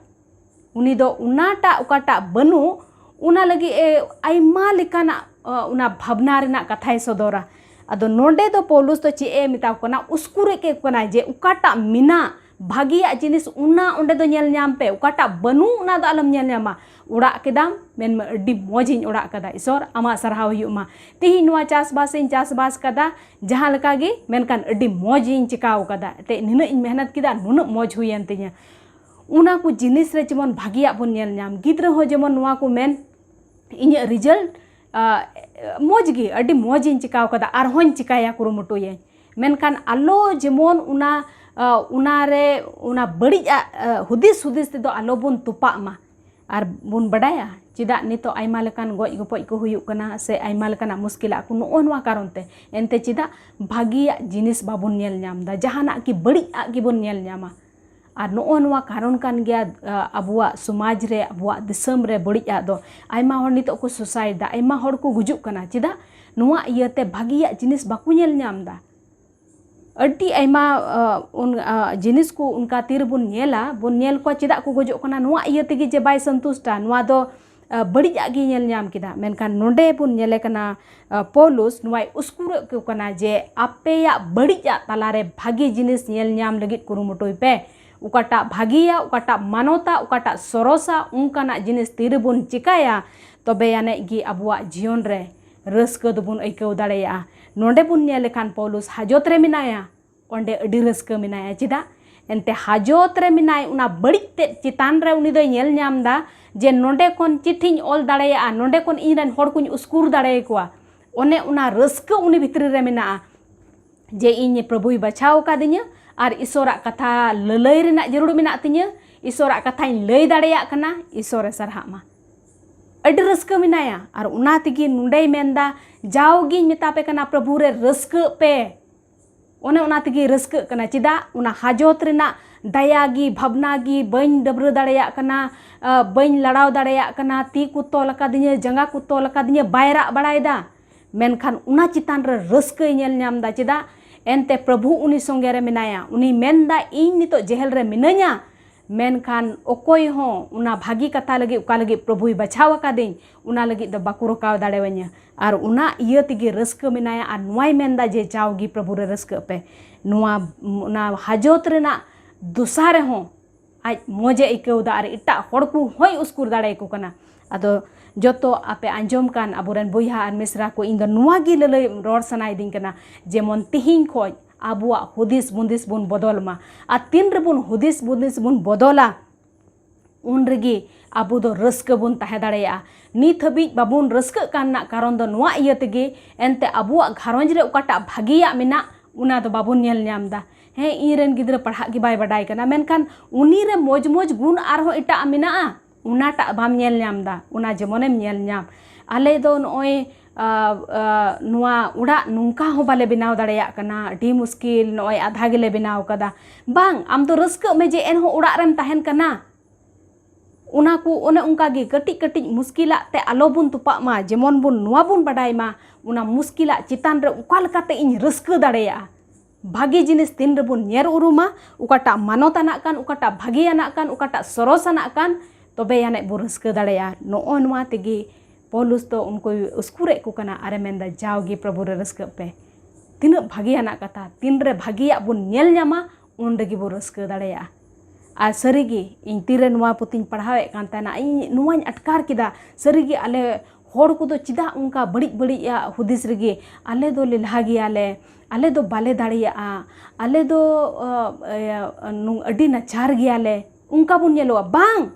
ᱩᱱᱤ ᱫᱚ ᱚᱱᱟᱴᱟᱜ ᱚᱠᱟᱴᱟᱜ ᱵᱟᱹᱱᱩᱜ, ᱚᱱᱟ ᱞᱟᱹᱜᱤᱫ ᱮ ᱟᱭᱢᱟ ᱞᱮᱠᱟᱱᱟᱜ, ᱚ, ᱚᱱᱟ ᱵᱷᱟᱵᱽᱱᱟ ᱨᱮᱱᱟᱜ ᱠᱟᱛᱷᱟᱭ ᱥᱚᱫᱚᱨᱟ᱾ ᱟᱫᱚ ᱱᱚᱰᱮ ᱫᱚ ᱯᱚᱣᱞᱩᱥ ᱫᱚ ᱪᱮᱫ ᱮ ᱢᱮᱛᱟ ᱠᱚ ᱠᱟᱱᱟ? ᱩᱥᱠᱩᱨᱮᱫ ᱠᱚ ᱠᱟᱱᱟᱭ ᱡᱮ ᱚᱠᱟᱴᱟᱜ ᱢᱮᱱᱟᱜ, ᱵᱷᱟᱹᱜᱤᱭᱟᱜ ᱡᱤᱱᱤᱥ, ᱚᱱᱟ ᱚᱸᱰᱮ ᱫᱚ ᱧᱮᱞ ᱧᱟᱢ ᱯᱮ, ᱚᱠᱟᱴᱟᱜ ᱵᱟᱹᱱᱩᱜ, ᱚᱱᱟ ᱫᱚ ᱟᱞᱚᱢ ᱧᱮᱞ ᱧᱟᱢᱟ᱾ ᱚᱲᱟᱜ ᱠᱮᱫᱟᱢ, ᱢᱮᱱᱢᱮ, "ᱟᱹᱰᱤ ᱢᱚᱡᱽ ᱤᱧ ᱚᱲᱟᱜ ᱠᱟᱫᱟ, ᱤᱥᱚᱨ, ᱟᱢᱟᱜ ᱥᱟᱨᱦᱟᱣ ᱦᱩᱭᱩᱜ ᱢᱟ᱾ ᱛᱤᱦᱤᱧ ᱱᱚᱣᱟ ᱪᱟᱥᱵᱟᱥ ᱤᱧ ᱪᱟᱥᱵᱟᱥ ᱠᱟᱫᱟ, ᱡᱟᱦᱟᱸ ᱞᱮᱠᱟ ᱜᱮ, ᱢᱮᱱᱠᱷᱟᱱ ᱟᱹᱰᱤ ᱢᱚᱡᱽ ᱤᱧ ᱪᱤᱠᱟᱹᱣ ᱠᱟᱫᱟ, ᱮᱱᱛᱮᱫ ᱱᱤᱱᱟᱹᱜ ᱤᱧ ᱢᱮᱦᱱᱚᱛ ᱠᱮᱫᱟ, ᱱᱩᱱᱟᱹᱜ ᱢᱚᱡᱽ ᱦᱩᱭᱮᱱ ᱛᱤᱧᱟ᱾" ᱚᱱᱟ ᱠᱚ ᱡᱤᱱᱤᱥ ᱨᱮ ᱡᱮᱢᱚᱱ ᱵᱷᱟᱹᱜᱤᱭᱟᱜ ᱵᱚᱱ ᱧᱮᱞ ᱧᱟᱢ᱾ ᱜᱤᱫᱽᱨᱟᱹ ᱦᱚᱸ ᱡᱮᱢᱚᱱ ᱱᱚᱣᱟ ᱠᱚ ᱢᱮᱱ, "ᱤᱧᱟᱹᱜ result, ᱟ, ᱢᱚᱡᱽ ᱜᱮ, ᱟᱹᱰᱤ ᱢᱚᱡᱽ ᱤᱧ ᱪᱤᱠᱟᱹᱣ ᱠᱟᱫᱟ, ᱟᱨᱦᱚᱸᱧ ᱪᱤᱠᱟᱹᱭᱟ, ᱠᱩᱨᱩᱢᱩᱴᱩᱭᱟᱹᱧ᱾" ᱢᱮᱱᱠᱷᱟᱱ ᱟᱞᱚ ᱡᱮᱢᱚᱱ ᱚᱱᱟ, ᱟ, ᱚᱱᱟᱨᱮ, ᱚᱱᱟ ᱵᱟᱹᱲᱤᱡᱟᱜ, ᱟ, ᱦᱩᱫᱤᱥ, ᱦᱩᱫᱤᱥ ᱛᱮᱫᱚ ᱟᱞᱚ ᱵᱚᱱ ᱛᱚᱯᱟᱜ ᱢᱟ᱾ ᱟᱨ ᱵᱚᱱ ᱵᱟᱰᱟᱭᱟ ᱪᱮᱫᱟᱜ ᱱᱤᱛᱚᱜ ᱟᱭᱢᱟ ᱞᱮᱠᱟᱱ ᱜᱚᱡ ᱜᱚᱯᱚᱡ ᱠᱚ ᱦᱩᱭᱩᱜ ᱠᱟᱱᱟ ᱥᱮ ᱟᱭᱢᱟ ᱞᱮᱠᱟᱱᱟᱜ ᱢᱩᱥᱠᱤᱞᱟᱜ ᱠᱚ, ᱱᱚᱜᱼᱚ ᱱᱚᱣᱟ ᱠᱟᱨᱚᱱ ᱛᱮ᱾ ᱮᱱᱛᱮ ᱪᱮᱫᱟᱜ ᱵᱷᱟᱹᱜᱤᱭᱟᱜ ᱡᱤᱱᱤᱥ ᱵᱟᱵᱚᱱ ᱧᱮᱞ ᱧᱟᱢ ᱮᱫᱟ, ᱡᱟᱦᱟᱱᱟᱜ ᱠᱤ ᱵᱟᱹᱲᱤᱡᱟᱜ ᱜᱮᱵᱚᱱ ᱧᱮᱞ ᱧᱟᱢᱟ? ᱟᱨ ᱱᱚᱜᱼᱚ ᱱᱚᱣᱟ ᱠᱟᱨᱚᱱ ᱠᱟᱱ ᱜᱮᱭᱟ, ᱟ, ᱟᱵᱚᱣᱟᱜ ᱥᱚᱢᱟᱡᱽ ᱨᱮ, ᱟᱵᱚᱣᱟᱜ ᱫᱤᱥᱚᱢ ᱨᱮ ᱵᱟᱹᱲᱤᱡᱟᱜ ᱫᱚ᱾ ᱟᱭᱢᱟ ᱦᱚᱲ ᱱᱤᱛᱚᱜ ᱠᱚ suicide ᱮᱫᱟ, ᱟᱭᱢᱟ ᱦᱚᱲ ᱠᱚ ᱜᱩᱡᱩᱜ ᱠᱟᱱᱟ᱾ ᱪᱮᱫᱟᱜ? ᱱᱚᱣᱟ ᱤᱭᱟᱹᱛᱮ ᱵᱷᱟᱹᱜᱤᱭᱟᱜ ᱡᱤᱱᱤᱥ ᱵᱟᱠᱚ ᱧᱮᱞ ᱧᱟᱢ ᱮᱫᱟ᱾ ᱟᱹᱰᱤ ᱟᱭᱢᱟ, ᱟ, ᱩᱱ, ᱟ, ᱡᱤᱱᱤᱥ ᱠᱚ ᱚᱱᱠᱟ ᱛᱤ ᱨᱮᱵᱚᱱ ᱧᱮᱞᱟ, ᱵᱚᱱ ᱧᱮᱞ ᱠᱚᱣᱟ ᱪᱮᱫᱟᱜ ᱠᱚ ᱜᱚᱡᱚᱜ ᱠᱟᱱᱟ, ᱱᱚᱣᱟ ᱤᱭᱟᱹ ᱛᱮᱜᱮ ᱡᱮ ᱵᱟᱭ ᱥᱚᱱᱛᱩᱥᱴᱟ, ᱱᱚᱣᱟ ᱫᱚ, ᱟ, ᱵᱟᱹᱲᱤᱡᱟᱜ ᱜᱮ ᱧᱮᱞ ᱧᱟᱢ ᱠᱮᱫᱟ᱾ ᱢᱮᱱᱠᱷᱟᱱ ᱱᱚᱰᱮ ᱵᱚᱱ ᱧᱮᱞᱮ ᱠᱟᱱᱟ, ᱟ, ᱯᱚᱣᱞᱩᱥ ᱱᱚᱣᱟᱭ ᱩᱥᱠᱩᱨᱮᱫ ᱠᱚ ᱠᱟᱱᱟ ᱡᱮ ᱟᱯᱮᱭᱟᱜ ᱵᱟᱹᱲᱤᱡᱟᱜ ᱛᱟᱞᱟᱨᱮ ᱵᱷᱟᱹᱜᱤ ᱡᱤᱱᱤᱥ ᱧᱮᱞ ᱧᱟᱢ ᱞᱟᱹᱜᱤᱫ ᱠᱩᱨᱩᱢᱩᱴᱩᱭ ᱯᱮ᱾ ᱚᱠᱟᱴᱟᱜ ᱵᱷᱟᱹᱜᱤᱭᱟ, ᱚᱠᱟᱴᱟᱜ ᱢᱟᱱᱚᱛᱟ, ᱚᱠᱟᱴᱟᱜ ᱥᱚᱨᱚᱥᱟ, ᱚᱱᱠᱟᱱᱟᱜ ᱡᱤᱱᱤᱥ ᱛᱤ ᱨᱮᱵᱚᱱ ᱪᱤᱠᱟᱹᱭᱟ, ᱛᱚᱵᱮ ᱟᱹᱱᱤᱡ ᱜᱮ ᱟᱵᱚᱣᱟᱜ ᱡᱤᱭᱚᱱ ᱨᱮ ᱨᱟᱹᱥᱠᱟᱹ ᱫᱚᱵᱚᱱ ᱟᱹᱭᱠᱟᱹᱣ ᱫᱟᱲᱮᱭᱟᱜᱼᱟ᱾ ᱱᱚᱰᱮ ᱵᱚᱱ ᱧᱮᱞ ᱞᱮᱠᱷᱟᱱ ᱯᱚᱣᱞᱩᱥ ᱦᱟᱡᱚᱛ ᱨᱮ ᱢᱮᱱᱟᱭᱟ, ᱚᱸᱰᱮ ᱟᱹᱰᱤ ᱨᱟᱹᱥᱠᱟᱹ ᱢᱮᱱᱟᱭᱟ᱾ ᱪᱮᱫᱟᱜ? ᱮᱱᱛᱮ ᱦᱟᱡᱚᱛ ᱨᱮ ᱢᱮᱱᱟᱭ, ᱚᱱᱟ ᱵᱟᱹᱲᱤᱡ ᱛᱮᱫ ᱪᱮᱛᱟᱱ ᱨᱮ ᱩᱱᱤ ᱫᱚᱭ ᱧᱮᱞ ᱧᱟᱢ ᱮᱫᱟ ᱡᱮ ᱱᱚᱰᱮ ᱠᱷᱚᱱ ᱪᱤᱴᱷᱤᱧ ᱚᱞ ᱫᱟᱲᱮᱭᱟᱜᱼᱟ, ᱱᱚᱰᱮ ᱠᱷᱚᱱ ᱤᱧ ᱨᱮᱱ ᱦᱚᱲ ᱠᱚᱧ ᱩᱥᱠᱩᱨ ᱫᱟᱲᱮᱭᱟᱠᱚᱣᱟ᱾ ᱚᱱᱮ ᱚᱱᱟ ᱨᱟᱹᱥᱠᱟᱹ ᱩᱱᱤ ᱵᱷᱤᱛᱨᱤ ᱨᱮ ᱢᱮᱱᱟᱜᱼᱟ ᱡᱮ ᱤᱧ ᱯᱨᱚᱵᱷᱩᱭ ᱵᱟᱪᱷᱟᱣ ᱟᱠᱟᱫᱤᱧᱟ ᱟᱨ ᱤᱥᱚᱨᱟᱜ ᱠᱟᱛᱷᱟ ᱞᱟᱹᱞᱟᱹᱭ ᱨᱮᱱᱟᱜ ᱡᱟᱹᱨᱩᱲ ᱢᱮᱱᱟᱜ ᱛᱤᱧᱟᱹ, ᱤᱥᱚᱨᱟᱜ ᱠᱟᱛᱷᱟᱧ ᱞᱟᱹᱭ ᱫᱟᱲᱮᱭᱟᱜ ᱠᱟᱱᱟ, ᱤᱥᱚᱨᱮ ᱥᱟᱨᱦᱟᱜ ᱢᱟ᱾ ᱟᱹᱰᱤ ᱨᱟᱹᱥᱠᱟᱹ ᱢᱮᱱᱟᱭᱟ᱾ ᱟᱨ ᱚᱱᱟ ᱛᱮᱜᱮ ᱱᱚᱰᱮᱭ ᱢᱮᱱᱫᱟ, "ᱡᱟᱣᱜᱤᱧ ᱢᱮᱛᱟ ᱯᱮ ᱠᱟᱱᱟ, ᱯᱨᱚᱵᱷᱩ ᱨᱮ ᱨᱟᱹᱥᱠᱟᱹᱜ ᱯᱮ᱾" ᱚᱱᱮ ᱚᱱᱟ ᱛᱮᱜᱮ ᱨᱟᱹᱥᱠᱟᱹᱜ ᱠᱟᱱᱟ᱾ ᱪᱮᱫᱟᱜ? ᱚᱱᱟ ᱦᱟᱡᱚᱛ ᱨᱮᱱᱟᱜ ᱫᱟᱭᱟ ᱜᱮ, ᱵᱷᱟᱵᱽᱱᱟ ᱜᱮ, ᱵᱟᱹᱧ ᱰᱟᱹᱵᱽᱨᱟᱹ ᱫᱟᱲᱮᱭᱟᱜ ᱠᱟᱱᱟ, ᱟ, ᱵᱟᱹᱧ ᱞᱟᱲᱟᱣ ᱫᱟᱲᱮᱭᱟᱜ ᱠᱟᱱᱟ, ᱛᱤ ᱠᱚ ᱛᱚᱞ ᱟᱠᱟᱫᱤᱧᱟᱹ, ᱡᱟᱸᱜᱟ ᱠᱚ ᱛᱚᱞ ᱟᱠᱟᱫᱤᱧᱟᱹ, ᱵᱟᱭ ᱨᱟᱜ ᱵᱟᱲᱟᱭᱮᱫᱟ᱾ ᱢᱮᱱᱠᱷᱟᱱ ᱚᱱᱟ ᱪᱮᱛᱟᱱ ᱨᱮ ᱨᱟᱹᱥᱠᱟᱹᱭ ᱧᱮᱞ ᱧᱟᱢ ᱮᱫᱟ᱾ ᱪᱮᱫᱟᱜ? ᱮᱱᱛᱮ ᱯᱨᱚᱵᱷᱩ ᱩᱱᱤ ᱥᱚᱸᱜᱮ ᱨᱮ ᱢᱮᱱᱟᱭᱟ᱾ ᱩᱱᱤ ᱢᱮᱱᱫᱟ, ᱤᱧ ᱱᱤᱛᱚᱜ ᱡᱮᱦᱮᱞ ᱨᱮ ᱢᱤᱱᱟᱹᱧᱟ, ᱢᱮᱱᱠᱷᱟᱱ ᱚᱠᱚᱭ ᱦᱚᱸ ᱚᱱᱟ ᱵᱷᱟᱹᱜᱤ ᱠᱟᱛᱷᱟ ᱞᱟᱹᱜᱤᱫ, ᱚᱠᱟ ᱞᱟᱹᱜᱤᱫ ᱯᱨᱚᱵᱷᱩᱭ ᱵᱟᱪᱷᱟᱣ ᱟᱠᱟᱫᱤᱧ, ᱚᱱᱟ ᱞᱟᱹᱜᱤᱫ ᱫᱚ ᱵᱟᱠᱚ ᱨᱚᱠᱟᱣ ᱫᱟᱲᱮᱣᱟᱹᱧᱟ᱾ ᱟᱨ ᱚᱱᱟ ᱤᱭᱟᱹ ᱛᱮᱜᱮ ᱨᱟᱹᱥᱠᱟᱹ ᱢᱮᱱᱟᱭᱟ᱾ ᱟᱨ ᱱᱚᱣᱟᱭ ᱢᱮᱱᱫᱟ ᱡᱮ ᱡᱟᱣᱜᱮ ᱯᱨᱚᱵᱷᱩ ᱨᱮ ᱨᱟᱹᱥᱠᱟᱹᱜ ᱯᱮ᱾ ᱱᱚᱣᱟ, ᱚᱱᱟ ᱦᱟᱡᱚᱛ ᱨᱮᱱᱟᱜ ᱫᱚᱥᱟ ᱨᱮᱦᱚᱸ ᱟᱡ ᱢᱚᱡᱮ ᱟᱹᱭᱠᱟᱹᱣ ᱮᱫᱟ ᱟᱨ ᱮᱴᱟᱜ ᱦᱚᱲ ᱠᱚ ᱦᱚᱸᱭ ᱩᱥᱠᱩᱨ ᱫᱟᱲᱮᱭᱟᱠᱚ ᱠᱟᱱᱟ᱾ ᱟᱫᱚ ᱡᱚᱛᱚ ᱟᱯᱮ ᱟᱸᱡᱚᱢ ᱠᱟᱱ ᱟᱵᱚᱨᱮᱱ ᱵᱚᱭᱦᱟ ᱟᱨ ᱢᱤᱥᱨᱟ ᱠᱚ, ᱤᱧ ᱫᱚ ᱱᱚᱣᱟ ᱜᱮ ᱞᱟᱹᱞᱟᱹᱭ ᱨᱚᱲ ᱥᱟᱱᱟᱭᱤᱫᱤᱧ ᱠᱟᱱᱟ, ᱡᱮᱢᱚᱱ ᱛᱤᱦᱤᱧ ᱠᱷᱚᱡ ᱟᱵᱚᱣᱟᱜ ᱦᱩᱫᱤᱥ ᱵᱩᱸᱫᱤᱥ ᱵᱚᱱ ᱵᱚᱫᱚᱞ ᱢᱟ᱾ ᱟᱨ ᱛᱤᱱ ᱨᱮᱵᱚᱱ ᱦᱩᱫᱤᱥ ᱵᱩᱸᱫᱤᱥ ᱵᱚᱱ ᱵᱚᱫᱚᱞᱟ, ᱩᱱ ᱨᱮᱜᱮ ᱟᱵᱚ ᱫᱚ ᱨᱟᱹᱥᱠᱟᱹ ᱵᱚᱱ ᱛᱟᱦᱮᱸ ᱫᱟᱲᱮᱭᱟᱜᱼᱟ᱾ ᱱᱤᱛ ᱦᱟᱹᱵᱤᱡ ᱵᱟᱵᱚᱱ ᱨᱟᱹᱥᱠᱟᱹᱜ ᱠᱟᱱ ᱨᱮᱱᱟᱜ ᱠᱟᱨᱚᱱ ᱫᱚ ᱱᱚᱣᱟ ᱤᱭᱟᱹ ᱛᱮᱜᱮ, ᱮᱱᱛᱮ ᱟᱵᱚᱣᱟᱜ ᱜᱷᱟᱨᱚᱸᱡᱽ ᱨᱮ ᱚᱠᱟᱴᱟᱜ ᱵᱷᱟᱹᱜᱤᱭᱟᱜ ᱢᱮᱱᱟᱜ, ᱚᱱᱟ ᱫᱚ ᱵᱟᱵᱚᱱ ᱧᱮᱞ ᱧᱟᱢ ᱮᱫᱟ᱾ ᱦᱮᱸ, ᱤᱧ ᱨᱮᱱ ᱜᱤᱫᱽᱨᱟᱹ ᱯᱟᱲᱦᱟᱜ ᱜᱮ ᱵᱟᱭ ᱵᱟᱰᱟᱭ ᱠᱟᱱᱟ, ᱢᱮᱱᱠᱷᱟᱱ ᱩᱱᱤ ᱨᱮ ᱢᱚᱡᱽ ᱢᱚᱡᱽ ᱜᱩᱱ ᱟᱨᱦᱚᱸ ᱮᱴᱟᱜ ᱢᱮᱱᱟᱜᱼᱟ, ᱚᱱᱟᱴᱟᱜ ᱵᱟᱢ ᱧᱮᱞ ᱧᱟᱢ ᱮᱫᱟ, ᱚᱱᱟ ᱡᱮᱢᱚᱱᱮᱢ ᱧᱮᱞ ᱧᱟᱢ᱾ ᱟᱞᱮ ᱫᱚ ᱱᱚᱜᱼᱚᱭ, ᱟ, ᱟ, ᱱᱚᱣᱟ ᱚᱲᱟᱜ ᱱᱚᱝᱠᱟ ᱦᱚᱸ ᱵᱟᱞᱮ ᱵᱮᱱᱟᱣ ᱫᱟᱲᱮᱭᱟᱜ ᱠᱟᱱᱟ, ᱟᱹᱰᱤ ᱢᱩᱥᱠᱤᱞ, ᱱᱚᱜᱼᱚᱭ ᱟᱫᱷᱟ ᱜᱮᱞᱮ ᱵᱮᱱᱟᱣ ᱠᱟᱫᱟ᱾ ᱵᱟᱝ, ᱟᱢ ᱫᱚ ᱨᱟᱹᱥᱠᱟᱹᱜ ᱢᱮ ᱡᱮ ᱮᱱᱦᱚᱸ ᱚᱲᱟᱜ ᱨᱮᱢ ᱛᱟᱦᱮᱱ ᱠᱟᱱᱟ᱾ ᱚᱱᱟ ᱠᱚ, ᱚᱱᱮ ᱚᱱᱠᱟ ᱜᱮ ᱠᱟᱹᱴᱤᱡ ᱠᱟᱹᱴᱤᱡ ᱢᱩᱥᱠᱤᱞᱟᱜ ᱛᱮ ᱟᱞᱚ ᱵᱚᱱ ᱛᱚᱯᱟᱜ ᱢᱟ, ᱡᱮᱢᱚᱱ ᱵᱚᱱ ᱱᱚᱣᱟ ᱵᱚᱱ ᱵᱟᱰᱟᱭ ᱢᱟ, ᱚᱱᱟ ᱢᱩᱥᱠᱤᱞᱟᱜ ᱪᱮᱛᱟᱱ ᱨᱮ ᱚᱠᱟ ᱞᱮᱠᱟᱛᱮ ᱤᱧ ᱨᱟᱹᱥᱠᱟᱹ ᱫᱟᱲᱮᱭᱟᱜᱼᱟ᱾ ᱵᱷᱟᱜᱮ ᱡᱤᱱᱤᱥ ᱛᱤᱱ ᱨᱮᱵᱚᱱ ᱧᱮᱞ ᱩᱨᱩᱢᱟ, ᱚᱠᱟᱴᱟᱜ ᱢᱟᱱᱚᱛ ᱟᱱᱟᱜ ᱠᱟᱱ, ᱚᱠᱟᱴᱟᱜ ᱵᱷᱟᱜᱮ ᱟᱱᱟᱜ ᱠᱟᱱ, ᱚᱠᱟᱴᱟᱜ ᱥᱚᱨᱚᱥ ᱟᱱᱟᱜ ᱠᱟᱱ, ᱛᱚᱵᱮ ᱟᱹᱱᱤᱡ ᱵᱚᱱ ᱨᱟᱹᱥᱠᱟᱹ ᱫᱟᱲᱮᱭᱟᱜᱼᱟ᱾ ᱱᱚᱜᱼᱚ ᱱᱚᱣᱟ ᱛᱮᱜᱮ ᱯᱚᱞᱩᱥ ᱫᱚ ᱩᱱᱠᱩᱭ ᱩᱥᱠᱩᱨᱮᱫ ᱠᱚ ᱠᱟᱱᱟ ᱟᱨᱮ ᱢᱮᱱᱫᱟ, ᱡᱟᱣᱜᱮ ᱯᱨᱚᱵᱷᱩ ᱨᱮ ᱨᱟᱹᱥᱠᱟᱹᱜ ᱯᱮ᱾ ᱛᱤᱱᱟᱹᱜ ᱵᱷᱟᱜᱮᱭᱟᱱᱟᱜ ᱠᱟᱛᱷᱟ, ᱛᱤᱱᱨᱮ ᱵᱷᱟᱜᱮᱭᱟᱜ ᱵᱚᱱ ᱧᱮᱞ ᱧᱟᱢᱟ, ᱩᱱ ᱨᱮᱜᱮ ᱵᱚᱱ ᱨᱟᱹᱥᱠᱟᱹ ᱫᱟᱲᱮᱭᱟᱜᱼᱟ᱾ ᱟᱨ ᱥᱟᱹᱨᱤᱜᱮ, ᱤᱧ ᱛᱤᱨᱮ ᱱᱚᱣᱟ ᱯᱩᱛᱷᱤᱧ ᱯᱟᱲᱦᱟᱣᱮᱫ ᱠᱟᱱ ᱛᱟᱦᱮᱱᱟ, ᱤᱧ ᱱᱚᱣᱟᱧ ᱟᱴᱠᱟᱨ ᱠᱮᱫᱟ, ᱥᱟᱹᱨᱤᱜᱮ ᱟᱞᱮ ᱦᱚᱲ ᱠᱚᱫᱚ ᱪᱮᱫᱟᱜ ᱚᱱᱠᱟ ᱵᱟᱹᱲᱤᱡ ᱵᱟᱹᱲᱤᱡᱟᱜ ᱦᱩᱫᱤᱥ ᱨᱮᱜᱮ, ᱟᱞᱮ ᱫᱚ ᱞᱮᱞᱦᱟ ᱜᱮᱭᱟᱞᱮ, ᱟᱞᱮ ᱫᱚ ᱵᱟᱞᱮ ᱫᱟᱲᱮᱭᱟᱜᱼᱟ, ᱟᱞᱮ ᱫᱚ, ᱟ, ᱤᱭᱟᱹ, ᱱᱩ-, ᱟᱹᱰᱤ ᱱᱟᱪᱟᱨ ᱜᱮᱭᱟᱞᱮ, ᱚᱱᱠᱟ ᱵᱚᱱ ᱧᱮᱞᱚᱜᱼᱟ᱾ ᱵᱟᱝ,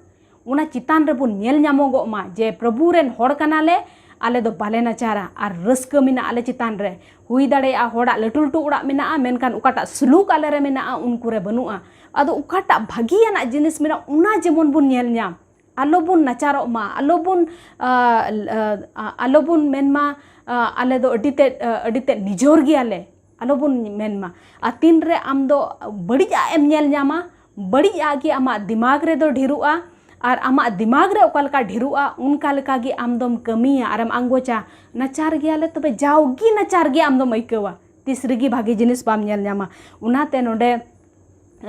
ᱚᱱᱟ ᱪᱮᱛᱟᱱ ᱨᱮᱵᱚᱱ ᱧᱮᱞ ᱧᱟᱢᱚᱜᱚᱜ ᱢᱟ ᱡᱮ ᱯᱨᱚᱵᱷᱩ ᱨᱮᱱ ᱦᱚᱲ ᱠᱟᱱᱟᱞᱮ, ᱟᱞᱮ ᱫᱚ ᱵᱟᱞᱮ ᱱᱟᱪᱟᱨᱟ ᱟᱨ ᱨᱟᱹᱥᱠᱟᱹ ᱢᱮᱱᱟᱜᱼᱟ ᱟᱞᱮ ᱪᱮᱛᱟᱱ ᱨᱮ᱾ ᱦᱩᱭ ᱫᱟᱲᱮᱭᱟᱜᱼᱟ ᱦᱚᱲᱟᱜ ᱞᱟᱹᱴᱩ ᱞᱟᱹᱴᱩ ᱚᱲᱟᱜ ᱢᱮᱱᱟᱜᱼᱟ, ᱢᱮᱱᱠᱷᱟᱱ ᱚᱠᱟᱴᱟᱜ ᱥᱩᱞᱩᱠ ᱟᱞᱮ ᱨᱮ ᱢᱮᱱᱟᱜᱼᱟ, ᱩᱱᱠᱩ ᱨᱮ ᱵᱟᱹᱱᱩᱜᱼᱟ᱾ ᱟᱫᱚ ᱚᱠᱟᱴᱟᱜ ᱵᱷᱟᱹᱜᱤᱭᱟᱱᱟᱜ ᱡᱤᱱᱤᱥ ᱢᱮᱱᱟᱜᱼᱟ, ᱚᱱᱟ ᱡᱮᱢᱚᱱ ᱵᱚᱱ ᱧᱮᱞ ᱧᱟᱢ, ᱟᱞᱚ ᱵᱚᱱ ᱱᱟᱪᱟᱨᱚᱜ ᱢᱟ, ᱟᱞᱚ ᱵᱚᱱ, ᱟ, ᱟ, ᱟᱞᱚ ᱵᱚᱱ ᱢᱮᱱ ᱢᱟ, ᱟ, ᱟᱞᱮ ᱫᱚ ᱟᱹᱰᱤ ᱛᱮᱫ, ᱟ, ᱟᱹᱰᱤ ᱛᱮᱫ ᱱᱤᱡᱚᱨ ᱜᱮᱭᱟᱞᱮ, ᱟᱞᱚ ᱵᱚᱱ ᱢᱮᱱ ᱢᱟ᱾ ᱟᱨ ᱛᱤᱱ ᱨᱮ ᱟᱢ ᱫᱚ ᱵᱟᱹᱲᱤᱡᱟᱜ ᱮᱢ ᱧᱮᱞ ᱧᱟᱢᱟ, ᱵᱟᱹᱲᱤᱡᱟᱜ ᱜᱮ ᱟᱢᱟᱜ ᱫᱤᱢᱟᱜᱽ ᱨᱮᱫᱚ ᱰᱷᱮᱨᱚᱜᱼᱟ, ᱟᱨ ᱟᱢᱟᱜ ᱫᱤᱢᱟᱜᱽ ᱨᱮ ᱚᱠᱟ ᱞᱮᱠᱟ ᱰᱷᱮᱨᱚᱜᱼᱟ, ᱚᱱᱠᱟ ᱞᱮᱠᱟ ᱜᱮ ᱟᱢ ᱫᱚᱢ ᱠᱟᱹᱢᱤᱭᱟ ᱟᱨᱮᱢ ᱟᱸᱜᱚᱪᱟ᱾ ᱱᱟᱪᱟᱨ ᱜᱮᱭᱟᱞᱮ, ᱛᱚᱵᱮ ᱡᱟᱣᱜᱮ ᱱᱟᱪᱟᱨ ᱜᱮ ᱟᱢ ᱫᱚᱢ ᱟᱹᱭᱠᱟᱹᱣᱟ᱾ ᱛᱤᱥ ᱨᱮᱜᱮ ᱵᱷᱟᱜᱮ ᱡᱤᱱᱤᱥ ᱵᱟᱢ ᱧᱮᱞ ᱧᱟᱢᱟ᱾ ᱚᱱᱟᱛᱮ ᱱᱚᱰᱮ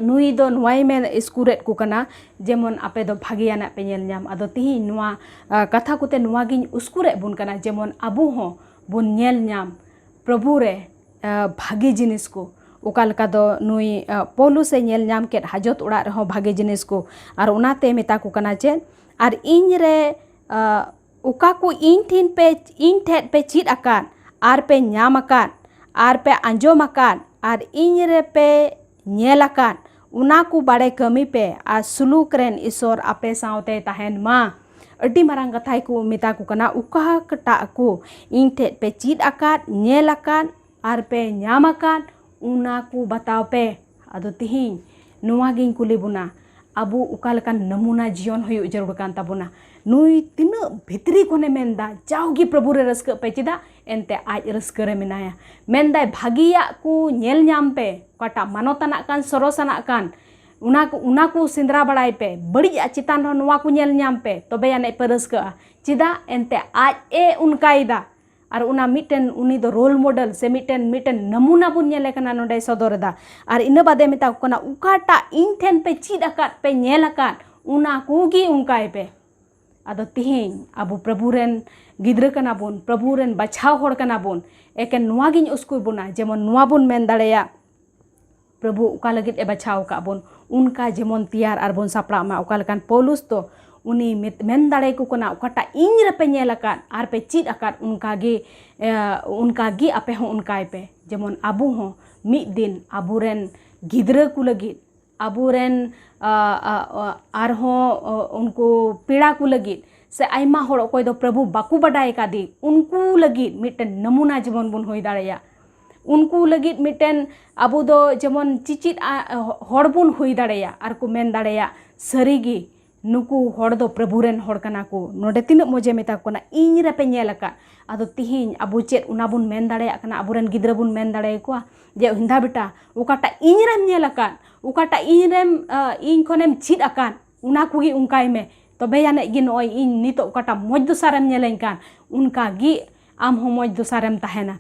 ᱱᱩᱭ ᱫᱚ ᱱᱚᱣᱟᱭ ᱢᱮᱱ ᱩᱥᱠᱩᱨᱮᱫ ᱠᱚ ᱠᱟᱱᱟ, ᱡᱮᱢᱚᱱ ᱟᱯᱮ ᱫᱚ ᱵᱷᱟᱜᱮᱭᱟᱱᱟᱜ ᱯᱮ ᱧᱮᱞ ᱧᱟᱢ᱾ ᱟᱫᱚ ᱛᱤᱦᱤᱧ ᱱᱚᱣᱟ, ᱟ, ᱠᱟᱛᱷᱟ ᱠᱚᱛᱮ ᱱᱚᱣᱟ ᱜᱤᱧ ᱩᱥᱠᱩᱨᱮᱫ ᱵᱚᱱ ᱠᱟᱱᱟ, ᱡᱮᱢᱚᱱ ᱟᱵᱚ ᱦᱚᱸ ᱵᱚᱱ ᱧᱮᱞ ᱧᱟᱢ ᱯᱨᱚᱵᱷᱩ ᱨᱮ, ᱟ, ᱵᱷᱟᱜᱮ ᱡᱤᱱᱤᱥ ᱠᱚ᱾ ᱚᱠᱟ ᱞᱮᱠᱟ ᱫᱚ ᱱᱩᱭ, ᱟ, ᱯᱚᱞᱩᱥ ᱮ ᱧᱮᱞ ᱧᱟᱢ ᱠᱮᱫ ᱦᱟᱡᱚᱛ ᱚᱲᱟᱜ ᱨᱮᱦᱚᱸ ᱵᱷᱟᱜᱮ ᱡᱤᱱᱤᱥ ᱠᱚ᱾ ᱟᱨ ᱚᱱᱟᱛᱮ ᱢᱮᱛᱟ ᱠᱚ ᱠᱟᱱᱟ ᱪᱮᱫ? ᱟᱨ ᱤᱧ ᱨᱮ, ᱟ, ᱚᱠᱟ ᱠᱚ ᱤᱧ ᱴᱷᱮᱱ ᱯᱮ, ᱤᱧ ᱴᱷᱮᱱ ᱯᱮ ᱪᱮᱫ ᱟᱠᱟᱫ, ᱟᱨ ᱯᱮ ᱧᱟᱢ ᱟᱠᱟᱫ, ᱟᱨ ᱯᱮ ᱟᱸᱡᱚᱢ ᱟᱠᱟᱫ, ᱟᱨ ᱤᱧ ᱨᱮᱯᱮ ᱧᱮᱞ ᱟᱠᱟᱫ, ᱚᱱᱟ ᱠᱚ ᱵᱟᱲᱮ ᱠᱟᱹᱢᱤ ᱯᱮ, ᱟᱨ ᱥᱩᱞᱩᱠ ᱨᱮᱱ ᱤᱥᱚᱨ ᱟᱯᱮ ᱥᱟᱶᱛᱮ ᱛᱟᱦᱮᱱ ᱢᱟ᱾ ᱟᱹᱰᱤ ᱢᱟᱨᱟᱝ ᱠᱟᱛᱷᱟᱭ ᱠᱚ ᱢᱮᱛᱟ ᱠᱚ ᱠᱟᱱᱟ, ᱚᱠᱟᱴᱟᱜ ᱠᱚ ᱤᱧ ᱴᱷᱮᱱ ᱯᱮ ᱪᱮᱫ ᱟᱠᱟᱫ, ᱧᱮᱞ ᱟᱠᱟᱫ, ᱟᱨ ᱯᱮ ᱧᱟᱢ ᱟᱠᱟᱫ, ᱚᱱᱟ ᱠᱚ ᱵᱟᱛᱟᱣ ᱯᱮ᱾ ᱟᱫᱚ ᱛᱤᱦᱤᱧ ᱱᱚᱣᱟ ᱜᱤᱧ ᱠᱩᱞᱤ ᱵᱚᱱᱟ, ᱟᱵᱚ ᱚᱠᱟ ᱞᱮᱠᱟᱱ ᱱᱟᱢᱩᱱᱟ ᱡᱤᱭᱚᱱ ᱦᱩᱭᱩᱜ ᱡᱟᱹᱨᱩᱲ ᱠᱟᱱ ᱛᱟᱵᱚᱱᱟ? ᱱᱩᱭ ᱛᱤᱱᱟᱹᱜ ᱵᱷᱤᱛᱨᱤ ᱠᱷᱚᱱᱮ ᱢᱮᱱᱫᱟ, ᱡᱟᱣᱜᱮ ᱯᱨᱚᱵᱷᱩ ᱨᱮ ᱨᱟᱹᱥᱠᱟᱹᱜ ᱯᱮ, ᱪᱮᱫᱟᱜ? ᱮᱱᱛᱮ ᱟᱡ ᱨᱟᱹᱥᱠᱟᱹ ᱨᱮ ᱢᱮᱱᱟᱭᱟ᱾ ᱢᱮᱱᱫᱟᱭ, ᱵᱷᱟᱹᱜᱤᱭᱟᱜ ᱠᱚ ᱧᱮᱞ ᱧᱟᱢ ᱯᱮ, ᱚᱠᱟᱴᱟᱜ ᱢᱟᱱᱚᱛ ᱟᱱᱟᱜ ᱠᱟᱱ, ᱥᱚᱨᱚᱥ ᱟᱱᱟᱜ ᱠᱟᱱ, ᱚᱱᱟ ᱠᱚ, ᱚᱱᱟ ᱠᱚ ᱥᱮᱸᱫᱽᱨᱟ ᱵᱟᱲᱟᱭ ᱯᱮ, ᱵᱟᱹᱲᱤᱡᱟᱜ ᱪᱮᱛᱟᱱ ᱨᱮᱦᱚᱸ ᱱᱚᱣᱟ ᱠᱚ ᱧᱮᱞ ᱧᱟᱢ ᱯᱮ, ᱛᱚᱵᱮ ᱟᱹᱱᱤᱡ ᱯᱮ ᱨᱟᱹᱥᱠᱟᱹᱜᱼᱟ᱾ ᱪᱮᱫᱟᱜ? ᱮᱱᱛᱮ ᱟᱡ ᱮ ᱚᱱᱠᱟᱭᱮᱫᱟ᱾ ᱟᱨ ᱚᱱᱟ ᱢᱤᱫᱴᱮᱱ ᱩᱱᱤ ᱫᱚ ᱨᱳᱞ ᱢᱚᱰᱮᱞ ᱥᱮ ᱢᱤᱫᱴᱮᱱ, ᱢᱤᱫᱴᱮᱱ ᱱᱟᱢᱩᱱᱟ ᱵᱚᱱ ᱧᱮᱞᱮ ᱠᱟᱱᱟ, ᱱᱚᱰᱮᱭ ᱥᱚᱫᱚᱨ ᱮᱫᱟ᱾ ᱟᱨ ᱤᱱᱟᱹ ᱵᱟᱫᱮ ᱢᱮᱛᱟ ᱠᱚ ᱠᱟᱱᱟ, ᱚᱠᱟᱴᱟᱜ ᱤᱧ ᱴᱷᱮᱱ ᱯᱮ ᱪᱮᱫ ᱟᱠᱟᱫ, ᱯᱮ ᱧᱮᱞ ᱟᱠᱟᱫ, ᱚᱱᱟ ᱠᱚᱜᱮ ᱚᱱᱠᱟᱭ ᱯᱮ᱾ ᱟᱫᱚ ᱛᱤᱦᱤᱧ ᱟᱵᱚ ᱯᱨᱚᱵᱷᱩ ᱨᱮᱱ ᱜᱤᱫᱽᱨᱟᱹ ᱠᱟᱱᱟ ᱵᱚᱱ, ᱯᱨᱚᱵᱷᱩ ᱨᱮᱱ ᱵᱟᱪᱷᱟᱣ ᱦᱚᱲ ᱠᱟᱱᱟ ᱵᱚᱱ᱾ ᱮᱠᱮᱱ ᱱᱚᱣᱟ ᱜᱤᱧ ᱩᱥᱠᱩᱨ ᱵᱚᱱᱟ, ᱡᱮᱢᱚᱱ ᱱᱚᱣᱟ ᱵᱚᱱ ᱢᱮᱱ ᱫᱟᱲᱮᱭᱟᱜ, ᱯᱨᱚᱵᱷᱩ ᱚᱠᱟ ᱞᱟᱹᱜᱤᱫ ᱮ ᱵᱟᱪᱷᱟᱣ ᱟᱠᱟᱫ ᱵᱚᱱ, ᱚᱱᱠᱟ ᱡᱮᱢᱚᱱ ᱛᱮᱭᱟᱨ ᱟᱨ ᱵᱚᱱ ᱥᱟᱯᱲᱟᱜ ᱢᱟ᱾ ᱚᱠᱟ ᱞᱮᱠᱟᱱ ᱯᱚᱞᱩᱥ ᱫᱚ ᱩᱱᱤ ᱢᱮᱛ-, ᱢᱮᱱ ᱫᱟᱲᱮᱭᱟᱠᱚ ᱠᱟᱱᱟ, ᱚᱠᱟᱴᱟᱜ ᱤᱧ ᱨᱮᱯᱮ ᱧᱮᱞ ᱟᱠᱟᱫ ᱟᱨ ᱯᱮ ᱪᱮᱫ ᱟᱠᱟᱫ, ᱚᱱᱠᱟ ᱜᱮ, ᱮ, ᱚᱱᱠᱟ ᱜᱮ ᱟᱯᱮ ᱦᱚᱸ ᱚᱱᱠᱟᱭ ᱯᱮ᱾ ᱡᱮᱢᱚᱱ ᱟᱵᱚ ᱦᱚᱸ ᱢᱤᱫ ᱫᱤᱱ ᱟᱵᱚᱨᱮᱱ ᱜᱤᱫᱽᱨᱟᱹ ᱠᱚ ᱞᱟᱹᱜᱤᱫ, ᱟᱵᱚᱨᱮᱱ, ᱟ, ᱟ, ᱟ, ᱟᱨᱦᱚᱸ, ᱟ, ᱩᱱᱠᱩ ᱯᱮᱲᱟ ᱠᱚ ᱞᱟᱹᱜᱤᱫ, ᱥᱮ ᱟᱭᱢᱟ ᱦᱚᱲ ᱚᱠᱚᱭ ᱫᱚ ᱯᱨᱚᱵᱷᱩ ᱵᱟᱠᱚ ᱵᱟᱰᱟᱭ ᱟᱠᱟᱫᱮ, ᱩᱱᱠᱩ ᱞᱟᱹᱜᱤᱫ ᱢᱤᱫᱴᱮᱱ ᱱᱟᱢᱩᱱᱟ ᱡᱮᱢᱚᱱ ᱵᱚᱱ ᱦᱩᱭ ᱫᱟᱲᱮᱭᱟᱜ᱾ ᱩᱱᱠᱩ ᱞᱟᱹᱜᱤᱫ ᱢᱤᱫᱴᱮᱱ ᱟᱵᱚ ᱫᱚ ᱡᱮᱢᱚᱱ ᱪᱤᱪᱤᱫ ᱟ-, ᱦᱚᱲ ᱵᱚᱱ ᱦᱩᱭ ᱫᱟᱲᱮᱭᱟᱜ ᱟᱨ ᱠᱚ ᱢᱮᱱ ᱫᱟᱲᱮᱭᱟᱜ, ᱥᱟᱹᱨᱤᱜᱮ ᱱᱩᱠᱩ ᱦᱚᱲ ᱫᱚ ᱯᱨᱚᱵᱷᱩ ᱨᱮᱱ ᱦᱚᱲ ᱠᱟᱱᱟ ᱠᱚ᱾ ᱱᱚᱰᱮ ᱛᱤᱱᱟᱹᱜ ᱢᱚᱡᱮ ᱢᱮᱛᱟ ᱠᱚ ᱠᱟᱱᱟ, "ᱤᱧ ᱨᱮᱯᱮ ᱧᱮᱞ ᱟᱠᱟᱫ᱾" ᱟᱫᱚ ᱛᱤᱦᱤᱧ ᱟᱵᱚ ᱪᱮᱫ ᱚᱱᱟ ᱵᱚᱱ ᱢᱮᱱ ᱫᱟᱲᱮᱭᱟᱜ ᱠᱟᱱᱟ? ᱟᱵᱚᱨᱮᱱ ᱜᱤᱫᱽᱨᱟᱹ ᱵᱚᱱ ᱢᱮᱱ ᱫᱟᱲᱮᱭᱟᱠᱚᱣᱟ ᱡᱮ, "ᱦᱮᱸᱫᱟ ᱵᱮᱴᱟ, ᱚᱠᱟᱴᱟᱜ ᱤᱧ ᱨᱮᱢ ᱧᱮᱞ ᱟᱠᱟᱫ, ᱚᱠᱟᱴᱟᱜ ᱤᱧ ᱨᱮᱢ, ᱟ, ᱤᱧ ᱠᱷᱚᱱᱮᱢ ᱪᱮᱫ ᱟᱠᱟᱫ, ᱚᱱᱟ ᱠᱚᱜᱮ ᱚᱱᱠᱟᱭ ᱢᱮ᱾ ᱛᱚᱵᱮ ᱟᱹᱱᱤᱡ ᱜᱮ ᱱᱚᱜᱼᱚᱭ ᱤᱧ ᱱᱤᱛᱚᱜ ᱚᱠᱟᱴᱟᱜ ᱢᱚᱡᱽ ᱫᱚᱥᱟ ᱨᱮᱢ ᱧᱮᱞᱮᱧ ᱠᱟᱱ, ᱚᱱᱠᱟ ᱜᱮ ᱟᱢ ᱦᱚᱸ ᱢᱚᱡᱽ ᱫᱚᱥᱟ ᱨᱮᱢ ᱛᱟᱦᱮᱱᱟ᱾"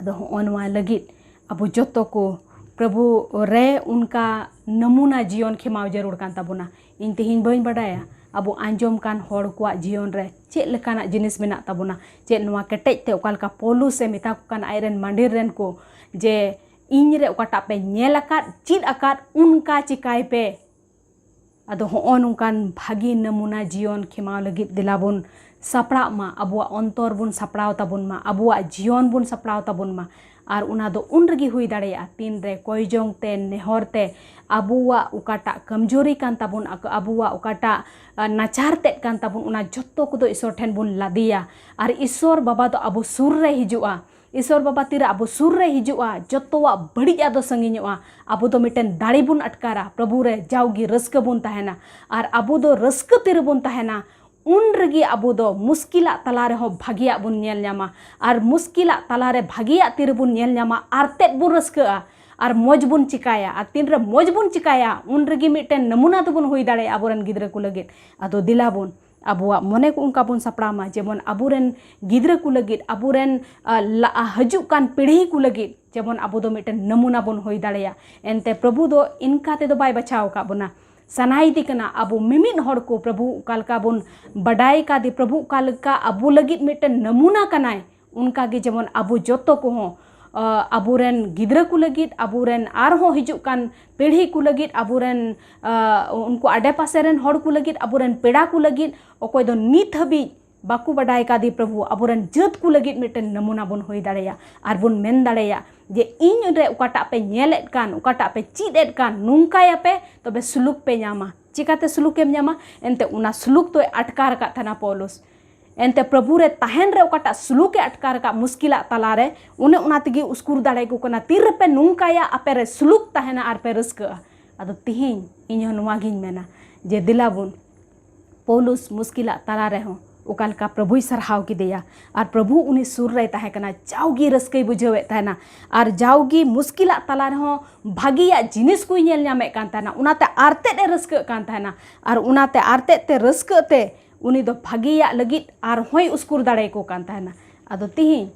ᱟᱫᱚ ᱦᱚᱸᱜᱼᱚ ᱱᱚᱣᱟ ᱞᱟᱹᱜᱤᱫ ᱟᱵᱚ ᱡᱚᱛᱚ ᱠᱚ ᱯᱨᱚᱵᱷᱩ ᱨᱮ ᱚᱱᱠᱟ ᱱᱟᱢᱩᱱᱟ ᱡᱤᱭᱚᱱ ᱠᱷᱮᱢᱟᱣ ᱡᱟᱹᱨᱩᱲ ᱠᱟᱱ ᱛᱟᱵᱚᱱᱟ᱾ ᱤᱧ ᱛᱮᱦᱮᱧ ᱵᱟᱹᱧ ᱵᱟᱰᱟᱭᱟ ᱟᱵᱚ ᱟᱸᱡᱚᱢ ᱠᱟᱱ ᱦᱚᱲ ᱠᱚᱣᱟᱜ ᱡᱤᱭᱚᱱ ᱨᱮ ᱪᱮᱫ ᱞᱮᱠᱟᱱᱟᱜ ᱡᱤᱱᱤᱥ ᱢᱮᱱᱟᱜ ᱛᱟᱵᱚᱱᱟ, ᱪᱮᱫ ᱱᱚᱣᱟ ᱠᱮᱴᱮᱡ ᱛᱮ ᱚᱠᱟ ᱞᱮᱠᱟ ᱯᱚᱞᱩᱥ ᱮ ᱢᱮᱛᱟ ᱠᱚ ᱠᱟᱱᱟ ᱟᱡ ᱨᱮᱱ ᱢᱟᱹᱰᱤᱨ ᱨᱮᱱ ᱠᱚ, ᱡᱮ ᱤᱧ ᱨᱮ ᱚᱠᱟᱴᱟᱜ ᱯᱮ ᱧᱮᱞ ᱟᱠᱟᱫ, ᱪᱮᱫ ᱟᱠᱟᱫ, ᱚᱱᱠᱟ ᱪᱤᱠᱟᱭ ᱯᱮ᱾ ᱟᱫᱚ ᱦᱚᱸᱜᱼᱚ ᱱᱚᱝᱠᱟᱱ ᱵᱷᱟᱹᱜᱤ ᱱᱟᱢᱩᱱᱟ ᱡᱤᱭᱚᱱ ᱠᱷᱮᱢᱟᱣ ᱞᱟᱹᱜᱤᱫ ᱫᱮᱞᱟ ᱵᱚᱱ ᱥᱟᱯᱲᱟᱜ ᱢᱟ, ᱟᱵᱚᱣᱟᱜ ᱚᱱᱛᱚᱨ ᱵᱚᱱ ᱥᱟᱯᱲᱟᱣ ᱛᱟᱵᱚᱱ ᱢᱟ, ᱟᱵᱚᱣᱟᱜ ᱡᱤᱭᱚᱱ ᱵᱚᱱ ᱥᱟᱯᱲᱟᱣ ᱛᱟᱵᱚᱱ ᱢᱟ᱾ ᱟᱨ ᱚᱱᱟ ᱫᱚ ᱩᱱ ᱨᱮᱜᱮ ᱦᱩᱭ ᱫᱟᱲᱮᱭᱟᱜᱼᱟ ᱛᱤᱱ ᱨᱮ ᱠᱚᱭ ᱡᱚᱝ ᱛᱮ, ᱱᱮᱦᱚᱨ ᱛᱮ ᱟᱵᱚᱣᱟᱜ ᱚᱠᱟᱴᱟᱜ ᱠᱚᱢᱡᱳᱨᱤ ᱠᱟᱱ ᱛᱟᱵᱚᱱ, ᱟᱠ-, ᱟᱵᱚᱣᱟᱜ ᱚᱠᱟᱴᱟᱜ, ᱟ, ᱱᱟᱪᱟᱨ ᱛᱮᱫ ᱠᱟᱱ ᱛᱟᱵᱚᱱ, ᱚᱱᱟ ᱡᱚᱛᱚ ᱠᱚᱫᱚ ᱤᱥᱚᱨ ᱴᱷᱮᱱ ᱵᱚᱱ ᱞᱟᱫᱮᱭᱟ᱾ ᱟᱨ ᱤᱥᱚᱨ ᱵᱟᱵᱟ ᱫᱚ ᱟᱵᱚ ᱥᱩᱨ ᱨᱮ ᱦᱤᱡᱩᱜᱼᱟ᱾ ᱤᱥᱚᱨ ᱵᱟᱵᱟ ᱛᱤᱨᱮ ᱟᱵᱚ ᱥᱩᱨ ᱨᱮ ᱦᱤᱡᱩᱜᱼᱟ, ᱡᱚᱛᱚᱣᱟᱜ ᱵᱟᱹᱲᱤᱡ ᱟᱫᱚ ᱥᱟᱺᱜᱤᱧᱚᱜᱼᱟ᱾ ᱟᱵᱚ ᱫᱚ ᱢᱤᱫᱴᱮᱱ ᱫᱟᱲᱮ ᱵᱚᱱ ᱟᱴᱠᱟᱨᱟ, ᱯᱨᱚᱵᱷᱩ ᱨᱮ ᱡᱟᱣᱜᱮ ᱨᱟᱹᱥᱠᱟᱹ ᱵᱚᱱ ᱛᱟᱦᱮᱱᱟ᱾ ᱟᱨ ᱟᱵᱚ ᱫᱚ ᱨᱟᱹᱥᱠᱟᱹ ᱛᱤᱨᱮᱵᱚᱱ ᱛᱟᱦᱮᱱᱟ, ᱩᱱ ᱨᱮᱜᱮ ᱟᱵᱚ ᱫᱚ ᱢᱩᱥᱠᱤᱞᱟᱜ ᱛᱟᱞᱟ ᱨᱮᱦᱚᱸ ᱵᱷᱟᱹᱜᱤᱭᱟᱜ ᱵᱚᱱ ᱧᱮᱞ ᱧᱟᱢᱟ᱾ ᱟᱨ ᱢᱩᱥᱠᱤᱞᱟᱜ ᱛᱟᱞᱟ ᱨᱮ ᱵᱷᱟᱹᱜᱤᱭᱟᱜ ᱛᱤᱨᱮᱵᱚᱱ ᱧᱮᱞ ᱧᱟᱢᱟ, ᱟᱨ ᱛᱮᱫ ᱵᱚᱱ ᱨᱟᱹᱥᱠᱟᱹᱜᱼᱟ᱾ ᱟᱨ ᱢᱚᱡᱽ ᱵᱚᱱ ᱪᱤᱠᱟᱭᱟ, ᱟᱨ ᱛᱤᱱᱨᱮ ᱢᱚᱡᱽ ᱵᱚᱱ ᱪᱤᱠᱟᱭᱟ, ᱩᱱ ᱨᱮᱜᱮ ᱢᱤᱫᱴᱮᱱ ᱱᱟᱢᱩᱱᱟ ᱫᱚᱵᱚᱱ ᱦᱩᱭ ᱫᱟᱲᱮᱭᱟᱜᱼᱟ ᱟᱵᱚᱨᱮᱱ ᱜᱤᱫᱽᱨᱟᱹ ᱠᱚ ᱞᱟᱹᱜᱤᱫ᱾ ᱟᱫᱚ ᱫᱮᱞᱟ ᱵᱚᱱ ᱟᱵᱚᱣᱟᱜ ᱢᱚᱱᱮ ᱠᱚ ᱚᱱᱠᱟ ᱵᱚᱱ ᱥᱟᱯᱲᱟᱣ ᱢᱟ, ᱡᱮᱢᱚᱱ ᱟᱵᱚᱨᱮᱱ ᱜᱤᱫᱽᱨᱟᱹ ᱠᱚ ᱞᱟᱹᱜᱤᱫ, ᱟᱵᱚᱨᱮᱱ, ᱟ, ᱞᱟ-, ᱦᱤᱡᱩᱜ ᱠᱟᱱ ᱯᱤᱲᱦᱤ ᱠᱚ ᱞᱟᱹᱜᱤᱫ, ᱡᱮᱢᱚᱱ ᱟᱵᱚ ᱫᱚ ᱢᱤᱫᱴᱮᱱ ᱱᱟᱢᱩᱱᱟ ᱵᱚᱱ ᱦᱩᱭ ᱫᱟᱲᱮᱭᱟᱜ᱾ ᱮᱱᱛᱮ ᱯᱨᱚᱵᱷᱩ ᱫᱚ ᱤᱱᱠᱟ ᱛᱮᱫᱚ ᱵᱟᱭ ᱵᱟᱪᱷᱟᱣ ᱟᱠᱟᱫ ᱵᱚᱱᱟ᱾ ᱥᱟᱱᱟᱭᱮᱫᱮ ᱠᱟᱱᱟ ᱟᱵᱚ ᱢᱤᱢᱤᱫ ᱦᱚᱲ ᱠᱚ ᱯᱨᱚᱵᱷᱩ ᱚᱠᱟ ᱞᱮᱠᱟ ᱵᱚᱱ ᱵᱟᱰᱟᱭ ᱠᱟᱫᱮ, ᱯᱨᱚᱵᱷᱩ ᱚᱠᱟ ᱞᱮᱠᱟ ᱟᱵᱚ ᱞᱟᱹᱜᱤᱫ ᱢᱤᱫᱴᱮᱱ ᱱᱟᱢᱩᱱᱟ ᱠᱟᱱᱟᱭ, ᱚᱱᱠᱟ ᱜᱮ ᱡᱮᱢᱚᱱ ᱟᱵᱚ ᱡᱚᱛᱚ ᱠᱚᱦᱚᱸ, ᱟ, ᱟᱵᱚᱨᱮᱱ ᱜᱤᱫᱽᱨᱟᱹ ᱠᱚ ᱞᱟᱹᱜᱤᱫ, ᱟᱵᱚᱨᱮᱱ ᱟᱨᱦᱚᱸ ᱦᱤᱡᱩᱜ ᱠᱟᱱ ᱯᱤᱲᱦᱤ ᱠᱚ ᱞᱟᱹᱜᱤᱫ, ᱟᱵᱚᱨᱮᱱ, ᱟ, ᱩᱱᱠᱩ ᱟᱰᱮ ᱯᱟᱥᱮ ᱨᱮᱱ ᱦᱚᱲ ᱠᱚ ᱞᱟᱹᱜᱤᱫ, ᱟᱵᱚᱨᱮᱱ ᱯᱮᱲᱟ ᱠᱚ ᱞᱟᱹᱜᱤᱫ, ᱚᱠᱚᱭ ᱫᱚ ᱱᱤᱛ ᱦᱟᱹᱵᱤᱡ ᱵᱟᱠᱚ ᱵᱟᱰᱟᱭ ᱠᱟᱫᱮ ᱯᱨᱚᱵᱷᱩ, ᱟᱵᱚᱨᱮᱱ ᱡᱟᱹᱛ ᱠᱚ ᱞᱟᱹᱜᱤᱫ ᱢᱤᱫᱴᱮᱱ ᱱᱟᱢᱩᱱᱟ ᱵᱚᱱ ᱦᱩᱭ ᱫᱟᱲᱮᱭᱟᱜᱼᱟ᱾ ᱟᱨ ᱵᱚᱱ ᱢᱮᱱ ᱫᱟᱲᱮᱭᱟᱜᱼᱟ ᱡᱮ, ᱤᱧ ᱨᱮ ᱚᱠᱟᱴᱟᱜ ᱯᱮ ᱧᱮᱞᱮᱫ ᱠᱟᱱ, ᱚᱠᱟᱴᱟᱜ ᱯᱮ ᱪᱮᱫ ᱮᱫ ᱠᱟᱱ, ᱱᱚᱝᱠᱟᱭᱟᱯᱮ, ᱛᱚᱵᱮ ᱥᱩᱞᱩᱠ ᱯᱮ ᱧᱟᱢᱟ᱾ ᱪᱤᱠᱟᱛᱮ ᱥᱩᱞᱩᱠᱮᱢ ᱧᱟᱢᱟ? ᱮᱱᱛᱮ ᱚᱱᱟ ᱥᱩᱞᱩᱠ ᱫᱚᱭ ᱟᱴᱠᱟᱨ ᱟᱠᱟᱫ ᱛᱟᱦᱮᱱᱟ ᱯᱚᱞᱩᱥ᱾ ᱮᱱᱛᱮ ᱯᱨᱚᱵᱷᱩ ᱨᱮ ᱛᱟᱦᱮᱱ ᱨᱮ ᱚᱠᱟᱴᱟᱜ ᱥᱩᱞᱩᱠᱮ ᱟᱴᱠᱟᱨ ᱟᱠᱟᱫ ᱢᱩᱥᱠᱤᱞᱟᱜ ᱛᱟᱞᱟᱨᱮ, ᱚᱱᱮ ᱚᱱᱟ ᱛᱮᱜᱮ ᱩᱥᱠᱩᱨ ᱫᱟᱲᱮ ᱠᱚ ᱠᱟᱱᱟ᱾ ᱛᱤ ᱨᱮᱯᱮ ᱱᱚᱝᱠᱟᱭᱟ, ᱟᱯᱮ ᱨᱮ ᱥᱩᱞᱩᱠ ᱛᱟᱦᱮᱱᱟ ᱟᱨ ᱯᱮ ᱨᱟᱹᱥᱠᱟᱹᱜᱼᱟ᱾ ᱟᱫᱚ ᱛᱤᱦᱤᱧ ᱤᱧ ᱦᱚᱸ ᱱᱚᱣᱟ ᱜᱤᱧ ᱢᱮᱱᱟ ᱡᱮ ᱫᱮᱞᱟ ᱵᱚᱱ ᱯᱚᱞᱩᱥ ᱢᱩᱥᱠᱤᱞᱟᱜ ᱛᱟᱞᱟ ᱨᱮᱦᱚᱸ ᱚᱠᱟ ᱞᱮᱠᱟ ᱯᱨᱚᱵᱷᱩᱭ ᱥᱟᱨᱦᱟᱣ ᱠᱮᱫᱮᱭᱟ᱾ ᱟᱨ ᱯᱨᱚᱵᱷᱩ ᱩᱱᱤ ᱥᱩᱨ ᱨᱮᱭ ᱛᱟᱦᱮᱸ ᱠᱟᱱᱟ, ᱡᱟᱣᱜᱮ ᱨᱟᱹᱥᱠᱟᱹᱭ ᱵᱩᱡᱷᱟᱹᱣᱮᱫ ᱛᱟᱦᱮᱱᱟ᱾ ᱟᱨ ᱡᱟᱣᱜᱮ ᱢᱩᱥᱠᱤᱞᱟᱜ ᱛᱟᱞᱟ ᱨᱮᱦᱚᱸ ᱵᱷᱟᱹᱜᱤᱭᱟᱜ ᱡᱤᱱᱤᱥ ᱠᱚᱭ ᱧᱮᱞ ᱧᱟᱢᱮᱫ ᱠᱟᱱ ᱛᱟᱦᱮᱱᱟ, ᱚᱱᱟᱛᱮ ᱟᱨ ᱛᱮᱫ ᱮ ᱨᱟᱹᱥᱠᱟᱹᱜ ᱠᱟᱱ ᱛᱟᱦᱮᱱᱟ᱾ ᱟᱨ ᱚᱱᱟᱛᱮ ᱟᱨ ᱛᱮᱫ ᱛᱮ ᱨᱟᱹᱥᱠᱟᱹᱜ ᱛᱮ ᱩᱱᱤ ᱫᱚ ᱵᱷᱟᱹᱜᱤᱭᱟᱜ ᱞᱟᱹᱜᱤᱫ ᱟᱨᱦᱚᱸᱭ ᱩᱥᱠᱩᱨ ᱫᱟᱲᱮᱭᱟᱠᱚ ᱠᱟᱱ ᱛᱟᱦᱮᱱᱟ᱾ ᱟᱫᱚ ᱛᱤᱦᱤᱧ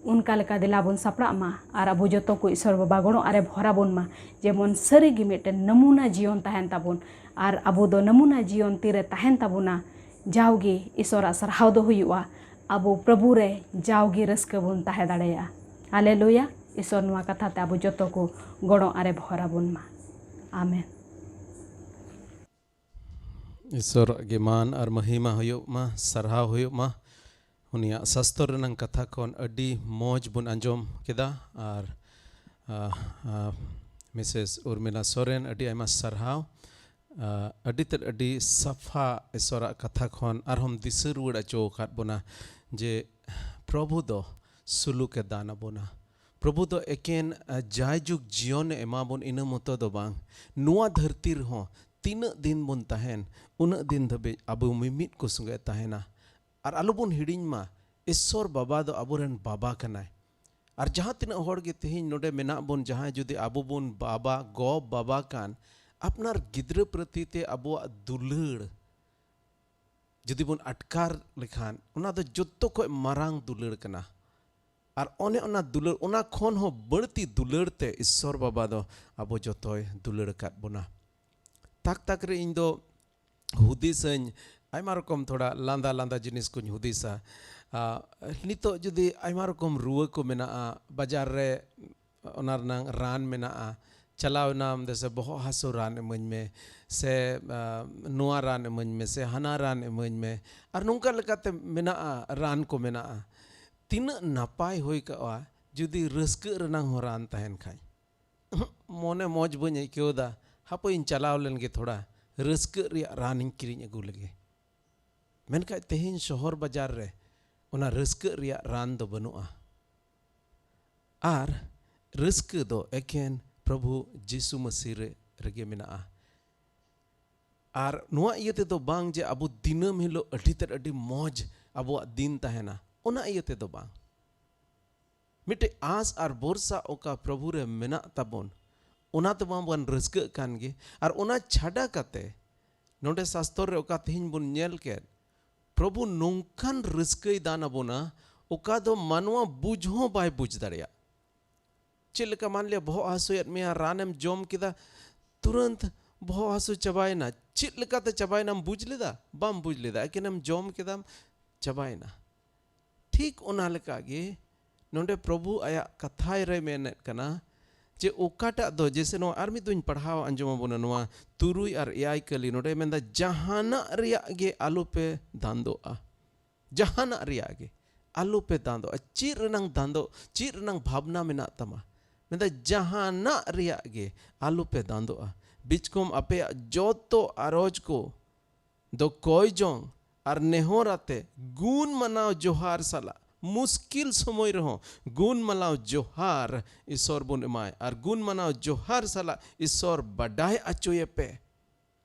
ᱚᱱᱠᱟ ᱞᱮᱠᱟ ᱫᱮᱞᱟ ᱵᱚᱱ ᱥᱟᱯᱲᱟᱜ ᱢᱟ ᱟᱨ ᱟᱵᱚ ᱡᱚᱛᱚ ᱠᱚ ᱤᱥᱚᱨ ᱵᱟᱵᱟ ᱜᱚᱲᱚ ᱟᱨᱮ ᱵᱷᱚᱨᱟ ᱵᱚᱱ ᱢᱟ, ᱡᱮᱢᱚᱱ ᱥᱟᱹᱨᱤ ᱜᱮ ᱢᱤᱫᱴᱮᱱ ᱱᱟᱢᱩᱱᱟ ᱡᱤᱭᱚᱱ ᱛᱟᱦᱮᱱ ᱛᱟᱵᱚᱱ᱾ ᱟᱨ ᱟᱵᱚ ᱫᱚ ᱱᱟᱢᱩᱱᱟ ᱡᱤᱭᱚᱱ ᱛᱤᱨᱮ ᱛᱟᱦᱮᱱ ᱛᱟᱵᱚᱱᱟ, ᱡᱟᱣᱜᱮ ᱤᱥᱚᱨᱟᱜ ᱥᱟᱨᱦᱟᱣ ᱫᱚ ᱦᱩᱭᱩᱜᱼᱟ᱾ ᱟᱵᱚ ᱯᱨᱚᱵᱷᱩ ᱨᱮ ᱡᱟᱣᱜᱮ ᱨᱟᱹᱥᱠᱟᱹ ᱵᱚᱱ ᱛᱟᱦᱮᱸ ᱫᱟᱲᱮᱭᱟᱜᱼᱟ᱾ ᱦᱟᱞᱮᱞᱩᱭᱟ᱾ ᱤᱥᱚᱨ ᱱᱚᱣᱟ ᱠᱟᱛᱷᱟ ᱛᱮ ᱟᱵᱚ ᱡᱚᱛᱚ ᱠᱚ ᱜᱚᱲᱚ ᱟᱨᱮ ᱵᱷᱚᱨᱟ ᱵᱚᱱ ᱢᱟ᱾ ᱟᱢᱮᱱ᱾ ᱤᱥᱚᱨᱟᱜ ᱜᱮ ᱢᱟᱱ ᱟᱨ ᱢᱟᱹᱦᱤᱢᱟ ᱦᱩᱭᱩᱜ ᱢᱟ, ᱥᱟᱨᱦᱟᱣ ᱦᱩᱭᱩᱜ ᱢᱟ᱾ ᱩᱱᱤᱭᱟᱜ ᱥᱟᱥᱛᱚᱨ ᱨᱮᱱᱟᱝ ᱠᱟᱛᱷᱟ ᱠᱷᱚᱱ ᱟᱹᱰᱤ ᱢᱚᱡᱽ ᱵᱚᱱ ᱟᱸᱡᱚᱢ ᱠᱮᱫᱟ᱾ ᱟᱨ ᱟ, ᱟ, ᱢᱤᱥᱮᱥ ᱩᱨᱢᱤᱞᱟ ᱥᱚᱨᱮᱱ, ᱟᱹᱰᱤ ᱟᱭᱢᱟ ᱥᱟᱨᱦᱟᱣ᱾ ᱟ, ᱟᱹᱰᱤ ᱛᱮᱫ ᱟᱹᱰᱤ ᱥᱟᱯᱷᱟ ᱤᱥᱚᱨᱟᱜ ᱠᱟᱛᱷᱟ ᱠᱷᱚᱱ ᱟᱨᱦᱚᱸᱢ ᱫᱤᱥᱟᱹ ᱨᱩᱣᱟᱹᱲ ᱦᱚᱪᱚ ᱟᱠᱟᱫ ᱵᱚᱱᱟ ᱡᱮ ᱯᱨᱚᱵᱷᱩ ᱫᱚ ᱥᱩᱞᱩᱠᱮ ᱫᱟᱱ ᱟᱵᱚᱱᱟ᱾ ᱯᱨᱚᱵᱷᱩ ᱫᱚ ᱮᱠᱮᱱ, ᱟ, ᱡᱟᱭᱡᱩᱜᱽ ᱡᱤᱭᱚᱱᱮ ᱮᱢᱟ ᱵᱚᱱ, ᱤᱱᱟᱹ ᱢᱚᱛᱚ ᱫᱚ ᱵᱟᱝ, ᱱᱚᱣᱟ ᱫᱷᱟᱹᱨᱛᱤ ᱨᱮᱦᱚᱸ ᱛᱤᱱᱟᱹᱜ ᱫᱤᱱ ᱵᱚᱱ ᱛᱟᱦᱮᱱ, ᱩᱱᱟᱹᱜ ᱫᱤᱱ ᱫᱷᱟᱹᱵᱤᱡ ᱟᱵᱚ ᱢᱤᱢᱤᱫ ᱠᱚ ᱥᱚᱸᱜᱮ ᱛᱟᱦᱮᱱᱟ᱾ ᱟᱨ ᱟᱞᱚᱵᱚᱱ ᱦᱤᱲᱤᱧ ᱢᱟ, ᱤᱥᱥᱚᱨ ᱵᱟᱵᱟ ᱫᱚ ᱟᱵᱚᱨᱮᱱ ᱵᱟᱵᱟ ᱠᱟᱱᱟᱭ᱾ ᱟᱨ ᱡᱟᱦᱟᱸ ᱛᱤᱱᱟᱹᱜ ᱦᱚᱲ ᱜᱮ ᱛᱮᱦᱮᱧ ᱱᱚᱰᱮ ᱢᱮᱱᱟᱜ ᱵᱚᱱ, ᱡᱟᱦᱟᱸᱭ ᱡᱩᱫᱤ ᱟᱵᱚ ᱵᱚᱱ ᱵᱟᱵᱟ, ᱜᱚ ᱵᱟᱵᱟ ᱠᱟᱱ, ᱟᱯᱱᱟᱨ ᱜᱤᱫᱽᱨᱟᱹ ᱯᱨᱚᱛᱤ ᱛᱮ ᱟᱵᱚᱣᱟᱜ ᱫᱩᱞᱟᱹᱲ ᱡᱩᱫᱤ ᱵᱚᱱ ᱟᱴᱠᱟᱨ ᱞᱮᱠᱷᱟᱱ, ᱚᱱᱟ ᱫᱚ ᱡᱚᱛᱚ ᱠᱷᱚᱱ ᱢᱟᱨᱟᱝ ᱫᱩᱞᱟᱹᱲ ᱠᱟᱱᱟ᱾ ᱟᱨ ᱚᱱᱮ ᱚᱱᱟ ᱫᱩᱞᱟᱹᱲ, ᱚᱱᱟ ᱠᱷᱚᱱ ᱦᱚᱸ ᱵᱟᱹᱲᱛᱤ ᱫᱩᱞᱟᱹᱲ ᱛᱮ ᱤᱥᱥᱚᱨ ᱵᱟᱵᱟ ᱫᱚ ᱟᱵᱚ ᱡᱚᱛᱚᱭ ᱫᱩᱞᱟᱹᱲ ᱟᱠᱟᱫ ᱵᱚᱱᱟ᱾ ᱛᱟᱠ ᱛᱟᱠ ᱨᱮ ᱤᱧ ᱫᱚ ᱦᱩᱫᱤᱥᱟᱹᱧ, ᱟᱭᱢᱟ ᱨᱚᱠᱚᱢ ᱛᱷᱚᱲᱟ ᱞᱟᱸᱫᱟ ᱞᱟᱸᱫᱟ ᱡᱤᱱᱤᱥ ᱠᱚᱧ ᱦᱩᱫᱤᱥᱟ᱾ ᱟ, ᱱᱤᱛᱚᱜ ᱡᱩᱫᱤ ᱟᱭᱢᱟ ᱨᱚᱠᱚᱢ ᱨᱩᱣᱟᱹ ᱠᱚ ᱢᱮᱱᱟᱜᱼᱟ, ᱵᱟᱡᱟᱨ ᱨᱮ ᱚᱱᱟ ᱨᱮᱱᱟᱝ ᱨᱟᱱ ᱢᱮᱱᱟᱜᱼᱟ, ᱪᱟᱞᱟᱣ ᱮᱱᱟᱢ, ᱫᱮᱥᱮ ᱵᱚᱦᱚᱜ ᱦᱟᱹᱥᱩ ᱨᱟᱱ ᱤᱢᱟᱹᱧ ᱢᱮ, ᱥᱮ, ᱟ, ᱱᱚᱣᱟ ᱨᱟᱱ ᱤᱢᱟᱹᱧ ᱢᱮ, ᱥᱮ ᱦᱟᱱᱟ ᱨᱟᱱ ᱤᱢᱟᱹᱧ ᱢᱮ, ᱟᱨ ᱱᱚᱝᱠᱟ ᱞᱮᱠᱟᱛᱮ ᱢᱮᱱᱟᱜᱼᱟ, ᱨᱟᱱ ᱠᱚ ᱢᱮᱱᱟᱜᱼᱟ᱾ ᱛᱤᱱᱟᱹᱜ ᱱᱟᱯᱟᱭ ᱦᱩᱭ ᱠᱚᱜᱼᱟ ᱡᱩᱫᱤ ᱨᱟᱹᱥᱠᱟᱹᱜ ᱨᱮᱱᱟᱝ ᱦᱚᱸ ᱨᱟᱱ ᱛᱟᱦᱮᱱ ᱠᱷᱟᱡ᱾ ᱢᱚᱱᱮ ᱢᱚᱡᱽ ᱵᱟᱹᱧ ᱟᱹᱭᱠᱟᱹᱣ ᱮᱫᱟ, ᱦᱟᱯᱳᱭᱤᱧ ᱪᱟᱞᱟᱣ ᱞᱮᱱ ᱜᱮ, ᱛᱷᱚᱲᱟ ᱨᱟᱹᱥᱠᱟᱹᱜ ᱨᱮᱭᱟᱜ ᱨᱟᱱᱤᱧ ᱠᱤᱨᱤᱧ ᱟᱹᱜᱩ ᱞᱮᱜᱮ᱾ ᱢᱮᱱᱠᱷᱟᱡ ᱛᱮᱦᱮᱧ ᱥᱚᱦᱚᱨ ᱵᱟᱡᱟᱨ ᱨᱮ ᱚᱱᱟ ᱨᱟᱹᱥᱠᱟᱹᱜ ᱨᱮᱭᱟᱜ ᱨᱟᱱ ᱫᱚ ᱵᱟᱹᱱᱩᱜᱼᱟ᱾ ᱟᱨ ᱨᱟᱹᱥᱠᱟᱹ ᱫᱚ ᱮᱠᱮᱱ ᱯᱨᱚᱵᱷᱩ ᱡᱤᱥᱩ ᱢᱟᱹᱥᱤ ᱨᱮ, ᱨᱮᱜᱮ ᱢᱮᱱᱟᱜᱼᱟ᱾ ᱟᱨ ᱱᱚᱣᱟ ᱤᱭᱟᱹ ᱛᱮᱫᱚ ᱵᱟᱝ ᱡᱮ ᱟᱵᱚ ᱫᱤᱱᱟᱹᱢ ᱦᱤᱞᱳᱜ ᱟᱹᱰᱤ ᱛᱮᱫ ᱟᱹᱰᱤ ᱢᱚᱡᱽ ᱟᱵᱚᱣᱟᱜ ᱫᱤᱱ ᱛᱟᱦᱮᱱᱟ, ᱚᱱᱟ ᱤᱭᱟᱹ ᱛᱮᱫᱚ ᱵᱟᱝ᱾ ᱢᱤᱫᱴᱮᱡ ᱟᱸᱥ ᱟᱨ ᱵᱷᱚᱨᱥᱟ ᱚᱠᱟ ᱯᱨᱚᱵᱷᱩ ᱨᱮ ᱢᱮᱱᱟᱜ ᱛᱟᱵᱚᱱ, ᱚᱱᱟ ᱛᱮᱢᱟ ᱵᱚᱱ ᱨᱟᱹᱥᱠᱟᱹᱜ ᱠᱟᱱ ᱜᱮ᱾ ᱟᱨ ᱚᱱᱟ ᱪᱷᱟᱰᱟ ᱠᱟᱛᱮ ᱱᱚᱰᱮ ᱥᱟᱥᱛᱚᱨ ᱨᱮ ᱚᱠᱟ ᱛᱮᱦᱮᱧ ᱵᱚᱱ ᱧᱮᱞ ᱠᱮᱫ, ᱯᱨᱚᱵᱷᱩ ᱱᱚᱝᱠᱟᱱ ᱨᱟᱹᱥᱠᱟᱹᱭ ᱫᱟᱱ ᱟᱵᱚᱱᱟ, ᱚᱠᱟ ᱫᱚ ᱢᱟᱱᱣᱟ ᱵᱩᱡᱽ ᱦᱚᱸ ᱵᱟᱭ ᱵᱩᱡᱽ ᱫᱟᱲᱮᱭᱟᱜ᱾ ᱪᱮᱫ ᱞᱮᱠᱟ, ᱢᱟᱱ ᱞᱤᱭᱟ ᱵᱚᱦᱚᱜ ᱦᱟᱹᱥᱩᱭᱮᱫ ᱢᱮᱭᱟ, ᱨᱟᱱᱮᱢ ᱡᱚᱢ ᱠᱮᱫᱟ, ᱛᱩᱨᱟᱹᱱᱛ ᱵᱚᱦᱚᱜ ᱦᱟᱹᱥᱩ ᱪᱟᱵᱟᱭᱮᱱᱟ᱾ ᱪᱮᱫ ᱞᱮᱠᱟᱛᱮ ᱪᱟᱵᱟᱭᱮᱱᱟᱢ ᱵᱩᱡᱽ ᱞᱮᱫᱟ? ᱵᱟᱢ ᱵᱩᱡᱽ ᱞᱮᱫᱟ, ᱮᱠᱮᱱᱮᱢ ᱡᱚᱢ ᱠᱮᱫᱟᱢ, ᱪᱟᱵᱟᱭᱮᱱᱟ᱾ ᱴᱷᱤᱠ ᱚᱱᱟ ᱞᱮᱠᱟ ᱜᱮ ᱱᱚᱰᱮ ᱯᱨᱚᱵᱷᱩ ᱟᱭᱟᱜ ᱠᱟᱛᱷᱟᱭ ᱨᱮ ᱢᱮᱱᱮᱫ ᱠᱟᱱᱟ ᱡᱮ ᱚᱠᱟᱴᱟᱜ ᱫᱚ, ᱡᱮᱥᱮ ᱱᱚᱣᱟ ᱟᱨ ᱢᱤᱫ ᱫᱩᱧ ᱯᱟᱲᱦᱟᱣ ᱟᱸᱡᱚᱢ ᱟᱵᱚᱱᱟ, ᱱᱚᱣᱟ ᱛᱩᱨᱩᱭ ᱟᱨ ᱮᱭᱟᱭ ᱠᱟᱹᱞᱤ, ᱱᱚᱰᱮ ᱢᱮᱱᱫᱟ, "ᱡᱟᱦᱟᱱᱟᱜ ᱨᱮᱭᱟᱜ ᱜᱮ ᱟᱞᱚᱯᱮ ᱫᱟᱱᱫᱚᱜᱼᱟ, ᱡᱟᱦᱟᱱᱟᱜ ᱨᱮᱭᱟᱜ ᱜᱮ ᱟᱞᱚᱯᱮ ᱫᱟᱱᱫᱚᱜᱼᱟ᱾" ᱪᱮᱫ ᱨᱮᱱᱟᱝ ᱫᱟᱱᱫᱚᱜ, ᱪᱮᱫ ᱨᱮᱱᱟᱝ ᱵᱷᱟᱵᱽᱱᱟ ᱢᱮᱱᱟᱜ ᱛᱟᱢᱟ? ᱢᱮᱱᱫᱟ, "ᱡᱟᱦᱟᱱᱟᱜ ᱨᱮᱭᱟᱜ ᱜᱮ ᱟᱞᱚᱯᱮ ᱫᱟᱱᱫᱚᱜᱼᱟ, ᱵᱤᱪᱠᱚᱢ ᱟᱯᱮᱭᱟᱜ ᱡᱚᱛᱚ ᱟᱨᱚᱡᱽ ᱠᱚ ᱫᱚ ᱠᱚᱭ ᱡᱚᱝ ᱟᱨ ᱱᱮᱦᱚᱨ ᱟᱛᱮ ᱜᱩᱱ ᱢᱟᱱᱟᱣ ᱡᱚᱦᱟᱨ ᱥᱟᱞᱟᱜ", ᱢᱩᱥᱠᱤᱞ ᱥᱚᱢᱚᱭ ᱨᱮᱦᱚᱸ ᱜᱩᱱ ᱢᱟᱱᱟᱣ ᱡᱚᱦᱟᱨ ᱤᱥᱚᱨ ᱵᱚᱱ ᱮᱢᱟᱭ, ᱟᱨ ᱜᱩᱱ ᱢᱟᱱᱟᱣ ᱡᱚᱦᱟᱨ ᱥᱟᱞᱟᱜ ᱤᱥᱚᱨ ᱵᱟᱰᱟᱭ ᱟᱪᱚᱭᱮᱯᱮ᱾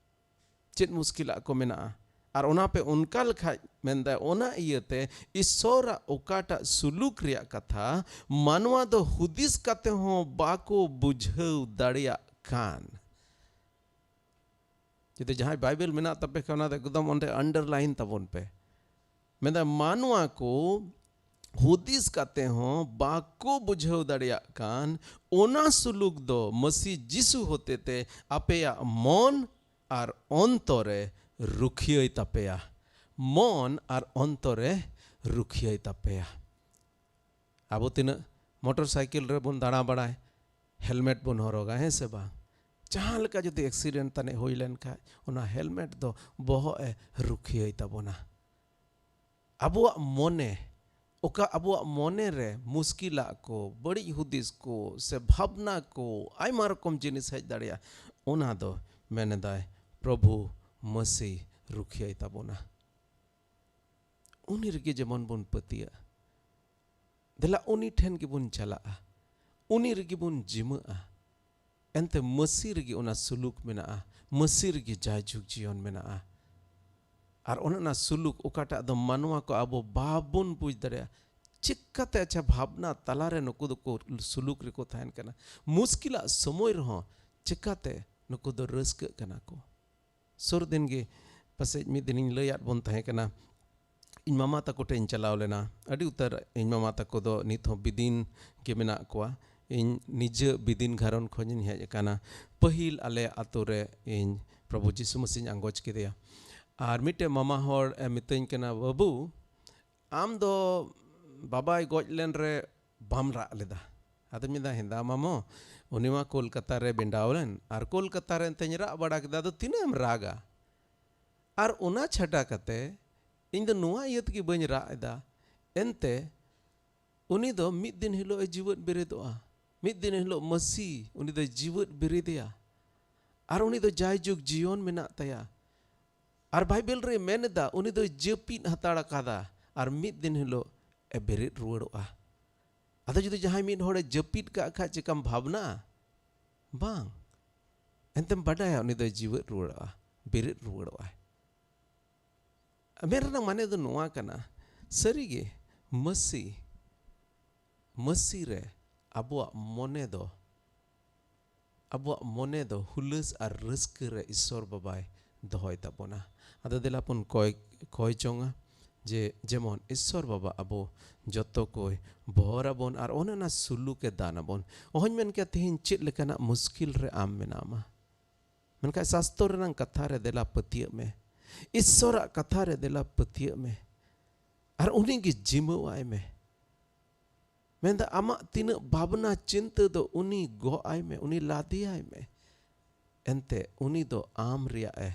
ᱪᱮᱫ ᱢᱩᱥᱠᱤᱞᱟᱜ ᱠᱚ ᱢᱮᱱᱟᱜᱼᱟ? ᱟᱨ ᱚᱱᱟ ᱯᱮ ᱚᱱᱠᱟ ᱞᱮᱠᱷᱟᱡ, ᱢᱮᱱᱫᱟᱭ, ᱚᱱᱟ ᱤᱭᱟᱹᱛᱮ ᱤᱥᱚᱨᱟᱜ ᱚᱠᱟᱴᱟᱜ ᱥᱩᱞᱩᱠ ᱨᱮᱭᱟᱜ ᱠᱟᱛᱷᱟ ᱢᱟᱱᱣᱟ ᱫᱚ ᱦᱩᱫᱤᱥ ᱠᱟᱛᱮ ᱦᱚᱸ ᱵᱟᱠᱚ ᱵᱩᱡᱷᱟᱹᱣ ᱫᱟᱲᱮᱭᱟᱜ ᱠᱟᱱ᱾ ᱡᱩᱫᱤ ᱡᱟᱦᱟᱸᱭ ᱵᱟᱭᱵᱮᱞ ᱢᱮᱱᱟᱜ ᱛᱟᱯᱮ ᱠᱷᱟᱱ, ᱚᱱᱟ ᱫᱚ ᱮᱠᱫᱚᱢ ᱚᱸᱰᱮ underline ᱛᱟᱵᱚᱱ ᱯᱮ᱾ ᱢᱮᱱᱫᱟ, ᱢᱟᱱᱣᱟ ᱠᱚ ᱦᱩᱫᱤᱥ ᱠᱟᱛᱮ ᱦᱚᱸ ᱵᱟᱠᱚ ᱵᱩᱡᱷᱟᱹᱣ ᱫᱟᱲᱮᱭᱟᱜ ᱠᱟᱱ ᱚᱱᱟ ᱥᱩᱞᱩᱠ ᱫᱚ ᱢᱟᱹᱥᱤ ᱡᱤᱥᱩ ᱦᱚᱛᱮᱛᱮ ᱟᱯᱮᱭᱟᱜ ᱢᱚᱱ ᱟᱨ ᱚᱱᱛᱚᱨᱮ ᱨᱩᱠᱷᱤᱭᱟᱹᱭ ᱛᱟᱯᱮᱭᱟ᱾ ᱢᱚᱱ ᱟᱨ ᱚᱱᱛᱚᱨᱮ ᱨᱩᱠᱷᱤᱭᱟᱹᱭ ᱛᱟᱯᱮᱭᱟ᱾ ᱟᱵᱚ ᱛᱤᱱᱟᱹᱜ ᱢᱚᱴᱚᱨ ᱥᱟᱭᱠᱮᱞ ᱨᱮᱵᱚᱱ ᱫᱟᱬᱟ ᱵᱟᱲᱟᱭ, helmet ᱵᱚᱱ ᱦᱚᱨᱚᱜᱟ, ᱦᱮᱸ ᱥᱮ ᱵᱟᱝ? ᱡᱟᱦᱟᱸ ᱞᱮᱠᱟ ᱡᱩᱫᱤ accident ᱛᱟᱱᱤᱡ ᱦᱩᱭ ᱞᱮᱱ ᱠᱷᱟᱡ, ᱚᱱᱟ helmet ᱫᱚ ᱵᱚᱦᱚᱜ ᱮ ᱨᱩᱠᱷᱤᱭᱟᱹᱭ ᱛᱟᱵᱚᱱᱟ᱾ ᱟᱵᱚᱣᱟᱜ ᱢᱚᱱᱮ, ᱚᱠᱟ ᱟᱵᱚᱣᱟᱜ ᱢᱚᱱᱮ ᱨᱮ ᱢᱩᱥᱠᱤᱞᱟᱜ ᱠᱚ, ᱵᱟᱹᱲᱤᱡ ᱦᱩᱫᱤᱥ ᱠᱚ, ᱥᱮ ᱵᱷᱟᱵᱽᱱᱟ ᱠᱚ, ᱟᱭᱢᱟ ᱨᱚᱠᱚᱢ ᱡᱤᱱᱤᱥ ᱦᱮᱡ ᱫᱟᱲᱮᱭᱟᱜᱼᱟ, ᱚᱱᱟ ᱫᱚ ᱢᱮᱱ ᱮᱫᱟᱭ ᱯᱨᱚᱵᱷᱩ ᱢᱟᱹᱥᱤ ᱨᱩᱠᱷᱤᱭᱟᱹᱭ ᱛᱟᱵᱚᱱᱟ᱾ ᱩᱱᱤ ᱨᱮᱜᱮ ᱡᱮᱢᱚᱱ ᱵᱚᱱ ᱯᱟᱹᱛᱭᱟᱹᱜᱼᱟ᱾ ᱫᱮᱞᱟ ᱩᱱᱤ ᱴᱷᱮᱱ ᱜᱮᱵᱚᱱ ᱪᱟᱞᱟᱜᱼᱟ, ᱩᱱᱤ ᱨᱮᱜᱮ ᱵᱚᱱ ᱡᱤᱢᱟᱹᱜᱼᱟ᱾ ᱮᱱᱛᱮ ᱢᱟᱹᱥᱤ ᱨᱮᱜᱮ ᱚᱱᱟ ᱥᱩᱞᱩᱠ ᱢᱮᱱᱟᱜᱼᱟ, ᱢᱟᱹᱥᱤ ᱨᱮᱜᱮ ᱡᱟᱭᱡᱩᱜᱽ ᱡᱤᱭᱚᱱ ᱢᱮᱱᱟᱜᱼᱟ᱾ ᱟᱨ ᱚᱱᱮ ᱚᱱᱟ ᱥᱩᱞᱩᱠ ᱚᱠᱟᱴᱟᱜ ᱫᱚ ᱢᱟᱱᱣᱟ ᱠᱚ ᱟᱵᱚ ᱵᱟᱵᱚᱱ ᱵᱩᱡᱽ ᱫᱟᱲᱮᱭᱟᱜᱼᱟ, ᱪᱤᱠᱟᱛᱮ ᱟᱪᱪᱷᱟ ᱵᱷᱟᱵᱽᱱᱟ ᱛᱟᱞᱟᱨᱮ ᱱᱩᱠᱩ ᱫᱚᱠᱚ ᱥᱩᱞᱩᱠ ᱨᱮᱠᱚ ᱛᱟᱦᱮᱱ ᱠᱟᱱᱟ᱾ ᱢᱩᱥᱠᱤᱞᱟᱜ ᱥᱚᱢᱚᱭ ᱨᱮᱦᱚᱸ ᱪᱤᱠᱟᱛᱮ ᱱᱩᱠᱩ ᱫᱚ ᱨᱟᱹᱥᱠᱟᱹᱜ ᱠᱟᱱᱟ ᱠᱚ᱾ ᱥᱩᱨ ᱫᱤᱱ ᱜᱮ ᱯᱟᱥᱮᱡ ᱢᱤᱫ ᱫᱤᱱᱤᱧ ᱞᱟᱹᱭᱟᱫ ᱵᱚᱱ ᱛᱟᱦᱮᱸ ᱠᱟᱱᱟ, ᱤᱧ ᱢᱟᱢᱟ ᱛᱟᱠᱚ ᱴᱷᱮᱱ ᱤᱧ ᱪᱟᱞᱟᱣ ᱞᱮᱱᱟ᱾ ᱟᱹᱰᱤ ᱩᱛᱟᱹᱨ ᱤᱧ ᱢᱟᱢᱟ ᱛᱟᱠᱚ ᱫᱚ ᱱᱤᱛ ᱦᱚᱸ ᱵᱤᱫᱤᱱ ᱜᱮ ᱢᱮᱱᱟᱜ ᱠᱚᱣᱟ᱾ ᱤᱧ ᱱᱤᱡᱮ ᱵᱤᱫᱤᱱ ᱜᱷᱟᱨᱚᱸᱡᱽ ᱠᱷᱚᱱᱤᱧ ᱦᱮᱡ ᱟᱠᱟᱱᱟ᱾ ᱯᱟᱹᱦᱤᱞ ᱟᱞᱮ ᱟᱛᱳ ᱨᱮ ᱤᱧ ᱯᱨᱚᱵᱷᱩ ᱡᱤᱥᱩ ᱢᱟᱹᱥᱤᱧ ᱟᱸᱜᱚᱪ ᱠᱮᱫᱮᱭᱟ᱾ ᱟᱨ ᱢᱤᱫᱴᱮᱱ ᱢᱟᱢᱟ ᱦᱚᱲ ᱮ ᱢᱤᱛᱟᱹᱧ ᱠᱟᱱᱟ, "ᱵᱟᱹᱵᱩ, ᱟᱢ ᱫᱚ ᱵᱟᱵᱟᱭ ᱜᱚᱡ ᱞᱮᱱ ᱨᱮ ᱵᱟᱢ ᱨᱟᱜ ᱞᱮᱫᱟ?" ᱟᱫᱚᱧ ᱢᱮᱱᱫᱟ, "ᱦᱮᱸᱫᱟ ᱢᱟᱢᱚ, ᱩᱱᱤ ᱢᱟ ᱠᱳᱞᱠᱟᱛᱟ ᱨᱮ ᱵᱮᱸᱰᱟᱣ ᱞᱮᱱ, ᱟᱨ ᱠᱳᱞᱠᱟᱛᱟ ᱨᱮ ᱮᱱᱛᱮᱧ ᱨᱟᱜ ᱵᱟᱲᱟ ᱠᱮᱫᱟ, ᱟᱫᱚ ᱛᱤᱱᱟᱹᱜ ᱮᱢ ᱨᱟᱜᱟ?" ᱟᱨ ᱚᱱᱟ ᱪᱷᱟᱰᱟ ᱠᱟᱛᱮ ᱤᱧ ᱫᱚ ᱱᱚᱣᱟ ᱤᱭᱟᱹ ᱛᱮᱜᱮ ᱵᱟᱹᱧ ᱨᱟᱜ ᱮᱫᱟ᱾ ᱮᱱᱛᱮ ᱩᱱᱤ ᱫᱚ ᱢᱤᱫ ᱫᱤᱱ ᱦᱤᱞᱳᱜ ᱮ ᱡᱤᱣᱮᱫ ᱵᱮᱨᱮᱫᱚᱜᱼᱟ᱾ ᱢᱤᱫ ᱫᱤᱱ ᱦᱤᱞᱳᱜ ᱢᱟᱹᱥᱤ ᱩᱱᱤ ᱫᱚᱭ ᱡᱤᱣᱮᱫ ᱵᱮᱨᱮᱫᱮᱭᱟ᱾ ᱟᱨ ᱩᱱᱤ ᱫᱚ ᱡᱟᱭᱡᱩᱜᱽ ᱡᱤᱭᱚᱱ ᱢᱮᱱᱟᱜ ᱛᱟᱭᱟ᱾ ᱟᱨ ᱵᱟᱭᱵᱮᱞ ᱨᱮ ᱢᱮᱱ ᱮᱫᱟ, ᱩᱱᱤ ᱫᱚᱭ ᱡᱟᱹᱯᱤᱫ ᱦᱟᱛᱟᱲ ᱟᱠᱟᱫᱟ ᱟᱨ ᱢᱤᱫ ᱫᱤᱱ ᱦᱤᱞᱳᱜ ᱮ ᱵᱮᱨᱮᱫ ᱨᱩᱣᱟᱹᱲᱚᱜᱼᱟ᱾ ᱟᱫᱚ ᱡᱩᱫᱤ ᱡᱟᱦᱟᱸᱭ ᱢᱤᱫ ᱦᱚᱲᱮ ᱡᱟᱹᱯᱤᱫ ᱠᱟᱜ ᱠᱷᱟᱡ, ᱪᱮᱠᱟᱢ ᱵᱷᱟᱵᱽᱱᱟᱜᱼᱟ? ᱵᱟᱝ᱾ ᱮᱱᱛᱮᱢ ᱵᱟᱰᱟᱭᱟ ᱩᱱᱤ ᱫᱚᱭ ᱡᱤᱣᱮᱫ ᱨᱩᱣᱟᱹᱲᱚᱜᱼᱟ, ᱵᱮᱨᱮᱫ ᱨᱩᱣᱟᱹᱲᱚᱜᱼᱟᱭ᱾ ᱢᱮᱱ ᱨᱮᱱᱟᱜ ᱢᱟᱱᱮ ᱫᱚ ᱱᱚᱣᱟ ᱠᱟᱱᱟ, ᱥᱟᱹᱨᱤᱜᱮ ᱢᱟᱹᱥᱤ, ᱢᱟᱹᱥᱤ ᱨᱮ ᱟᱵᱚᱣᱟᱜ ᱢᱚᱱᱮ ᱫᱚ, ᱟᱵᱚᱣᱟᱜ ᱢᱚᱱᱮ ᱫᱚ ᱦᱩᱞᱟᱹᱥ ᱟᱨ ᱨᱟᱹᱥᱠᱟᱹ ᱨᱮ ᱤᱥᱥᱚᱨ ᱵᱟᱵᱟᱭ ᱫᱚᱦᱚᱭ ᱛᱟᱵᱚᱱᱟ᱾ ᱟᱫᱚ ᱫᱮᱞᱟ ᱵᱚᱱ ᱠᱚᱭ, ᱠᱚᱭ ᱡᱚᱝᱟ ᱡᱮ ᱡᱮᱢᱚᱱ ᱤᱥᱥᱚᱨ ᱵᱟᱵᱟ ᱟᱵᱚ ᱡᱚᱛᱚ ᱠᱚᱭ ᱵᱷᱚᱨ ᱟᱵᱚᱱ ᱟᱨ ᱚᱱᱮ ᱚᱱᱟ ᱥᱩᱞᱩᱠ ᱮ ᱫᱟᱱ ᱟᱵᱚᱱ᱾ ᱚᱦᱚᱧ ᱢᱮᱱ ᱠᱮᱭᱟ ᱛᱮᱦᱮᱧ ᱪᱮᱫ ᱞᱮᱠᱟᱱᱟᱜ ᱢᱩᱥᱠᱤᱞ ᱨᱮ ᱟᱢ ᱢᱮᱱᱟᱢᱟ, ᱢᱮᱱᱠᱷᱟᱱ ᱥᱟᱥᱛᱚᱨ ᱨᱮᱱᱟᱜ ᱠᱟᱛᱷᱟ ᱨᱮ ᱫᱮᱞᱟ ᱯᱟᱹᱛᱭᱟᱹᱜ ᱢᱮ, ᱤᱥᱥᱚᱨᱟᱜ ᱠᱟᱛᱷᱟ ᱨᱮ ᱫᱮᱞᱟ ᱯᱟᱹᱛᱭᱟᱹᱜ ᱢᱮ᱾ ᱟᱨ ᱩᱱᱤ ᱜᱮ ᱡᱤᱢᱟᱹᱣᱟᱭ ᱢᱮ᱾ ᱢᱮᱱᱫᱟ, ᱟᱢᱟᱜ ᱛᱤᱱᱟᱹᱜ ᱵᱷᱟᱵᱽᱱᱟ ᱪᱤᱱᱛᱟᱹ ᱫᱚ ᱩᱱᱤ ᱜᱚᱜ ᱟᱭ ᱢᱮ, ᱩᱱᱤ ᱞᱟᱫᱮᱭᱟᱭ ᱢᱮ᱾ ᱮᱱᱛᱮ ᱩᱱᱤ ᱫᱚ ᱟᱢ ᱨᱮᱭᱟᱜ ᱮ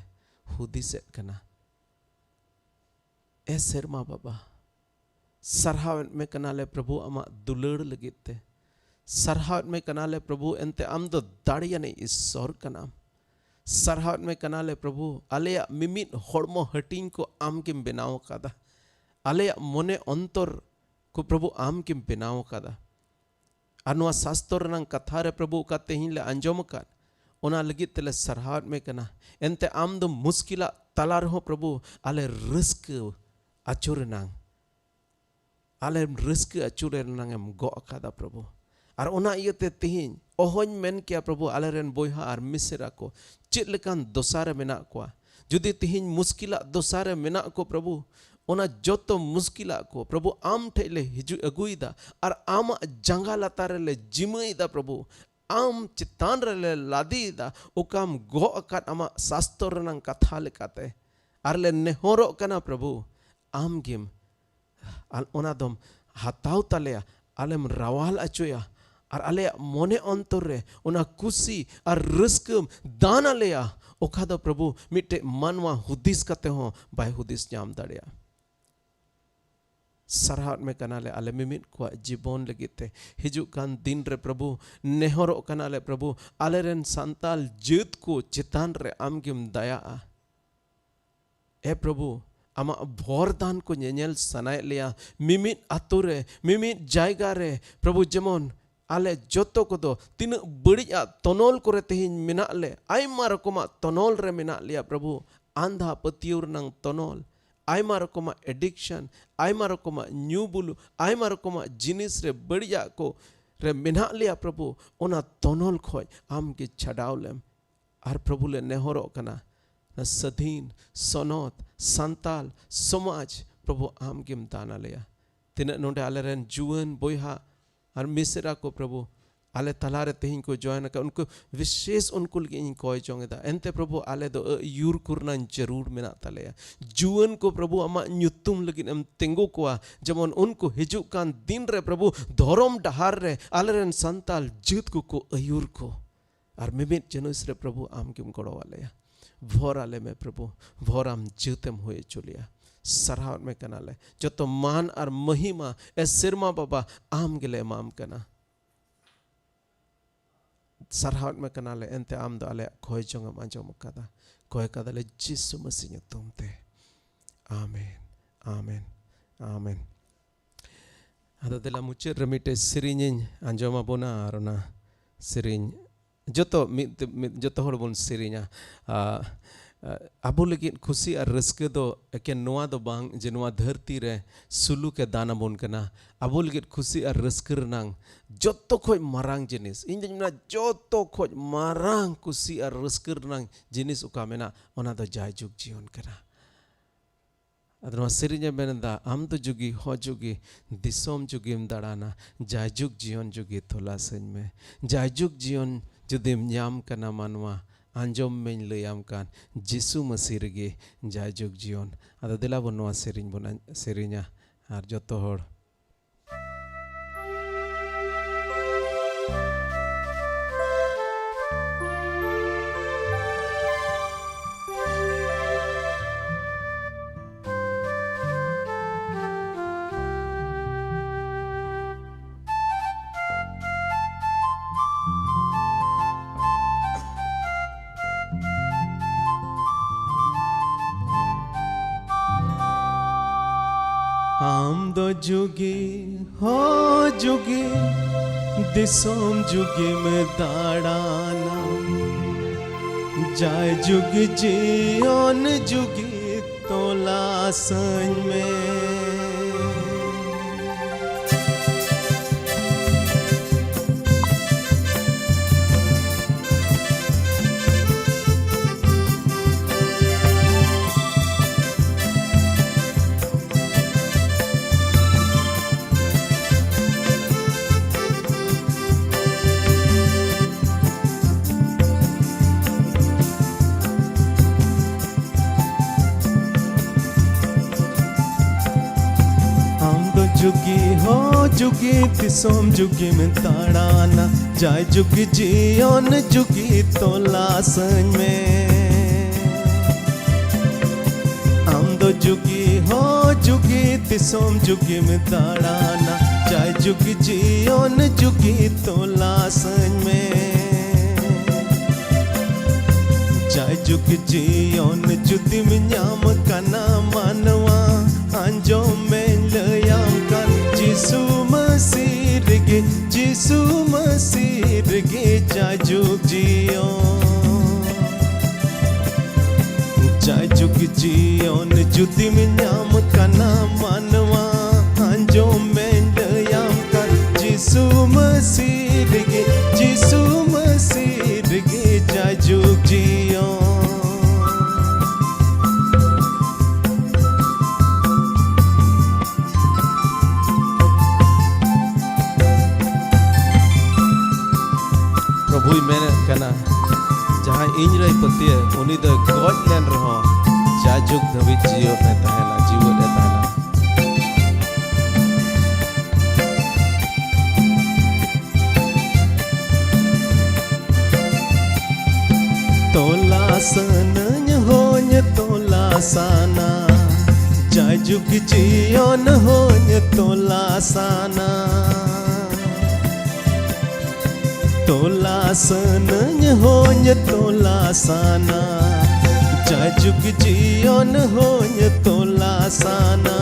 ᱦᱩᱫᱤᱥᱮᱫ ᱠᱟᱱᱟ᱾ ᱮ ᱥᱮᱨᱢᱟ ᱵᱟᱵᱟ, ᱥᱟᱨᱦᱟᱣᱮᱫ ᱢᱮ ᱠᱟᱱᱟᱞᱮ ᱯᱨᱚᱵᱷᱩ ᱟᱢᱟᱜ ᱫᱩᱞᱟᱹᱲ ᱞᱟᱹᱜᱤᱫ ᱛᱮ᱾ ᱥᱟᱨᱦᱟᱣᱮᱫ ᱢᱮ ᱠᱟᱱᱟᱞᱮ ᱯᱨᱚᱵᱷᱩ, ᱮᱱᱛᱮ ᱟᱢ ᱫᱚ ᱫᱟᱲᱮᱭᱟᱱᱤᱡ ᱤᱥᱥᱚᱨ ᱠᱟᱱᱟᱢ᱾ ᱥᱟᱨᱦᱟᱣᱮᱫ ᱢᱮ ᱠᱟᱱᱟᱞᱮ ᱯᱨᱚᱵᱷᱩ, ᱟᱞᱮᱭᱟᱜ ᱢᱤᱢᱤᱫ ᱦᱚᱲᱢᱚ ᱦᱟᱹᱴᱤᱧ ᱠᱚ ᱟᱢ ᱜᱮᱢ ᱵᱮᱱᱟᱣ ᱟᱠᱟᱫᱟ᱾ ᱟᱞᱮᱭᱟᱜ ᱢᱚᱱᱮ ᱚᱱᱛᱚᱨ ᱠᱚ ᱯᱨᱚᱵᱷᱩ ᱟᱢ ᱜᱮᱢ ᱵᱮᱱᱟᱣ ᱟᱠᱟᱫᱟ᱾ ᱟᱨ ᱱᱚᱣᱟ ᱥᱟᱥᱛᱚᱨ ᱨᱮᱱᱟᱜ ᱠᱟᱛᱷᱟ ᱨᱮ ᱯᱨᱚᱵᱷᱩ ᱚᱠᱟ ᱛᱮᱦᱮᱧ ᱞᱮ ᱟᱸᱡᱚᱢ ᱟᱠᱟᱫ, ᱚᱱᱟ ᱞᱟᱹᱜᱤᱫ ᱛᱮᱞᱮ ᱥᱟᱨᱦᱟᱣᱮᱫ ᱢᱮ ᱠᱟᱱᱟ᱾ ᱮᱱᱛᱮ ᱟᱢ ᱫᱚ ᱢᱩᱥᱠᱤᱞᱟᱜ ᱛᱟᱞᱟ ᱨᱮᱦᱚᱸ ᱯᱨᱚᱵᱷᱩ ᱟᱞᱮ ᱨᱟᱹᱥᱠᱟᱹ ᱟᱹᱪᱩᱨ ᱮᱱᱟᱝ, ᱟᱞᱮ ᱨᱟᱹᱥᱠᱟᱹ ᱟᱹᱪᱩᱨ ᱮᱱᱟᱝ ᱮᱢ ᱜᱚᱜ ᱟᱠᱟᱫᱟ ᱯᱨᱚᱵᱷᱩ᱾ ᱟᱨ ᱚᱱᱟ ᱤᱭᱟᱹᱛᱮ ᱛᱮᱦᱮᱧ ᱚᱦᱚᱧ ᱢᱮᱱ ᱠᱮᱭᱟ ᱯᱨᱚᱵᱷᱩ, ᱟᱞᱮᱨᱮᱱ ᱵᱚᱭᱦᱟ ᱟᱨ ᱢᱤᱥᱮᱨᱟ ᱠᱚ ᱪᱮᱫ ᱞᱮᱠᱟᱱ ᱫᱚᱥᱟ ᱨᱮ ᱢᱮᱱᱟᱜ ᱠᱚᱣᱟ᱾ ᱡᱩᱫᱤ ᱛᱮᱦᱮᱧ ᱢᱩᱥᱠᱤᱞᱟᱜ ᱫᱚᱥᱟ ᱨᱮ ᱢᱮᱱᱟᱜ ᱠᱚ ᱯᱨᱚᱵᱷᱩ, ᱚᱱᱟ ᱡᱚᱛᱚ ᱢᱩᱥᱠᱤᱞᱟᱜ ᱠᱚ ᱯᱨᱚᱵᱷᱩ ᱟᱢ ᱴᱷᱮᱡ ᱞᱮ ᱦᱤᱡᱩᱜ ᱟᱹᱜᱩᱭᱮᱫᱟ ᱟᱨ ᱟᱢᱟᱜ ᱡᱟᱸᱜᱟ ᱞᱟᱛᱟᱨ ᱨᱮᱞᱮ ᱡᱤᱢᱟᱹᱭᱮᱫᱟ ᱯᱨᱚᱵᱷᱩ᱾ ᱟᱢ ᱪᱮᱛᱟᱱ ᱨᱮᱞᱮ ᱞᱟᱫᱮᱭᱮᱫᱟ, ᱚᱠᱟᱢ ᱜᱚᱜ ᱟᱠᱟᱫ ᱟᱢᱟᱜ ᱥᱟᱥᱛᱚᱨ ᱨᱮᱱᱟᱝ ᱠᱟᱛᱷᱟ ᱞᱮᱠᱟᱛᱮ᱾ ᱟᱨ ᱞᱮ ᱱᱮᱦᱚᱨᱚᱜ ᱠᱟᱱᱟ ᱯᱨᱚᱵᱷᱩ, ᱟᱢ ᱜᱮᱢ ᱟᱨ ᱚᱱᱟ ᱫᱚᱢ ᱦᱟᱛᱟᱣ ᱛᱟᱞᱮᱭᱟ, ᱟᱞᱮᱢ ᱨᱟᱣᱟᱞ ᱚᱪᱚᱭᱟ, ᱟᱨ ᱟᱞᱮᱭᱟᱜ ᱢᱚᱱᱮ ᱚᱱᱛᱚᱨ ᱨᱮ ᱚᱱᱟ ᱠᱩᱥᱤ ᱟᱨ ᱨᱟᱹᱥᱠᱟᱹᱢ ᱫᱟᱱ ᱟᱞᱮᱭᱟ, ᱚᱠᱟ ᱫᱚ ᱯᱨᱚᱵᱷᱩ ᱢᱤᱫᱴᱮᱡ ᱢᱟᱱᱣᱟ ᱦᱩᱫᱤᱥ ᱠᱟᱛᱮ ᱦᱚᱸ ᱵᱟᱭ ᱦᱩᱫᱤᱥ ᱧᱟᱢ ᱫᱟᱲᱮᱭᱟᱜᱼᱟ᱾ ᱥᱟᱨᱦᱟᱣᱮᱫ ᱢᱮ ᱠᱟᱱᱟᱞᱮ ᱟᱞᱮ ᱢᱤᱢᱤᱫ ᱠᱚᱣᱟᱜ ᱡᱤᱵᱚᱱ ᱞᱟᱹᱜᱤᱫ ᱛᱮ᱾ ᱦᱤᱡᱩᱜ ᱠᱟᱱ ᱫᱤᱱ ᱨᱮ ᱯᱨᱚᱵᱷᱩ, ᱱᱮᱦᱚᱨᱚᱜ ᱠᱟᱱᱟᱞᱮ ᱯᱨᱚᱵᱷᱩ, ᱟᱞᱮᱨᱮᱱ ᱥᱟᱱᱛᱟᱞ ᱡᱟᱹᱛ ᱠᱚ ᱪᱮᱛᱟᱱ ᱨᱮ ᱟᱢᱜᱮᱢ ᱫᱟᱭᱟᱜᱼᱟ᱾ ᱮ ᱯᱨᱚᱵᱷᱩ, ᱟᱢᱟᱜ ᱵᱷᱚᱨ ᱫᱟᱱ ᱠᱚ ᱧᱮᱧᱮᱞ ᱥᱟᱱᱟᱭᱮᱫ ᱞᱮᱭᱟ᱾ ᱢᱤᱢᱤᱫ ᱟᱛᱳ ᱨᱮ, ᱢᱤᱢᱤᱫ ᱡᱟᱭᱜᱟ ᱨᱮ ᱯᱨᱚᱵᱷᱩ, ᱡᱮᱢᱚᱱ ᱟᱞᱮ ᱡᱚᱛᱚ ᱠᱚᱫᱚ ᱛᱤᱱᱟᱹᱜ ᱵᱟᱹᱲᱤᱡ ᱟᱜ ᱛᱚᱱᱚᱞ ᱠᱚᱨᱮ ᱛᱮᱦᱮᱧ ᱢᱮᱱᱟᱜ ᱞᱮ, ᱟᱭᱢᱟ ᱨᱚᱠᱚᱢᱟᱜ ᱛᱚᱱᱚᱞ ᱨᱮ ᱢᱮᱱᱟᱜ ᱞᱮᱭᱟ ᱯᱨᱚᱵᱷᱩ᱾ ᱟᱸᱫᱷᱟ ᱯᱟᱹᱛᱭᱟᱹᱣ ᱨᱮᱱᱟᱝ ᱛᱚᱱᱚᱞ, ᱟᱭᱢᱟ ᱨᱚᱠᱚᱢᱟᱜ addiction, ᱟᱭᱢᱟ ᱨᱚᱠᱚᱢᱟᱜ ᱧᱩ ᱵᱩᱞ, ᱟᱭᱢᱟ ᱨᱚᱠᱚᱢᱟᱜ ᱡᱤᱱᱤᱥ ᱨᱮ, ᱵᱟᱹᱲᱤᱡᱟᱜ ᱠᱚ ᱨᱮ ᱢᱮᱱᱟᱜ ᱞᱮᱭᱟ ᱯᱨᱚᱵᱷᱩ᱾ ᱚᱱᱟ ᱛᱚᱱᱚᱞ ᱠᱷᱚᱡ ᱟᱢ ᱜᱮ ᱪᱷᱟᱰᱟᱣ ᱞᱮᱢ᱾ ᱟᱨ ᱯᱨᱚᱵᱷᱩ ᱞᱮ ᱱᱮᱦᱚᱨᱚᱜ ᱠᱟᱱᱟ, ᱚᱱᱟ ᱥᱟᱹᱫᱷᱤᱱ, ᱥᱚᱱᱚᱛ, ᱥᱟᱱᱛᱟᱞ ᱥᱚᱢᱟᱡᱽ ᱯᱨᱚᱵᱷᱩ ᱟᱢ ᱜᱮᱢ ᱫᱟᱱ ᱟᱞᱮᱭᱟ᱾ ᱛᱤᱱᱟᱹᱜ ᱱᱚᱰᱮ ᱟᱞᱮᱨᱮᱱ ᱡᱩᱣᱟᱹᱱ ᱵᱚᱭᱦᱟ ᱟᱨ ᱢᱤᱥᱨᱟ ᱠᱚ ᱯᱨᱚᱵᱷᱩ ᱟᱞᱮ ᱛᱟᱞᱟᱨᱮ ᱛᱮᱦᱮᱧ ᱠᱚ join ᱟᱠᱟᱫ, ᱩᱱᱠᱩ ᱵᱤᱥᱮᱥ ᱩᱱᱠᱩ ᱞᱟᱹᱜᱤᱫ ᱤᱧ ᱠᱚᱭ ᱡᱚᱝ ᱮᱫᱟ᱾ ᱮᱱᱛᱮ ᱯᱨᱚᱵᱷᱩ ᱟᱞᱮ ᱫᱚ ᱟᱹᱭᱩᱨ ᱠᱚ ᱨᱮᱱᱟᱜ ᱡᱟᱹᱨᱩᱲ ᱢᱮᱱᱟᱜ ᱛᱟᱞᱮᱭᱟ᱾ ᱡᱩᱣᱟᱹᱱ ᱠᱚ ᱯᱨᱚᱵᱷᱩ ᱟᱢᱟᱜ ᱧᱩᱛᱩᱢ ᱞᱟᱹᱜᱤᱫ ᱮᱢ ᱛᱤᱸᱜᱩ ᱠᱚᱣᱟ, ᱡᱮᱢᱚᱱ ᱩᱱᱠᱩ ᱦᱤᱡᱩᱜ ᱠᱟᱱ ᱫᱤᱱ ᱨᱮ ᱯᱨᱚᱵᱷᱩ ᱫᱷᱚᱨᱚᱢ ᱰᱟᱦᱟᱨ ᱨᱮ ᱟᱞᱮᱨᱮᱱ ᱥᱟᱱᱛᱟᱞ ᱡᱟᱹᱛ ᱠᱚᱠᱚ ᱟᱹᱭᱩᱨ ᱠᱚ᱾ ᱟᱨ ᱢᱤᱢᱤᱫ ᱡᱤᱱᱤᱥ ᱨᱮ ᱯᱨᱚᱵᱷᱩ ᱟᱢ ᱜᱮᱢ ᱜᱚᱲᱚ ᱟᱞᱮᱭᱟ᱾ ᱵᱷᱚᱨ ᱟᱞᱮ ᱢᱮ ᱯᱨᱚᱵᱷᱩ, ᱵᱷᱚᱨ ᱟᱢ ᱡᱟᱹᱛ ᱮᱢ ᱦᱩᱭ ᱦᱚᱪᱚ ᱞᱮᱭᱟ᱾ ᱥᱟᱨᱦᱟᱣᱮᱫ ᱢᱮ ᱠᱟᱱᱟᱞᱮ᱾ ᱡᱚᱛᱚ ᱢᱟᱱ ᱟᱨ ᱢᱚᱦᱤᱢᱟ ᱮ ᱥᱮᱨᱢᱟ ᱵᱟᱵᱟ ᱟᱢ ᱜᱮᱞᱮ ᱮᱢᱟᱢ ᱠᱟᱱᱟ᱾ ᱥᱟᱨᱦᱟᱣᱮᱫ ᱢᱮ ᱠᱟᱱᱟᱞᱮ, ᱮᱱᱛᱮ ᱟᱢ ᱫᱚ ᱟᱞᱮᱭᱟᱜ ᱠᱚᱭ ᱡᱚᱝ ᱮᱢ ᱟᱸᱡᱚᱢ ᱟᱠᱟᱫᱟ᱾ ᱠᱚᱭ ᱠᱟᱫᱟᱞᱮ ᱡᱤᱥᱩ ᱢᱟᱹᱥᱤ ᱧᱩᱛᱩᱢ ᱛᱮ᱾ ᱟᱢᱮᱱ, ᱟᱢᱮᱱ, ᱟᱢᱮᱱ᱾ ᱟᱫᱚ ᱫᱮᱞᱟ ᱢᱩᱪᱟᱹᱫ ᱨᱮ ᱢᱤᱫᱴᱮᱡ ᱥᱮᱨᱮᱧ ᱤᱧ ᱟᱸᱡᱚᱢ ᱟᱵᱚᱱᱟ ᱟᱨ ᱚᱱᱟ ᱥᱮᱨᱮᱧ ᱡᱚᱛᱚ ᱢᱤᱫ, ᱢᱤᱫ, ᱡᱚᱛᱚ ᱦᱚᱲ ᱵᱚᱱ ᱥᱮᱨᱮᱧᱟ᱾ ᱟ, ᱟ, ᱟᱵᱚ ᱞᱟᱹᱜᱤᱫ ᱠᱷᱩᱥᱤ ᱟᱨ ᱨᱟᱹᱥᱠᱟᱹ ᱫᱚ ᱮᱠᱮᱱ ᱱᱚᱣᱟ ᱫᱚ ᱵᱟᱝ ᱡᱮ ᱱᱚᱣᱟ ᱫᱷᱟᱹᱨᱛᱤ ᱨᱮ ᱥᱩᱞᱩᱠ ᱮ ᱫᱟᱱ ᱟᱵᱚᱱ ᱠᱟᱱᱟ᱾ ᱟᱵᱚ ᱞᱟᱹᱜᱤᱫ ᱠᱷᱩᱥᱤ ᱟᱨ ᱨᱟᱹᱥᱠᱟᱹ ᱨᱮᱱᱟᱝ ᱡᱚᱛᱚ ᱠᱷᱚᱡ ᱢᱟᱨᱟᱝ ᱡᱤᱱᱤᱥ, ᱤᱧ ᱫᱚᱧ ᱢᱮᱱᱟ ᱡᱚᱛᱚ ᱠᱷᱚᱡ ᱢᱟᱨᱟᱝ ᱠᱩᱥᱤ ᱟᱨ ᱨᱟᱹᱥᱠᱟᱹ ᱨᱮᱱᱟᱝ ᱡᱤᱱᱤᱥ ᱚᱠᱟ ᱢᱮᱱᱟᱜ, ᱚᱱᱟ ᱫᱚ ᱡᱟᱭᱡᱩᱜᱽ ᱡᱤᱭᱚᱱ ᱠᱟᱱᱟ᱾ ᱟᱫᱚ ᱱᱚᱣᱟ ᱥᱮᱨᱮᱧ ᱮ ᱢᱮᱱ ᱮᱫᱟ, ᱟᱢ ᱫᱚ ᱡᱩᱜᱤ ᱦᱚ ᱡᱩᱜᱤ, ᱫᱤᱥᱚᱢ ᱡᱩᱜᱤᱢ ᱫᱟᱬᱟᱱᱟ, ᱡᱟᱭᱡᱩᱜᱽ ᱡᱤᱭᱚᱱ ᱡᱩᱜᱤ ᱛᱚᱞᱟᱥᱟᱹᱧ ᱢᱮ᱾ ᱡᱟᱭᱡᱩᱜᱽ ᱡᱤᱭᱚᱱ ᱡᱩᱫᱤᱢ ᱧᱟᱢ ᱠᱟᱱᱟ ᱢᱟᱱᱣᱟ, ᱟᱸᱡᱚᱢ ᱢᱮᱧ ᱞᱟᱹᱭᱟᱢ ᱠᱟᱱ, ᱡᱤᱥᱩ ᱢᱟᱹᱥᱤ ᱨᱮᱜᱮ ᱡᱟᱭᱡᱩᱜᱽ ᱡᱤᱭᱚᱱ᱾ ᱟᱫᱚ ᱫᱮᱞᱟ ᱵᱚᱱ ᱱᱚᱣᱟ ᱥᱮᱨᱮᱧ ᱵᱚᱱ ᱟᱸᱡ-, ᱥᱮᱨᱮᱧᱟ ᱟᱨ ᱡᱚᱛᱚ ᱦᱚᱲ ᱟᱢ ᱫᱚ ᱡᱩᱜᱤ, ᱦᱚ ᱡᱩᱜᱤ, ᱫᱤᱥᱚᱢ ᱡᱩᱜᱤᱢ ᱫᱟᱬᱟᱱᱟ, ᱡᱟᱭ ᱡᱩᱜᱤ ᱡᱤᱭᱚᱱ ᱡᱩᱜᱤ ᱛᱚᱞᱟᱥᱟᱹᱧ ᱢᱮ᱾ ᱟᱢ ᱫᱚ ᱡᱩᱜᱤ ᱦᱚ ᱡᱩᱜᱤ, ᱫᱤᱥᱚᱢ ᱡᱩᱜᱤᱢ ᱫᱟᱬᱟᱱᱟ, ᱡᱟᱭ ᱡᱩᱜᱤ ᱡᱤᱭᱚᱱ ᱡᱩᱜᱤ ᱛᱚᱞᱟᱥᱟᱹᱧ ᱢᱮ᱾ ᱟᱢ ᱫᱚ ᱡᱩᱜᱤ ᱦᱚ ᱡᱩᱜᱤ, ᱫᱤᱥᱚᱢ ᱡᱩᱜᱤᱢ ᱫᱟᱬᱟᱱᱟ, ᱡᱟᱭ ᱡᱩᱜᱤ ᱡᱤᱭᱚᱱ ᱡᱩᱜᱤ ᱛᱚᱞᱟᱥᱟᱹᱧ ᱢᱮ᱾ ᱡᱟᱭᱡᱩᱜᱽ ᱡᱤᱭᱚᱱ ᱡᱩᱫᱤᱢ ᱧᱟᱢ ᱠᱟᱱᱟ ᱢᱟᱱᱣᱟ, ᱟᱸᱡᱚᱢ ᱢᱮᱧ ᱞᱟᱹᱭᱟᱢ ᱠᱟᱱ, ᱡᱤᱥᱩ ᱢᱟᱹᱥᱤ ᱨᱮᱜᱮ, ᱡᱤᱥᱩ ᱢᱟᱹᱥᱤ ᱨᱮᱜᱮ ᱡᱟᱭᱡᱩᱜᱽ ᱡᱤᱭᱚᱱ᱾ ᱡᱟᱭᱡᱩᱜᱽ ᱡᱤᱭᱚᱱ ᱡᱩᱫᱤᱢ ᱧᱟᱢ ᱠᱟᱱᱟ ᱢᱟᱱᱣᱟ, ᱟᱸᱡᱚᱢ ᱢᱮᱧ ᱞᱟᱹᱭᱟᱢ ᱠᱟᱱ, ᱡᱤᱥᱩ ᱢᱟᱹᱥᱤ ᱨᱮᱜᱮ, ᱡᱤᱥᱩ ᱢᱟᱹᱥᱤ ᱨᱮᱜᱮ ᱡᱟᱭᱡᱩᱜᱽ ᱡᱤᱭᱚᱱ᱾ ᱤᱧ ᱨᱮᱭ ᱯᱟᱹᱛᱭᱟᱹᱣ, ᱩᱱᱤ ᱫᱚᱭ ᱜᱚᱡ ᱞᱮᱱ ᱨᱮᱦᱚᱸ, ᱡᱟᱭᱡᱩᱜᱽ ᱫᱷᱟᱹᱵᱤᱡ ᱡᱤᱭᱚᱱ ᱮ ᱛᱟᱦᱮᱱᱟ, ᱡᱤᱣᱮᱫ ᱮ ᱛᱟᱦᱮᱱᱟ᱾ ᱛᱚᱞᱟᱥᱟᱱᱟᱹᱧ ᱦᱚᱧ ᱛᱚᱞᱟᱥᱟᱱᱟ, ᱡᱟᱭᱡᱩᱜᱽ ᱡᱤᱭᱚᱱ ᱦᱚᱧ ᱛᱚᱞᱟᱥᱟᱱᱟ᱾ ᱛᱚᱞᱟᱥᱟᱱᱟᱹᱧ ᱦᱚᱧ ᱛᱚᱞᱟᱥᱟᱱᱟ, ᱡᱟᱭᱡᱩᱜᱽ ᱡᱤᱭᱚᱱ ᱦᱚᱧ ᱛᱚᱞᱟᱥᱟᱱᱟ᱾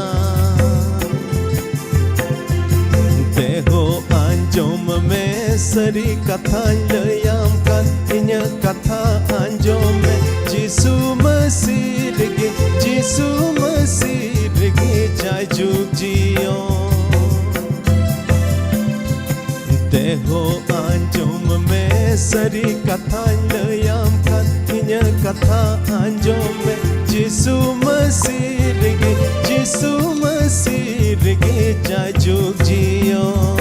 ᱛᱮᱦᱚ ᱟᱸᱡᱚᱢ ᱢᱮ, ᱥᱟᱹᱨᱤ ᱠᱟᱛᱷᱟᱧ ᱞᱟᱹᱭᱟᱢ ᱠᱟᱱ, ᱤᱧᱟᱹᱜ ᱠᱟᱛᱷᱟ ᱟᱸᱡᱚᱢ ᱢᱮ᱾ ᱡᱤᱥᱩ ᱢᱟᱹᱥᱤ ᱨᱮᱜᱮ, ᱡᱤᱥᱩ ᱢᱟᱹᱥᱤ ᱨᱮᱜᱮ ᱡᱟᱭᱡᱩᱜᱽ ᱡᱤᱭᱚᱱ᱾ ᱛᱮᱦᱚ ᱟᱸᱡᱚᱢ ᱢᱮ, ᱥᱟᱹᱨᱤ ᱠᱟᱛᱷᱟᱧ ᱞᱟᱹᱭᱟᱢ ᱠᱷᱟᱱ, ᱤᱧᱟᱹᱜ ᱠᱟᱛᱷᱟ ᱟᱸᱡᱚᱢ ᱢᱮ᱾ ᱡᱤᱥᱩ ᱢᱟᱹᱥᱤ ᱨᱮᱜᱮ, ᱡᱤᱥᱩ ᱢᱟᱹᱥᱤ ᱨᱮᱜᱮ ᱡᱟᱭᱡᱩᱜᱽ ᱡᱤᱭᱚᱱ᱾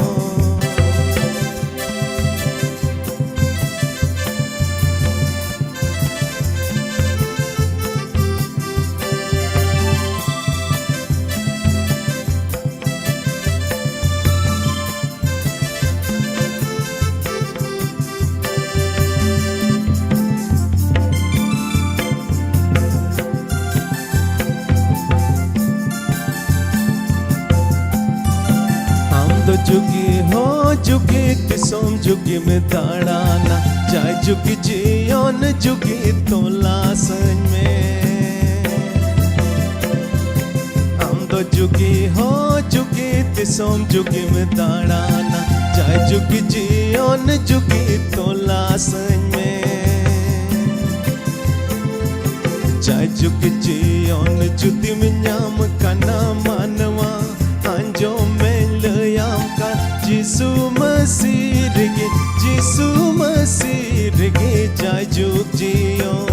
ᱟᱢ ᱫᱚ ᱡᱩᱜᱤ ᱦᱚᱸ ᱡᱩᱜᱤ, ᱫᱤᱥᱚᱢ ᱡᱩᱜᱤᱢ ᱫᱟᱬᱟᱱᱟ, ᱡᱟᱭ ᱡᱩᱜᱤ ᱡᱤᱭᱚᱱ ᱡᱩᱜᱤ ᱛᱚᱞᱟᱥᱟᱹᱧ ᱢᱮ᱾ ᱟᱢ ᱫᱚ ᱡᱩᱜᱤ ᱦᱚᱸ ᱡᱩᱜᱤ, ᱫᱤᱥᱚᱢ ᱡᱩᱜᱤᱢ ᱫᱟᱬᱟᱱᱟ, ᱡᱟᱭ ᱡᱩᱜᱤ ᱡᱤᱭᱚᱱ ᱡᱩᱜᱤ ᱛᱚᱞᱟᱥᱟᱹᱧ ᱢᱮ᱾ ᱡᱟᱭ ᱡᱩᱜᱤ ᱡᱤᱭᱚᱱ ᱡᱩᱫᱤᱢ ᱧᱟᱢ ᱠᱟᱱᱟ ᱢᱟᱱᱣᱟ, ᱟᱸᱡᱚᱢ ᱢᱮᱧ ᱞᱟᱹᱭᱟᱢ ᱠᱟᱱ, ᱡᱤᱥᱩ ᱢᱟᱹᱥᱤ ᱨᱮᱜᱮ, ᱡᱤᱥᱩ ᱢᱟᱹᱥᱤ ᱨᱮᱜᱮ ᱡᱟᱭ ᱡᱩᱜᱽ ᱡᱤᱭᱚᱱ᱾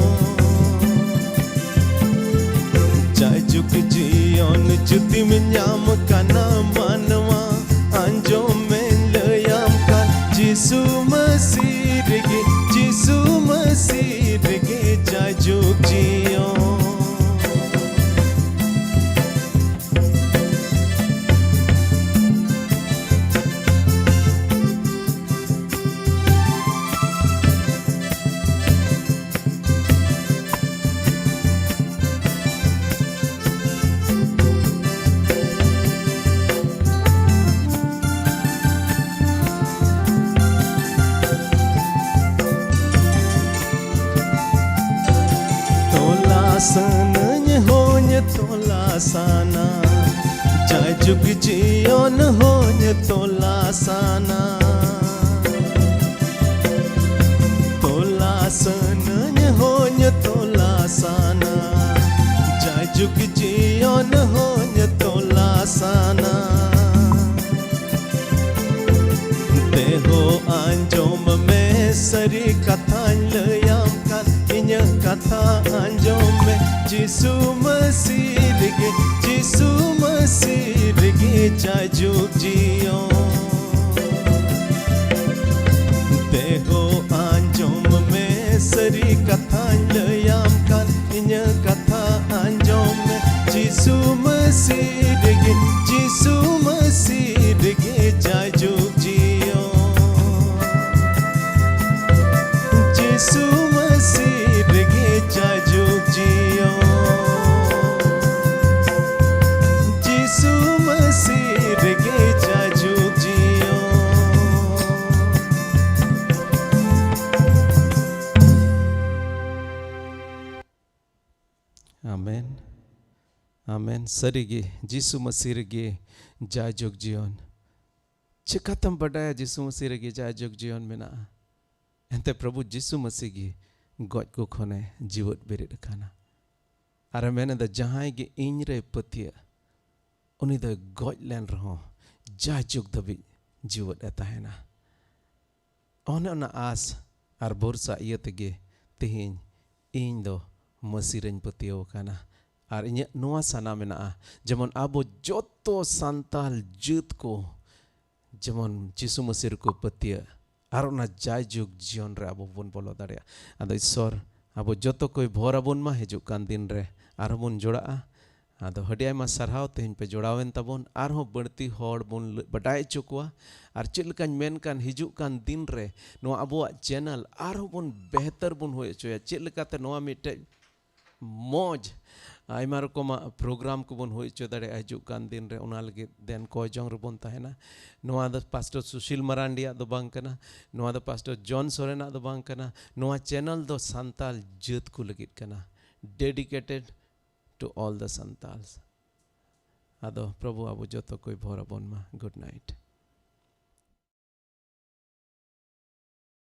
ᱡᱟᱭ ᱡᱩᱜᱽ ᱡᱤᱭᱚᱱ ᱡᱩᱫᱤᱢ ᱧᱟᱢ ᱠᱟᱱᱟ ᱢᱟᱱᱣᱟ, ᱟᱸᱡᱚᱢ ᱢᱮᱧ ᱞᱟᱹᱭᱟᱢ ᱠᱟᱱ, ᱡᱤᱥᱩ ᱢᱟᱹᱥᱤ ᱨᱮᱜᱮ, ᱡᱤᱥᱩ ᱢᱟᱹᱥᱤ ᱡᱩᱜᱽ ᱡᱤᱭᱚᱱ᱾ ᱛᱚᱞᱟᱥᱟᱱᱟᱹᱧ ᱦᱚᱧ ᱛᱚᱞᱟᱥᱟᱱᱟ, ᱡᱟᱭᱡᱩᱜᱽ ᱡᱤᱭᱚᱱ ᱦᱚᱧ ᱛᱚᱞᱟᱥᱟᱱᱟ᱾ ᱛᱚᱞᱟᱥᱟᱱᱟᱹᱧ ᱦᱚᱧ ᱛᱚᱞᱟᱥᱟᱱᱟ, ᱡᱟᱭᱡᱩᱜᱽ ᱡᱤᱭᱚᱱ ᱦᱚᱧ ᱛᱚᱞᱟᱥᱟᱱᱟ᱾ ᱛᱮᱦᱚ ᱟᱸᱡᱚᱢ ᱢᱮ, ᱥᱟᱹᱨᱤ ᱠᱟᱛᱷᱟᱧ ᱞᱟᱹᱭᱟᱢ ᱠᱟᱱ, ᱤᱧᱟᱹᱜ ᱠᱟᱛᱷᱟ ᱟᱸᱡᱚᱢ ᱢᱮ᱾ ᱡᱤᱥᱩ ᱢᱟᱹᱥᱤ ᱨᱮᱜᱮ, ᱡᱤᱥᱩ ᱢᱟᱹᱥᱤ ᱨᱮᱜᱮ ᱡᱟᱭᱡᱩᱜᱽ ᱡᱤᱭᱚᱱ᱾ ᱛᱮᱦᱚ ᱟᱸᱡᱚᱢ ᱢᱮ, ᱥᱟᱹᱨᱤ ᱠᱟᱛᱷᱟᱧ ᱞᱟᱹᱭᱟᱢ ᱠᱟᱱ, ᱤᱧᱟᱹᱜ ᱠᱟᱛᱷᱟ ᱟᱸᱡᱚᱢ ᱢᱮ᱾ ᱡᱤᱥᱩ ᱢᱟᱹᱥᱤ ᱨᱮᱜᱮ, ᱡᱤᱥᱩ ᱢᱟᱹᱥᱤ ᱨᱮᱜᱮ ᱡᱟᱭᱡᱩᱜᱽ ᱡᱤᱭᱚᱱ᱾ ᱡᱤᱥᱩ ᱢᱟᱹᱥᱤ ᱨᱮᱜᱮ ᱡᱟᱭᱡᱩᱜᱽ ᱡᱤᱭᱚᱱ᱾ ᱡᱤᱥᱩ ᱢᱟᱹᱥᱤ ᱨᱮᱜᱮ ᱡᱟᱭᱡᱩᱜᱽ ᱡᱤᱭᱚᱱ᱾ ᱟᱢᱮᱱ᱾ ᱟᱢᱮᱱ᱾ ᱥᱟᱹᱨᱤᱜᱮ, ᱡᱤᱥᱩ ᱢᱟᱹᱥᱤ ᱨᱮᱜᱮ ᱡᱟᱭᱡᱩᱜᱽ ᱡᱤᱭᱚᱱ᱾ ᱪᱮᱠᱟᱛᱮᱢ ᱵᱟᱰᱟᱭᱟ ᱡᱤᱥᱩ ᱢᱟᱹᱥᱤ ᱨᱮᱜᱮ ᱡᱟᱭᱡᱩᱜᱽ ᱡᱤᱭᱚᱱ ᱢᱮᱱᱟᱜᱼᱟ? ᱮᱱᱛᱮ ᱯᱨᱚᱵᱷᱩ ᱡᱤᱥᱩ ᱢᱟᱹᱥᱤ ᱜᱮ ᱜᱚᱡ ᱠᱚ ᱠᱷᱚᱱᱮ ᱡᱤᱣᱮᱫ ᱵᱮᱨᱮᱫ ᱟᱠᱟᱱᱟ᱾ ᱟᱨᱮ ᱢᱮᱱ ᱮᱫᱟ, "ᱡᱟᱦᱟᱸᱭ ᱜᱮ ᱤᱧ ᱨᱮ ᱯᱟᱹᱛᱭᱟᱹᱜ, ᱩᱱᱤ ᱫᱚᱭ ᱜᱚᱡ ᱞᱮᱱ ᱨᱮᱦᱚᱸ ᱡᱟᱭᱡᱩᱜᱽ ᱫᱷᱟᱹᱵᱤᱡ ᱡᱤᱣᱮᱫ ᱮ ᱛᱟᱦᱮᱱᱟ᱾" ᱚᱱᱮ ᱚᱱᱟ ᱟᱥ ᱟᱨ ᱵᱷᱚᱨᱥᱟ ᱤᱭᱟᱹ ᱛᱮᱜᱮ ᱛᱮᱦᱮᱧ ᱤᱧ ᱫᱚ ᱢᱟᱹᱥᱤ ᱨᱮᱧ ᱯᱟᱹᱛᱭᱟᱹᱣ ᱟᱠᱟᱱᱟ᱾ ᱟᱨ ᱤᱧᱟᱹᱜ ᱱᱚᱣᱟ ᱥᱟᱱᱟ ᱢᱮᱱᱟᱜᱼᱟ, ᱡᱮᱢᱚᱱ ᱟᱵᱚ ᱡᱚᱛᱚ ᱥᱟᱱᱛᱟᱞ ᱡᱟᱹᱛ ᱠᱚ ᱡᱮᱢᱚᱱ ᱡᱤᱥᱩ ᱢᱟᱹᱥᱤ ᱨᱮᱠᱚ ᱯᱟᱹᱛᱭᱟᱹᱜ ᱟᱨ ᱚᱱᱟ ᱡᱟᱭᱡᱩᱜᱽ ᱡᱤᱭᱚᱱ ᱨᱮ ᱟᱵᱚ ᱵᱚᱱ ᱵᱚᱞᱚ ᱫᱟᱲᱮᱭᱟᱜᱼᱟ᱾ ᱟᱫᱚ ᱤᱥᱥᱚᱨ ᱟᱵᱚ ᱡᱚᱛᱚ ᱠᱚᱭ ᱵᱷᱚᱨ ᱟᱵᱚᱱ ᱢᱟ, ᱦᱤᱡᱩᱜ ᱠᱟᱱ ᱫᱤᱱ ᱨᱮ ᱟᱨᱦᱚᱸ ᱵᱚᱱ ᱡᱚᱲᱟᱜᱼᱟ᱾ ᱟᱫᱚ ᱟᱹᱰᱤ ᱟᱭᱢᱟ ᱥᱟᱨᱦᱟᱣ, ᱛᱮᱦᱮᱧ ᱯᱮ ᱡᱚᱲᱟᱣᱮᱱ ᱛᱟᱵᱚᱱ᱾ ᱟᱨᱦᱚᱸ ᱵᱟᱹᱲᱛᱤ ᱦᱚᱲ ᱵᱚᱱ ᱞᱟᱹ- ᱵᱟᱰᱟᱭ ᱦᱚᱪᱚ ᱠᱚᱣᱟ᱾ ᱟᱨ ᱪᱮᱫ ᱞᱮᱠᱟᱧ ᱢᱮᱱ ᱠᱟᱱ, ᱦᱤᱡᱩᱜ ᱠᱟᱱ ᱫᱤᱱ ᱨᱮ ᱱᱚᱣᱟ ᱟᱵᱚᱣᱟᱜ ᱪᱮᱱᱮᱞ ᱟᱨᱦᱚᱸ ᱵᱚᱱ ᱵᱮᱦᱛᱟᱨ ᱵᱚᱱ ᱦᱩᱭ ᱦᱚᱪᱚᱭᱟ᱾ ᱪᱮᱫ ᱞᱮᱠᱟᱛᱮ ᱱᱚᱣᱟ ᱢᱤᱫᱴᱮᱡ ᱢᱚᱡᱽ ᱟᱭᱢᱟ ᱨᱚᱠᱚᱢᱟᱜ ᱯᱨᱳᱜᱨᱟᱢ ᱠᱚᱵᱚᱱ ᱦᱩᱭ ᱦᱚᱪᱚ ᱫᱟᱲᱮᱭᱟᱜᱼᱟ ᱦᱤᱡᱩᱜ ᱠᱟᱱ ᱫᱤᱱ ᱨᱮ, ᱚᱱᱟ ᱞᱟᱹᱜᱤᱫ ᱫᱮᱱ ᱠᱚᱭ ᱡᱚᱝ ᱨᱮᱵᱚᱱ ᱛᱟᱦᱮᱱᱟ᱾ ᱱᱚᱣᱟ ᱫᱚ ᱯᱟᱥᱴᱚᱨ ᱥᱩᱥᱤᱞ ᱢᱟᱨᱟᱱᱰᱤᱭᱟᱜ ᱫᱚ ᱵᱟᱝ ᱠᱟᱱᱟ, ᱱᱚᱣᱟ ᱫᱚ ᱯᱟᱥᱴᱚᱨ ᱡᱚᱱ ᱥᱚᱨᱮᱱᱟᱜ ᱫᱚ ᱵᱟᱝ ᱠᱟᱱᱟ, ᱱᱚᱣᱟ ᱪᱮᱱᱮᱞ ᱫᱚ ᱥᱟᱱᱛᱟᱞ ᱡᱟᱹᱛ ᱠᱚ ᱞᱟᱹᱜᱤᱫ ᱠᱟᱱᱟ, dedicated to all the Santals᱾ ᱟᱫᱚ ᱯᱨᱚᱵᱷᱩ ᱟᱵᱚ ᱡᱚᱛᱚ ᱠᱚᱭ ᱵᱷᱚᱨ ᱟᱵᱚᱱ ᱢᱟ᱾ Good night᱾